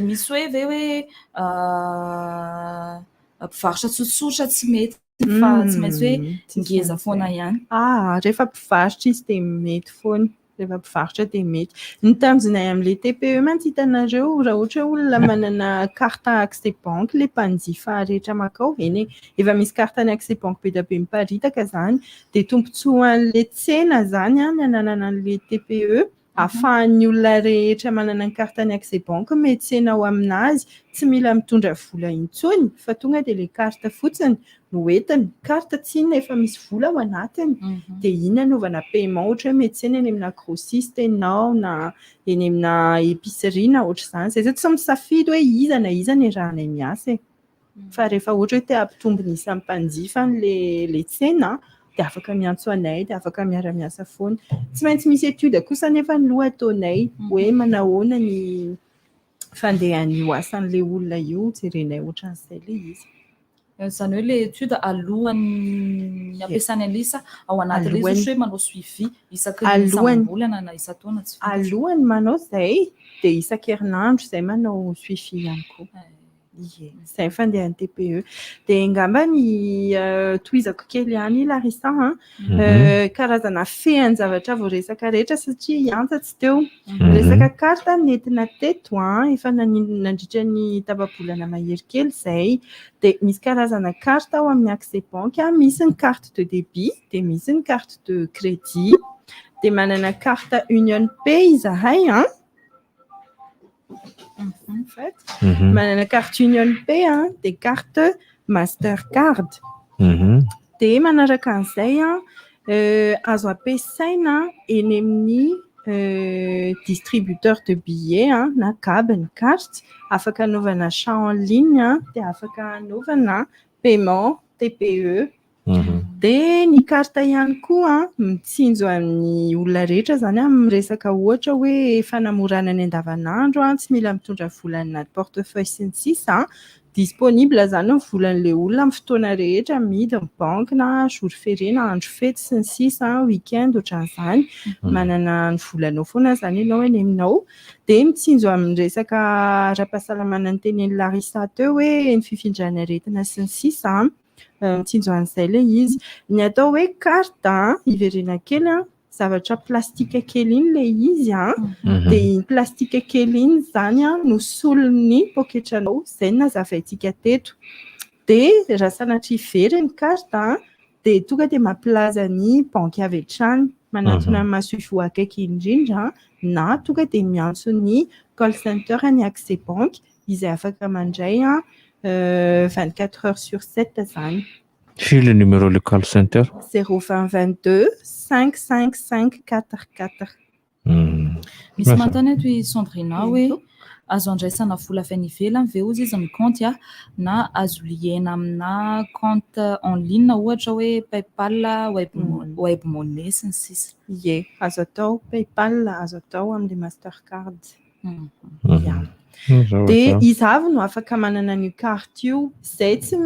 misy hoe ve hoe mpivarotra tsotsotra tsy mety fa tsy maintsy hoe ngeza foana ihany. Ah, rehefa mpivarotra izy dia mety foana. Rehefa mpivarotra dia mety. Ny tanjonay amin'ilay TPE mantsy hitanareo, raha ohatra hoe olona manana carte Accès Banque ilay mpanjifa rehetra makao, eny e, efa misy carte ny Accès Banque be dia be miparitaka izany, dia tombontsoa an'ilay tsena izany an, ny ananana an'ilay TPE, ahafahan'ny olona rehetra manana ny carte ny Accès Banque miantsena ao aminazy, tsy mila mitondra vola intsony fa tonga dia ilay carte fotsiny no entiny. Carte tsy inona efa misy vola ao anatiny, dia iny anaovana paiement ohatra hoe miantsena eny amina grossiste ianao na eny amina épicerie na ohatr'izany. Izay zao tsy misafidy hoe iza na iza ny iarahanay miasa e. Fa rehefa ohatra hoe te hampitombo ny isan'ny mpanjifa le tsena dia afaka miantso anay, dia afaka miara-miasa foana. Tsy maintsy misy étude kosa nefa ny loha ataonay hoe manahoana ny fandehan'io asan'ilay olona io, jerenay ohatran'izay ilay izy. Izany hoe ilay étude alohan'ny ampiasana an'ilay izy sa ao anatin'ilay izy ohatra hoe manao suivi isaky ny isam-bolana na isan-taona tsy fantatro. Alohan'ny manao izay dia isan-kerinandro izay manao suivi ihany koa. Ie, izay ny fandehan'ny TPE. Dia angamba ny tohizako kely ihany Larissa an, karazana fehan-javatra voaresaka rehetra satria hiantsa tsy teo. Resaka carte nentina teto an, efa nandritra ny tapa-bolana mahery kely izay. Dia misy karazana carte ao amin'ny Accès Banque, misy ny carte de débit, dia misy ny carte de crédit. Dia manana carte Union Pay izahay an. En fait, manana carte Union Pay an, dia carte Mastercard. Dia manaraka an'izay an, azo ampiasaina eny amin'ny distributeur de billets an, na GAB ny carte, afaka anaovana achat en ligne an, dia afaka anaovana paiement TPE. Dia ny carte ihany koa mitsinjo amin'ny olona rehetra izany amin'ny resaka ohatra hoe fanamorana ny andavanandro an, tsy mila mitondra vola anaty portefeuille sy ny sisa. Disponible izany ny volan'ilay olona amin'ny fotoana rehetra, mihidy ny banky na jour férié na andro fety sy ny sisa, week-end ohatran'izany. Manana ny volanao foana izany ianao eny aminao. Dia mitsinjo amin'ny resaka ara-pahasalamana notenenin'i Larissa teo hoe ny fifindran'ny aretina sy ny sisa. Mitsinjo an'izay ilay izy. Ny atao hoe carte iverena kely an, zavatra plastika kely iny ilay izy an, dia iny plastika kely iny izany an no solon'ny poketranao, izay no nazavaintsika teto. Dia raha sanatria very ny carte dia tonga dia mampilaza ny banky avy hatrany, manatona ny masoivoho akaiky indrindra na tonga dia miantso ny call center ny Accès Banque. izay afaka mandray 24 heures sur 7 izany. Firy le numéro le call center? 0 20 22 5 5 5 4 4. Misy manontany eto i Sandrina hoe azo andraisana vola avy any ivelany ve hozy izy ny kaonty a na azo liena amina compte en ligne ohatra hoe PayPal, Web Money sy ny sisa. Ie, azo atao PayPal, azo atao amin'ilay Mastercard. Ya. Dia iza avy no afaka manana an'io carte io? Izay tsy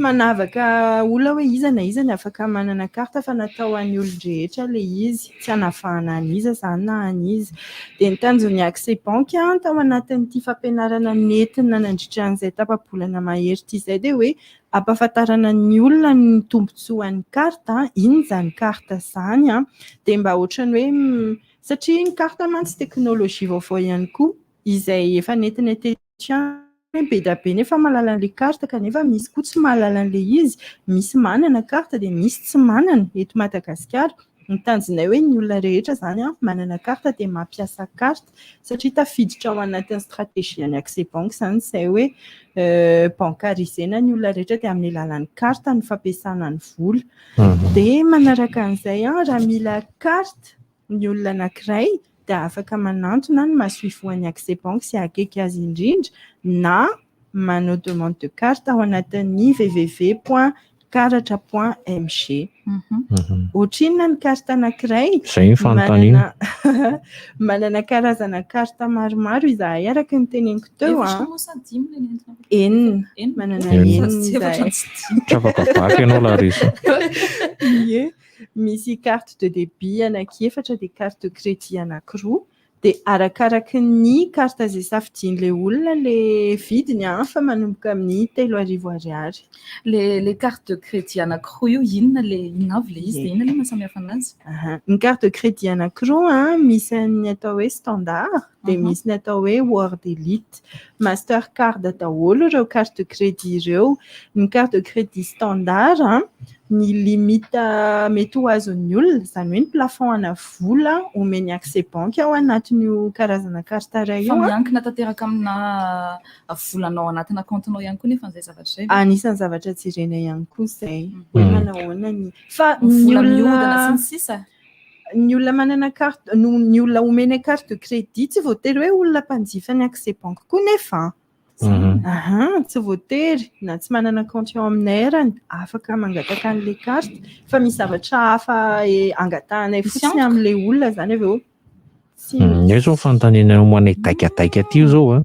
manavaka olona hoe iza na iza ny afaka manana carte fa natao ho an'ny olon-drehetra ilay izy. Tsy hanavahana an'iza izany na an'iza. Dia ny tanjon'ny Accès Banque tao anatin'ity fampianarana nentina nandritra an'izay tapa-bolana mahery ity izay dia hoe ampahafantarana ny olona ny tombontsoan'ny carte, inona izany carte izany dia mba ohatran'ny hoe satria ny carte mantsy teknôlôjia vaovao ihany koa izay efa nentina teto ihany be dia be nefa mahalala an'ilay carte kanefa misy koa tsy mahalala an'ilay izy. Misy manana carte dia misy tsy manana eto Madagasikara. Ny tanjonay hoe ny olona rehetra izany manana carte dia mampiasa carte satria tafiditra ao anatin'ny stratégie an'ny Accès Banque izany izay hoe bancarisena ny olona rehetra dia amin'ny alalan'ny carte no fampiasana ny vola. Dia manaraka an'izay raha mila carte ny olona anankiray dia afaka manantona ny masoivohon'ny Accès Banque izay akaiky azy indrindra na manao demande de carte ao anatin'ny www point karatra point mg. Ohatrinona ny carte anankiray? Izay ny fanontaniana. Manana karazana carte maromaro izahay araka ny teneniko teo. Efatra moa sa dimy ilay nentina? Enina. Manana enina izahay. Tsy afaka vaky ianao Larissa. Ie. Misy carte de débit anankiefatra dia carte de crédit anankiroa. Dia arakaraky ny carte izay safidian'ilay olona ilay vidiny fa manomboka amin'ny 3000 ariary. Le carte de crédit anankiroa io inona le inona avy le izy dia inona le mahasamihafa anazy? Ny carte de crédit anankiroa misy ny atao hoe standard dia misy ny atao hoe World Elite. Mastercard daholo ireo carte de crédit ireo. Ny carte de crédit standard ny limite mety ho azon'ny olona izany hoe ny plafond ana vola omen'ny Accès Banque ao anatin'io karazana carte iray Fa io. miankina tanteraka amina volanao anatina compte-nao ihany koa nefa an'izay zavatra izay. Anisan'ny zavatra jerena ihany koa izay hoe manao ahoana ny fa Ny ny vola mihodina sy olona ny sisa. ny olona manana carte no ny olona omena carte de crédit tsy voatery hoe olona mpanjifa ny Accès Banque koa nefa. Aha, tsy voatery na tsy manana compte eo aminay arany afaka mangataka an'ilay carte fa misy zavatra hafa angatahanay Misy fotsiny antoka. amin'ilay olona izany avy eo. Tsy Io zao fanontaniana homanay daikadaika aty io zao a.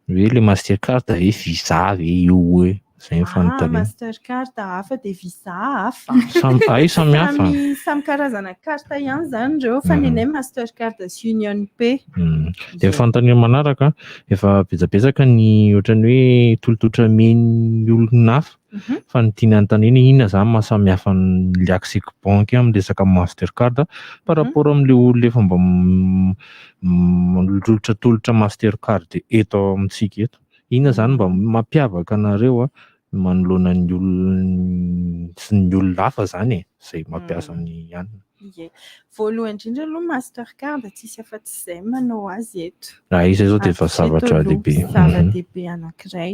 Hoe le Mastercard ve Visa ve io hoe zay ny Ah, fanontaniana. Mastercard hafa dia Visa hafa. Ay, samy hafa. Samy karazana carte ihany izany ireo fa ny anay Mastercard sy Union Pay. Dia fanontaniana manaraka efa betsabetsaka ny ohatran'ny hoe tolotolotra omen'ny olona hafa fa ny tiana anontaniana inona izany mahasamihafa ny Accès Banque amin'ny resaka Mastercard par rapport amin'ilay olona efa mba manolotra tolotra Mastercard eto amintsika eto. Inona izany mba mampiavaka anareo a manoloana ny olona sy ny olona hafa izany e izay mampiasa ny anina. Ie. Voalohany indrindra aloha Mastercard tsisy afa-tsy izay manao azy eto. Raha izay zao dia efa Hatreto zavatra aloha, lehibe. Zava-dehibe anankiray.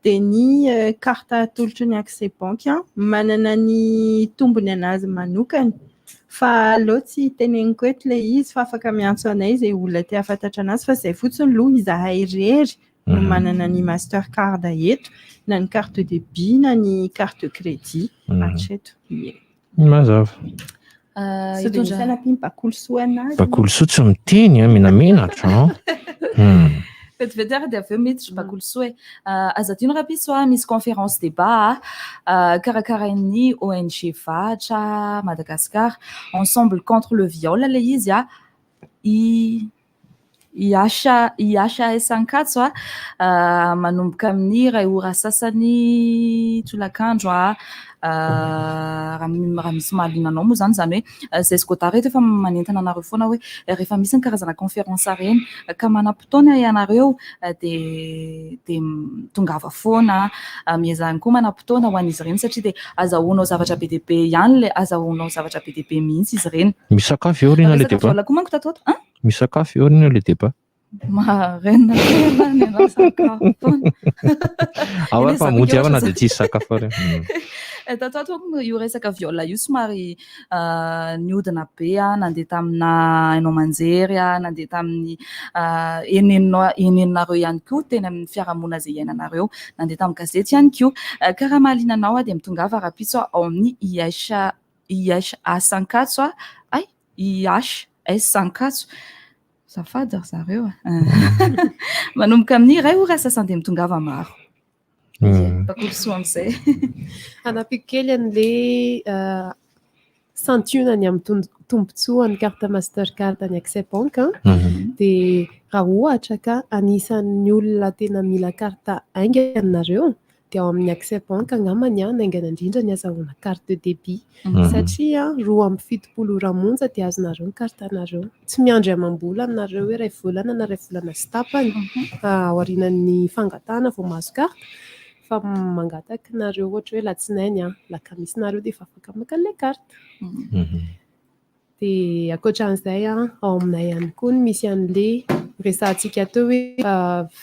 Dia ny carte atolotry ny Accès Banque manana ny tombony anazy manokana fa aleo tsy teneniko eto ilay izy fa afaka miantso anay izay olona te hahafantatra anazy fa izay fotsiny aloha izahay irery no manana ny Mastercard eto na ny carte de débit na ny carte de crédit hatreto. Ie. Mazava. Sao dia misy anampiny bakoly soa anazy. Bakoly soa tsy miteny a, menamenatra an. Vetivety ary dia avy eo miditra bakoly soa e. Aza adino rahampitso a, misy conférence débat karakarain'ny ONG Vahatra Madagascar Ensemble contre le viol ilay izy a. I IH IHS Ankatso a manomboka amin'ny 1h30 tolakandro a raha misy mahaliana anao moa izany izany hoe izay Skoda reto efa manentana anareo foana hoe rehefa misy ny karazana conférence ireny ka manam-potoana ianareo dia tongava foana miezahany koa manam-potoana ho an'izy ireny satria dia azahoanao zavatra be dia be ihany ilay azahoanao zavatra be dia be mihitsy izy ireny. Misakafo eo aoriana ilay Resaka débat. viol koa manko tato ato, hein? Misakafo eo aoriana ilay débat. Marenina tena ny anao sakafo foana. Ao ary fa mody havana dia tsisy sakafo ary. Tato ato io resaka viol io somary niodina be nandeha tamina haino aman-jery, nandeha tamin'ny enenina eneninareo ihany koa teny amin'ny fiarahamonina izay iainanareo, nandeha tamin'ny gazety ihany koa. Ka raha mahaliana anao dia mitongava rahampitso ao amin'ny IH IHS Ankatso, ay IHS Ankatso. Azafady ry zareo a. Manomboka amin'ny iray ora sasany dia mitongava maro. Bakoly soa amin'izay. Hanampiko kely an'ilay santionany amin'ny tombontsoan'ny carte Mastercard any Accès Bank. Dia raha ohatra ka anisan'ny olona tena mila carte haingana nareo dia ao amin'ny Accès Bank angamba ny ahy haingana indrindra ny azahoana carte de débit satria 72 ora monja dia azonareo ny carte anareo. Tsy miandry amam-bolana nareo hoe iray volana na iray volana sy tapany aorianan'ny fangatahana vao mahazo carte fa mangataka nareo ohatra hoe alatsinainy, alakamisy nareo dia efa afaka maka an'ilay carte. Dia ankoatran'izay, ao aminay ihany koa no misy an'ilay resahantsika teo hoe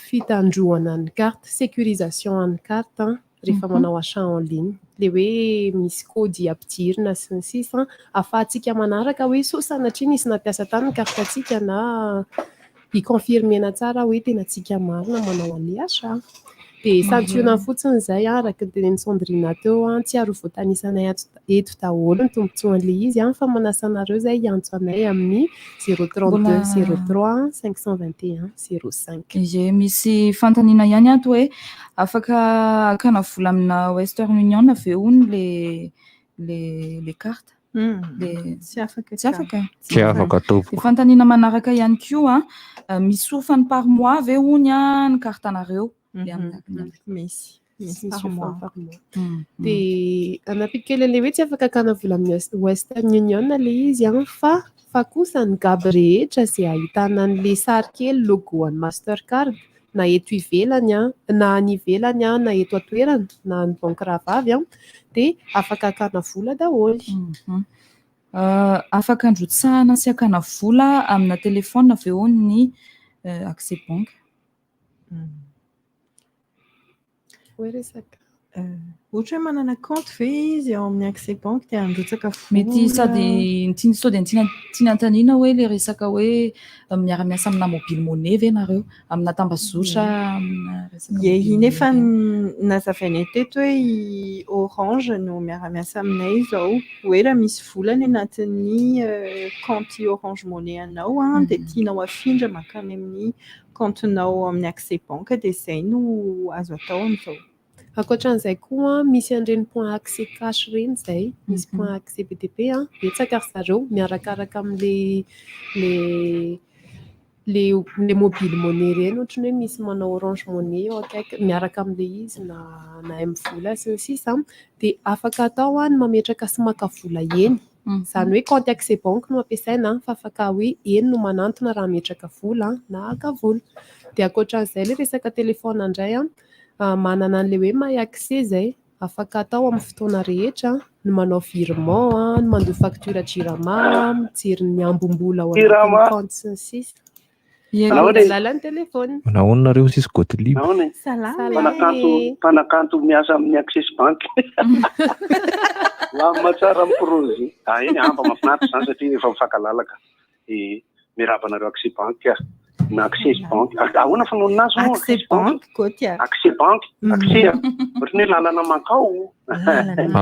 fitandroana ny carte, sécurisation an'ny carte rehefa manao achat en ligne. Ilay hoe misy kaody ampidirina sy ny sisa ahafahantsika manaraka hoe sao sanatria nisy nampiasa tany ny carte-ntsika na hi-confirmer-na tsara hoe tena tsika marina manao an'ilay achat. Dia santionany fotsiny izay, araka ny tenenin'i Sandrine teo, tsy ary ho voatanisanay ato eto daholo ny tombontsoan'ilay izy fa manasa anareo izay hiantso anay amin'ny 032 03 521 05. Ie, misy fanontaniana ihany ato hoe afaka hakana vola amina Western Union ve hono le le le carte? Le Tsy afaka. Tsy afaka. Tsy afaka tompoko. Dia fanontaniana manaraka ihany koa, misy hofany par mois ve hono ny carte anareo? Le amin'ny Misy. Misy Misy par mois. hofany par mois. Dia hanampiko kely an'ilay hoe tsy afaka hakana vola amin'ny Western Union ilay izy fa fa kosa ny gab rehetra izay ahitana an'ilay sary kely logo an'ny Mastercard na eto ivelany na any ivelany na eto an-toerana na ny banky rahavavy dia afaka hakana vola daholo. Afaka androtsahana sy hakana vola amina téléphone ve hono ny Accès Bank? Hoe resaka. Ohatra hoe manana compte ve izy ao amin'ny Accès Bank dia handrotsaka vola? Mety sady ny tiany sao dia ny tiana tiana anontaniana hoe le resaka hoe miara-miasa amina mobile money ve nareo? Amina tambazotra amina resaka Ie, mobile iny efa money ve? nazavainay teto hoe i Orange no miara-miasa aminay izao. Hoe raha misy vola any anatin'ny compte Orange Money anao dia tianao afindra mankany amin'ny compte-nao amin'ny Accès Bank dia izay no azo atao amin'izao. Ankoatran'izay koa misy an'ireny point accès cash ireny izay, misy point accès be dia be, betsaka ry zareo miarakaraka amin'ilay le le le mobile money ireny ohatran'ny hoe misy manao Orange Money eo akaiky miaraka amin'ilay izy na na MVola sy ny sisa dia afaka atao ny mametraka sy maka vola eny. Izany hoe compte Accès Bank no ampiasaina fa afaka hoe eny no manantona raha hametraka vola na haka vola. Dia ankoatran'izay ilay resaka téléphone indray manana an'ilay hoe My Accès izay afaka atao amin'ny fotoana rehetra ny manao virement, ny mandoa facture Jirama, mijery ny ambom-bola ao anatin'ny Jirama. compte sy ny sisa. Nahoana e? Alalan'ny téléphone. Nahoana nareo sisy Gottlieb? Nahoana e? Salama. Mpanakanto mpanakanto miasa amin'ny Access Bank. Lamina tsara ny projet. Ah eny ah, mba mahafinaritra izany satria efa mifankalalaka. Eh, miarahaba anareo Access Bank. Na Access Bank. Ah, ahoana fanonona azy moa? Accès Bank, Gotia. Accès Bank, Accès. Ohatran'ny hoe lalana mankao.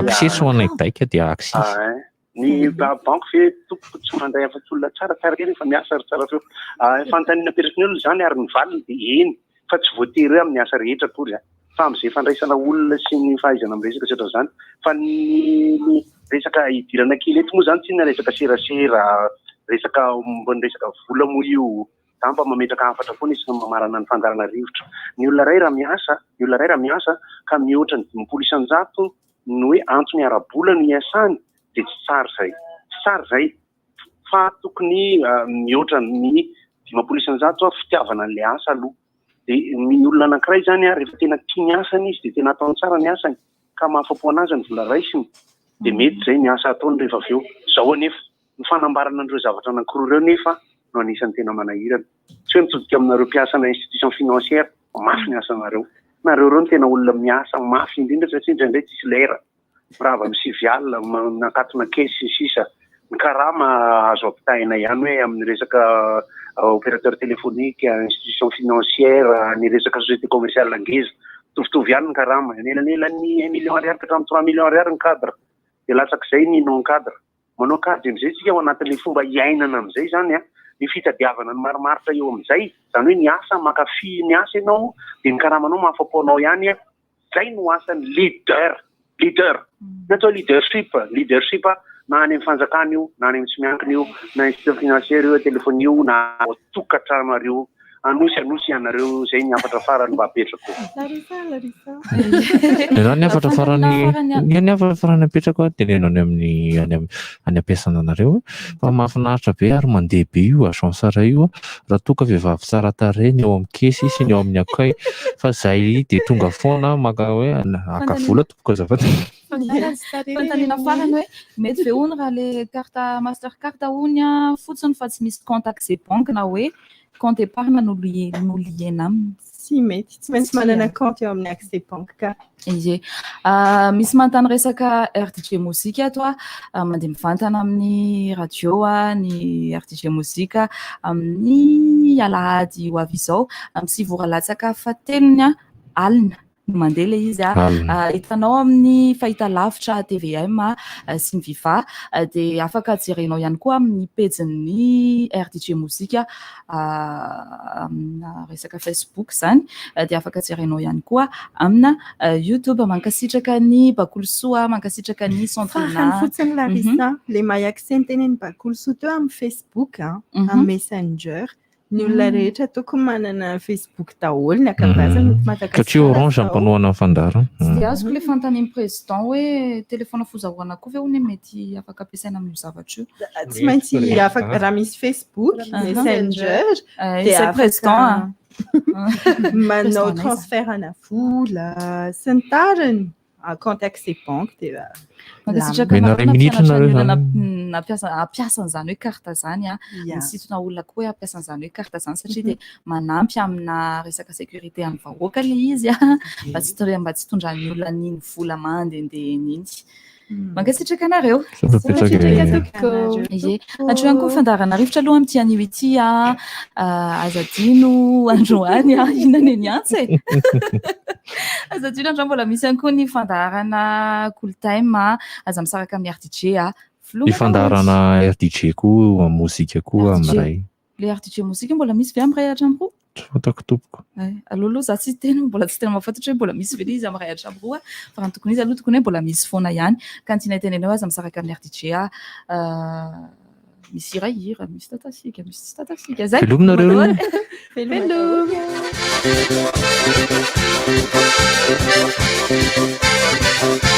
Access ho anay daika dia Access. Ah, eh. Ny banky ve tompoko tsy mandray afa-tsy olona tsara tsara kely efa miasa ary tsara feo. Ah, fanontaniana apetraky ny olona izany ary ny valiny dia eny fa tsy voatery hoe amin'ny asa rehetra akory ah. Fa amin'izay fandraisana olona sy ny fahaizana miresaka sy ohatran'izany. Fa ny ny resaka hidirana kely eto moa izany tsy inona resaka serasera, resaka momba ny resaka vola moa io. Za mba mametraka hafatra foana isaky ny mamarana ny fandaharana rivotra. Ny olona iray raha miasa, ny olona iray raha miasa ka mihoatra ny 50% ny hoe antony ara-bola no iasany dia tsy tsara izay. Tsy tsara izay fa tokony mihoatra ny 50% fitiavana an'ilay asa aloha. Dia ny olona anankiray izany rehefa tena tia ny asany izy dia tena ataony tsara ny asany ka mahafa-po anazy ny vola raisiny dia mety izay ny asa ataony rehefa avy eo. Izao anefa, ny fanambarana an'ireo zavatra anankiroa ireo nefa no anisan'ny tena manahirana. Tsy hoe mitodika aminareo mpiasana institution financière, mafy ny asanareo. Nareo ireo no tena olona miasa mafy indrindra satria indraindray tsisy lera. Mirava amin'ny sivy alina, manakatona caisse sy ny sisa. Ny karama azo ampitahaina ihany hoe amin'ny resaka opérateur téléphonique, institution financière, ny resaka société commerciale ngeza. Mitovitovy ihany ny karama. Anelanelan'ny un million ariary ka hatramin'ny trois millions ariary ny cadre. Dia latsak'izay ny non cadre. Manao kajy amin'izay isika ao anatin'ilay fomba iainana amin'izay izany an, ny fitadiavana ny marimaritra eo amin'izay, izany hoe ny asa, mankafy ny asa ianao dia ny karamanao mahafapo anao ihany an, izay no asan'ny leader, leader, ny atao leadership, leadership na any amin'ny fanjakana io, na any amin'ny tsy miankina io, na institution financière io, telephone io, na ao an-tokantranonareo Anosy anosy ianareo zay ny hafatra farany mba apetrako. Larissa Larissa. Raha ny hafatra farany ny ny hafatra farany apetrako a teneno any amin'ny any am- any am-piasana anareo fa mahafinaritra be ary mandeha be io agence iray io a raha toa ka vehivavy tsara tarehy ny ao amin'ny caisse sy ny ao amin'ny accueil fa zay dia tonga foana maka hoe haka vola tompoko azafady. Fanontaniana farany hoe mety ve hono raha le carte mastercard hono a fotsiny fa tsy misy compte accès banque na hoe Compte épargne no no liena aminy. Tsy mety, tsy maintsy manana compte eo amin'ny accès banque ka. Ie. Misy manontany resaka RDJ Mozika ato a, mandeha mivantana amin'ny radio ny RDJ Mozika amin'ny alahady ho avy izao, amin'ny 9 ora latsaka fahatelony alina. no mandeha ilay izy a. Hitanao amin'ny fahitalavitra tvm sy ny Viva dia afaka jerenao ihany koa amin'ny pejin'ny RDJ Mozika amina resaka Facebook izany dia afaka jerenao ihany koa amina YouTube. Mankasitraka ny Bakolisoa, mankasitraka ny Sandrina. Farany fotsiny Larissa, ilay mahay accès ny tenenin'i Bakolisoa teo amin'ny Facebook, amin'ny Messenger. Ny olona rehetra tokony manana Facebook daholo ny ankabeazany eto Madagasikara. Satria Orange izao. mpanohana ny fandaharana. Tsy dia azoko ilay fanontanian'ny président hoe téléphone fozaorana koa ve hono mety afaka ampiasaina amin'io zavatra io. Tsy maintsy afaka raha misy Facebook, Messenger, dia Izay président afaka manao Président anay transfert ana vola sy ny tariny. Compte accès banque dia Mankasitraka Omena anareo iray minitra nampianatra ny nareo olona zany. nampiasa hampiasa an'izany hoe carte izany a. Ya. Nisintona olona koa hoe hampiasa an'izany hoe carte izany satria dia manampy amina resaka sécurité amin'ny vahoaka ilay izy a. Mba tsy hitondra- mba tsy hitondran'ny olona an'iny vola mandehandeha iny. Mankasitraka anareo. Misaotra betsaka e. Ie. Hatreo ihany koa ny fandaharana rivotra aloha amin'ity anio ity a. Aza adino androany a. Inona ny eny Antsa e? Aza adino androany mbola misy ihany koa ny fandaharana Cool Time a. Aza misaraka amin'ny RDJ a. Ny fandaharana RDJ koa amin'ny mozika koa amin'ny iray. Ilay RDJ mozika mbola misy ve amin'ny iray hatramin'ny roa? Tsy fantako tompoko. Ay, aloha aloha za tsy tena mbola tsy tena mahafantatra hoe mbola misy ve ilay izy amin'ny iray hatramin'ny roa fa raha ny tokony izy aloha tokony hoe mbola misy foana ihany. Ka ny tianay tenenina hoe aza misaraka amin'ny RDJ a. Misy hirahira, misy tatasika, misy tsy tatasika. Zay. Veloma nareo Veloma. Veloma.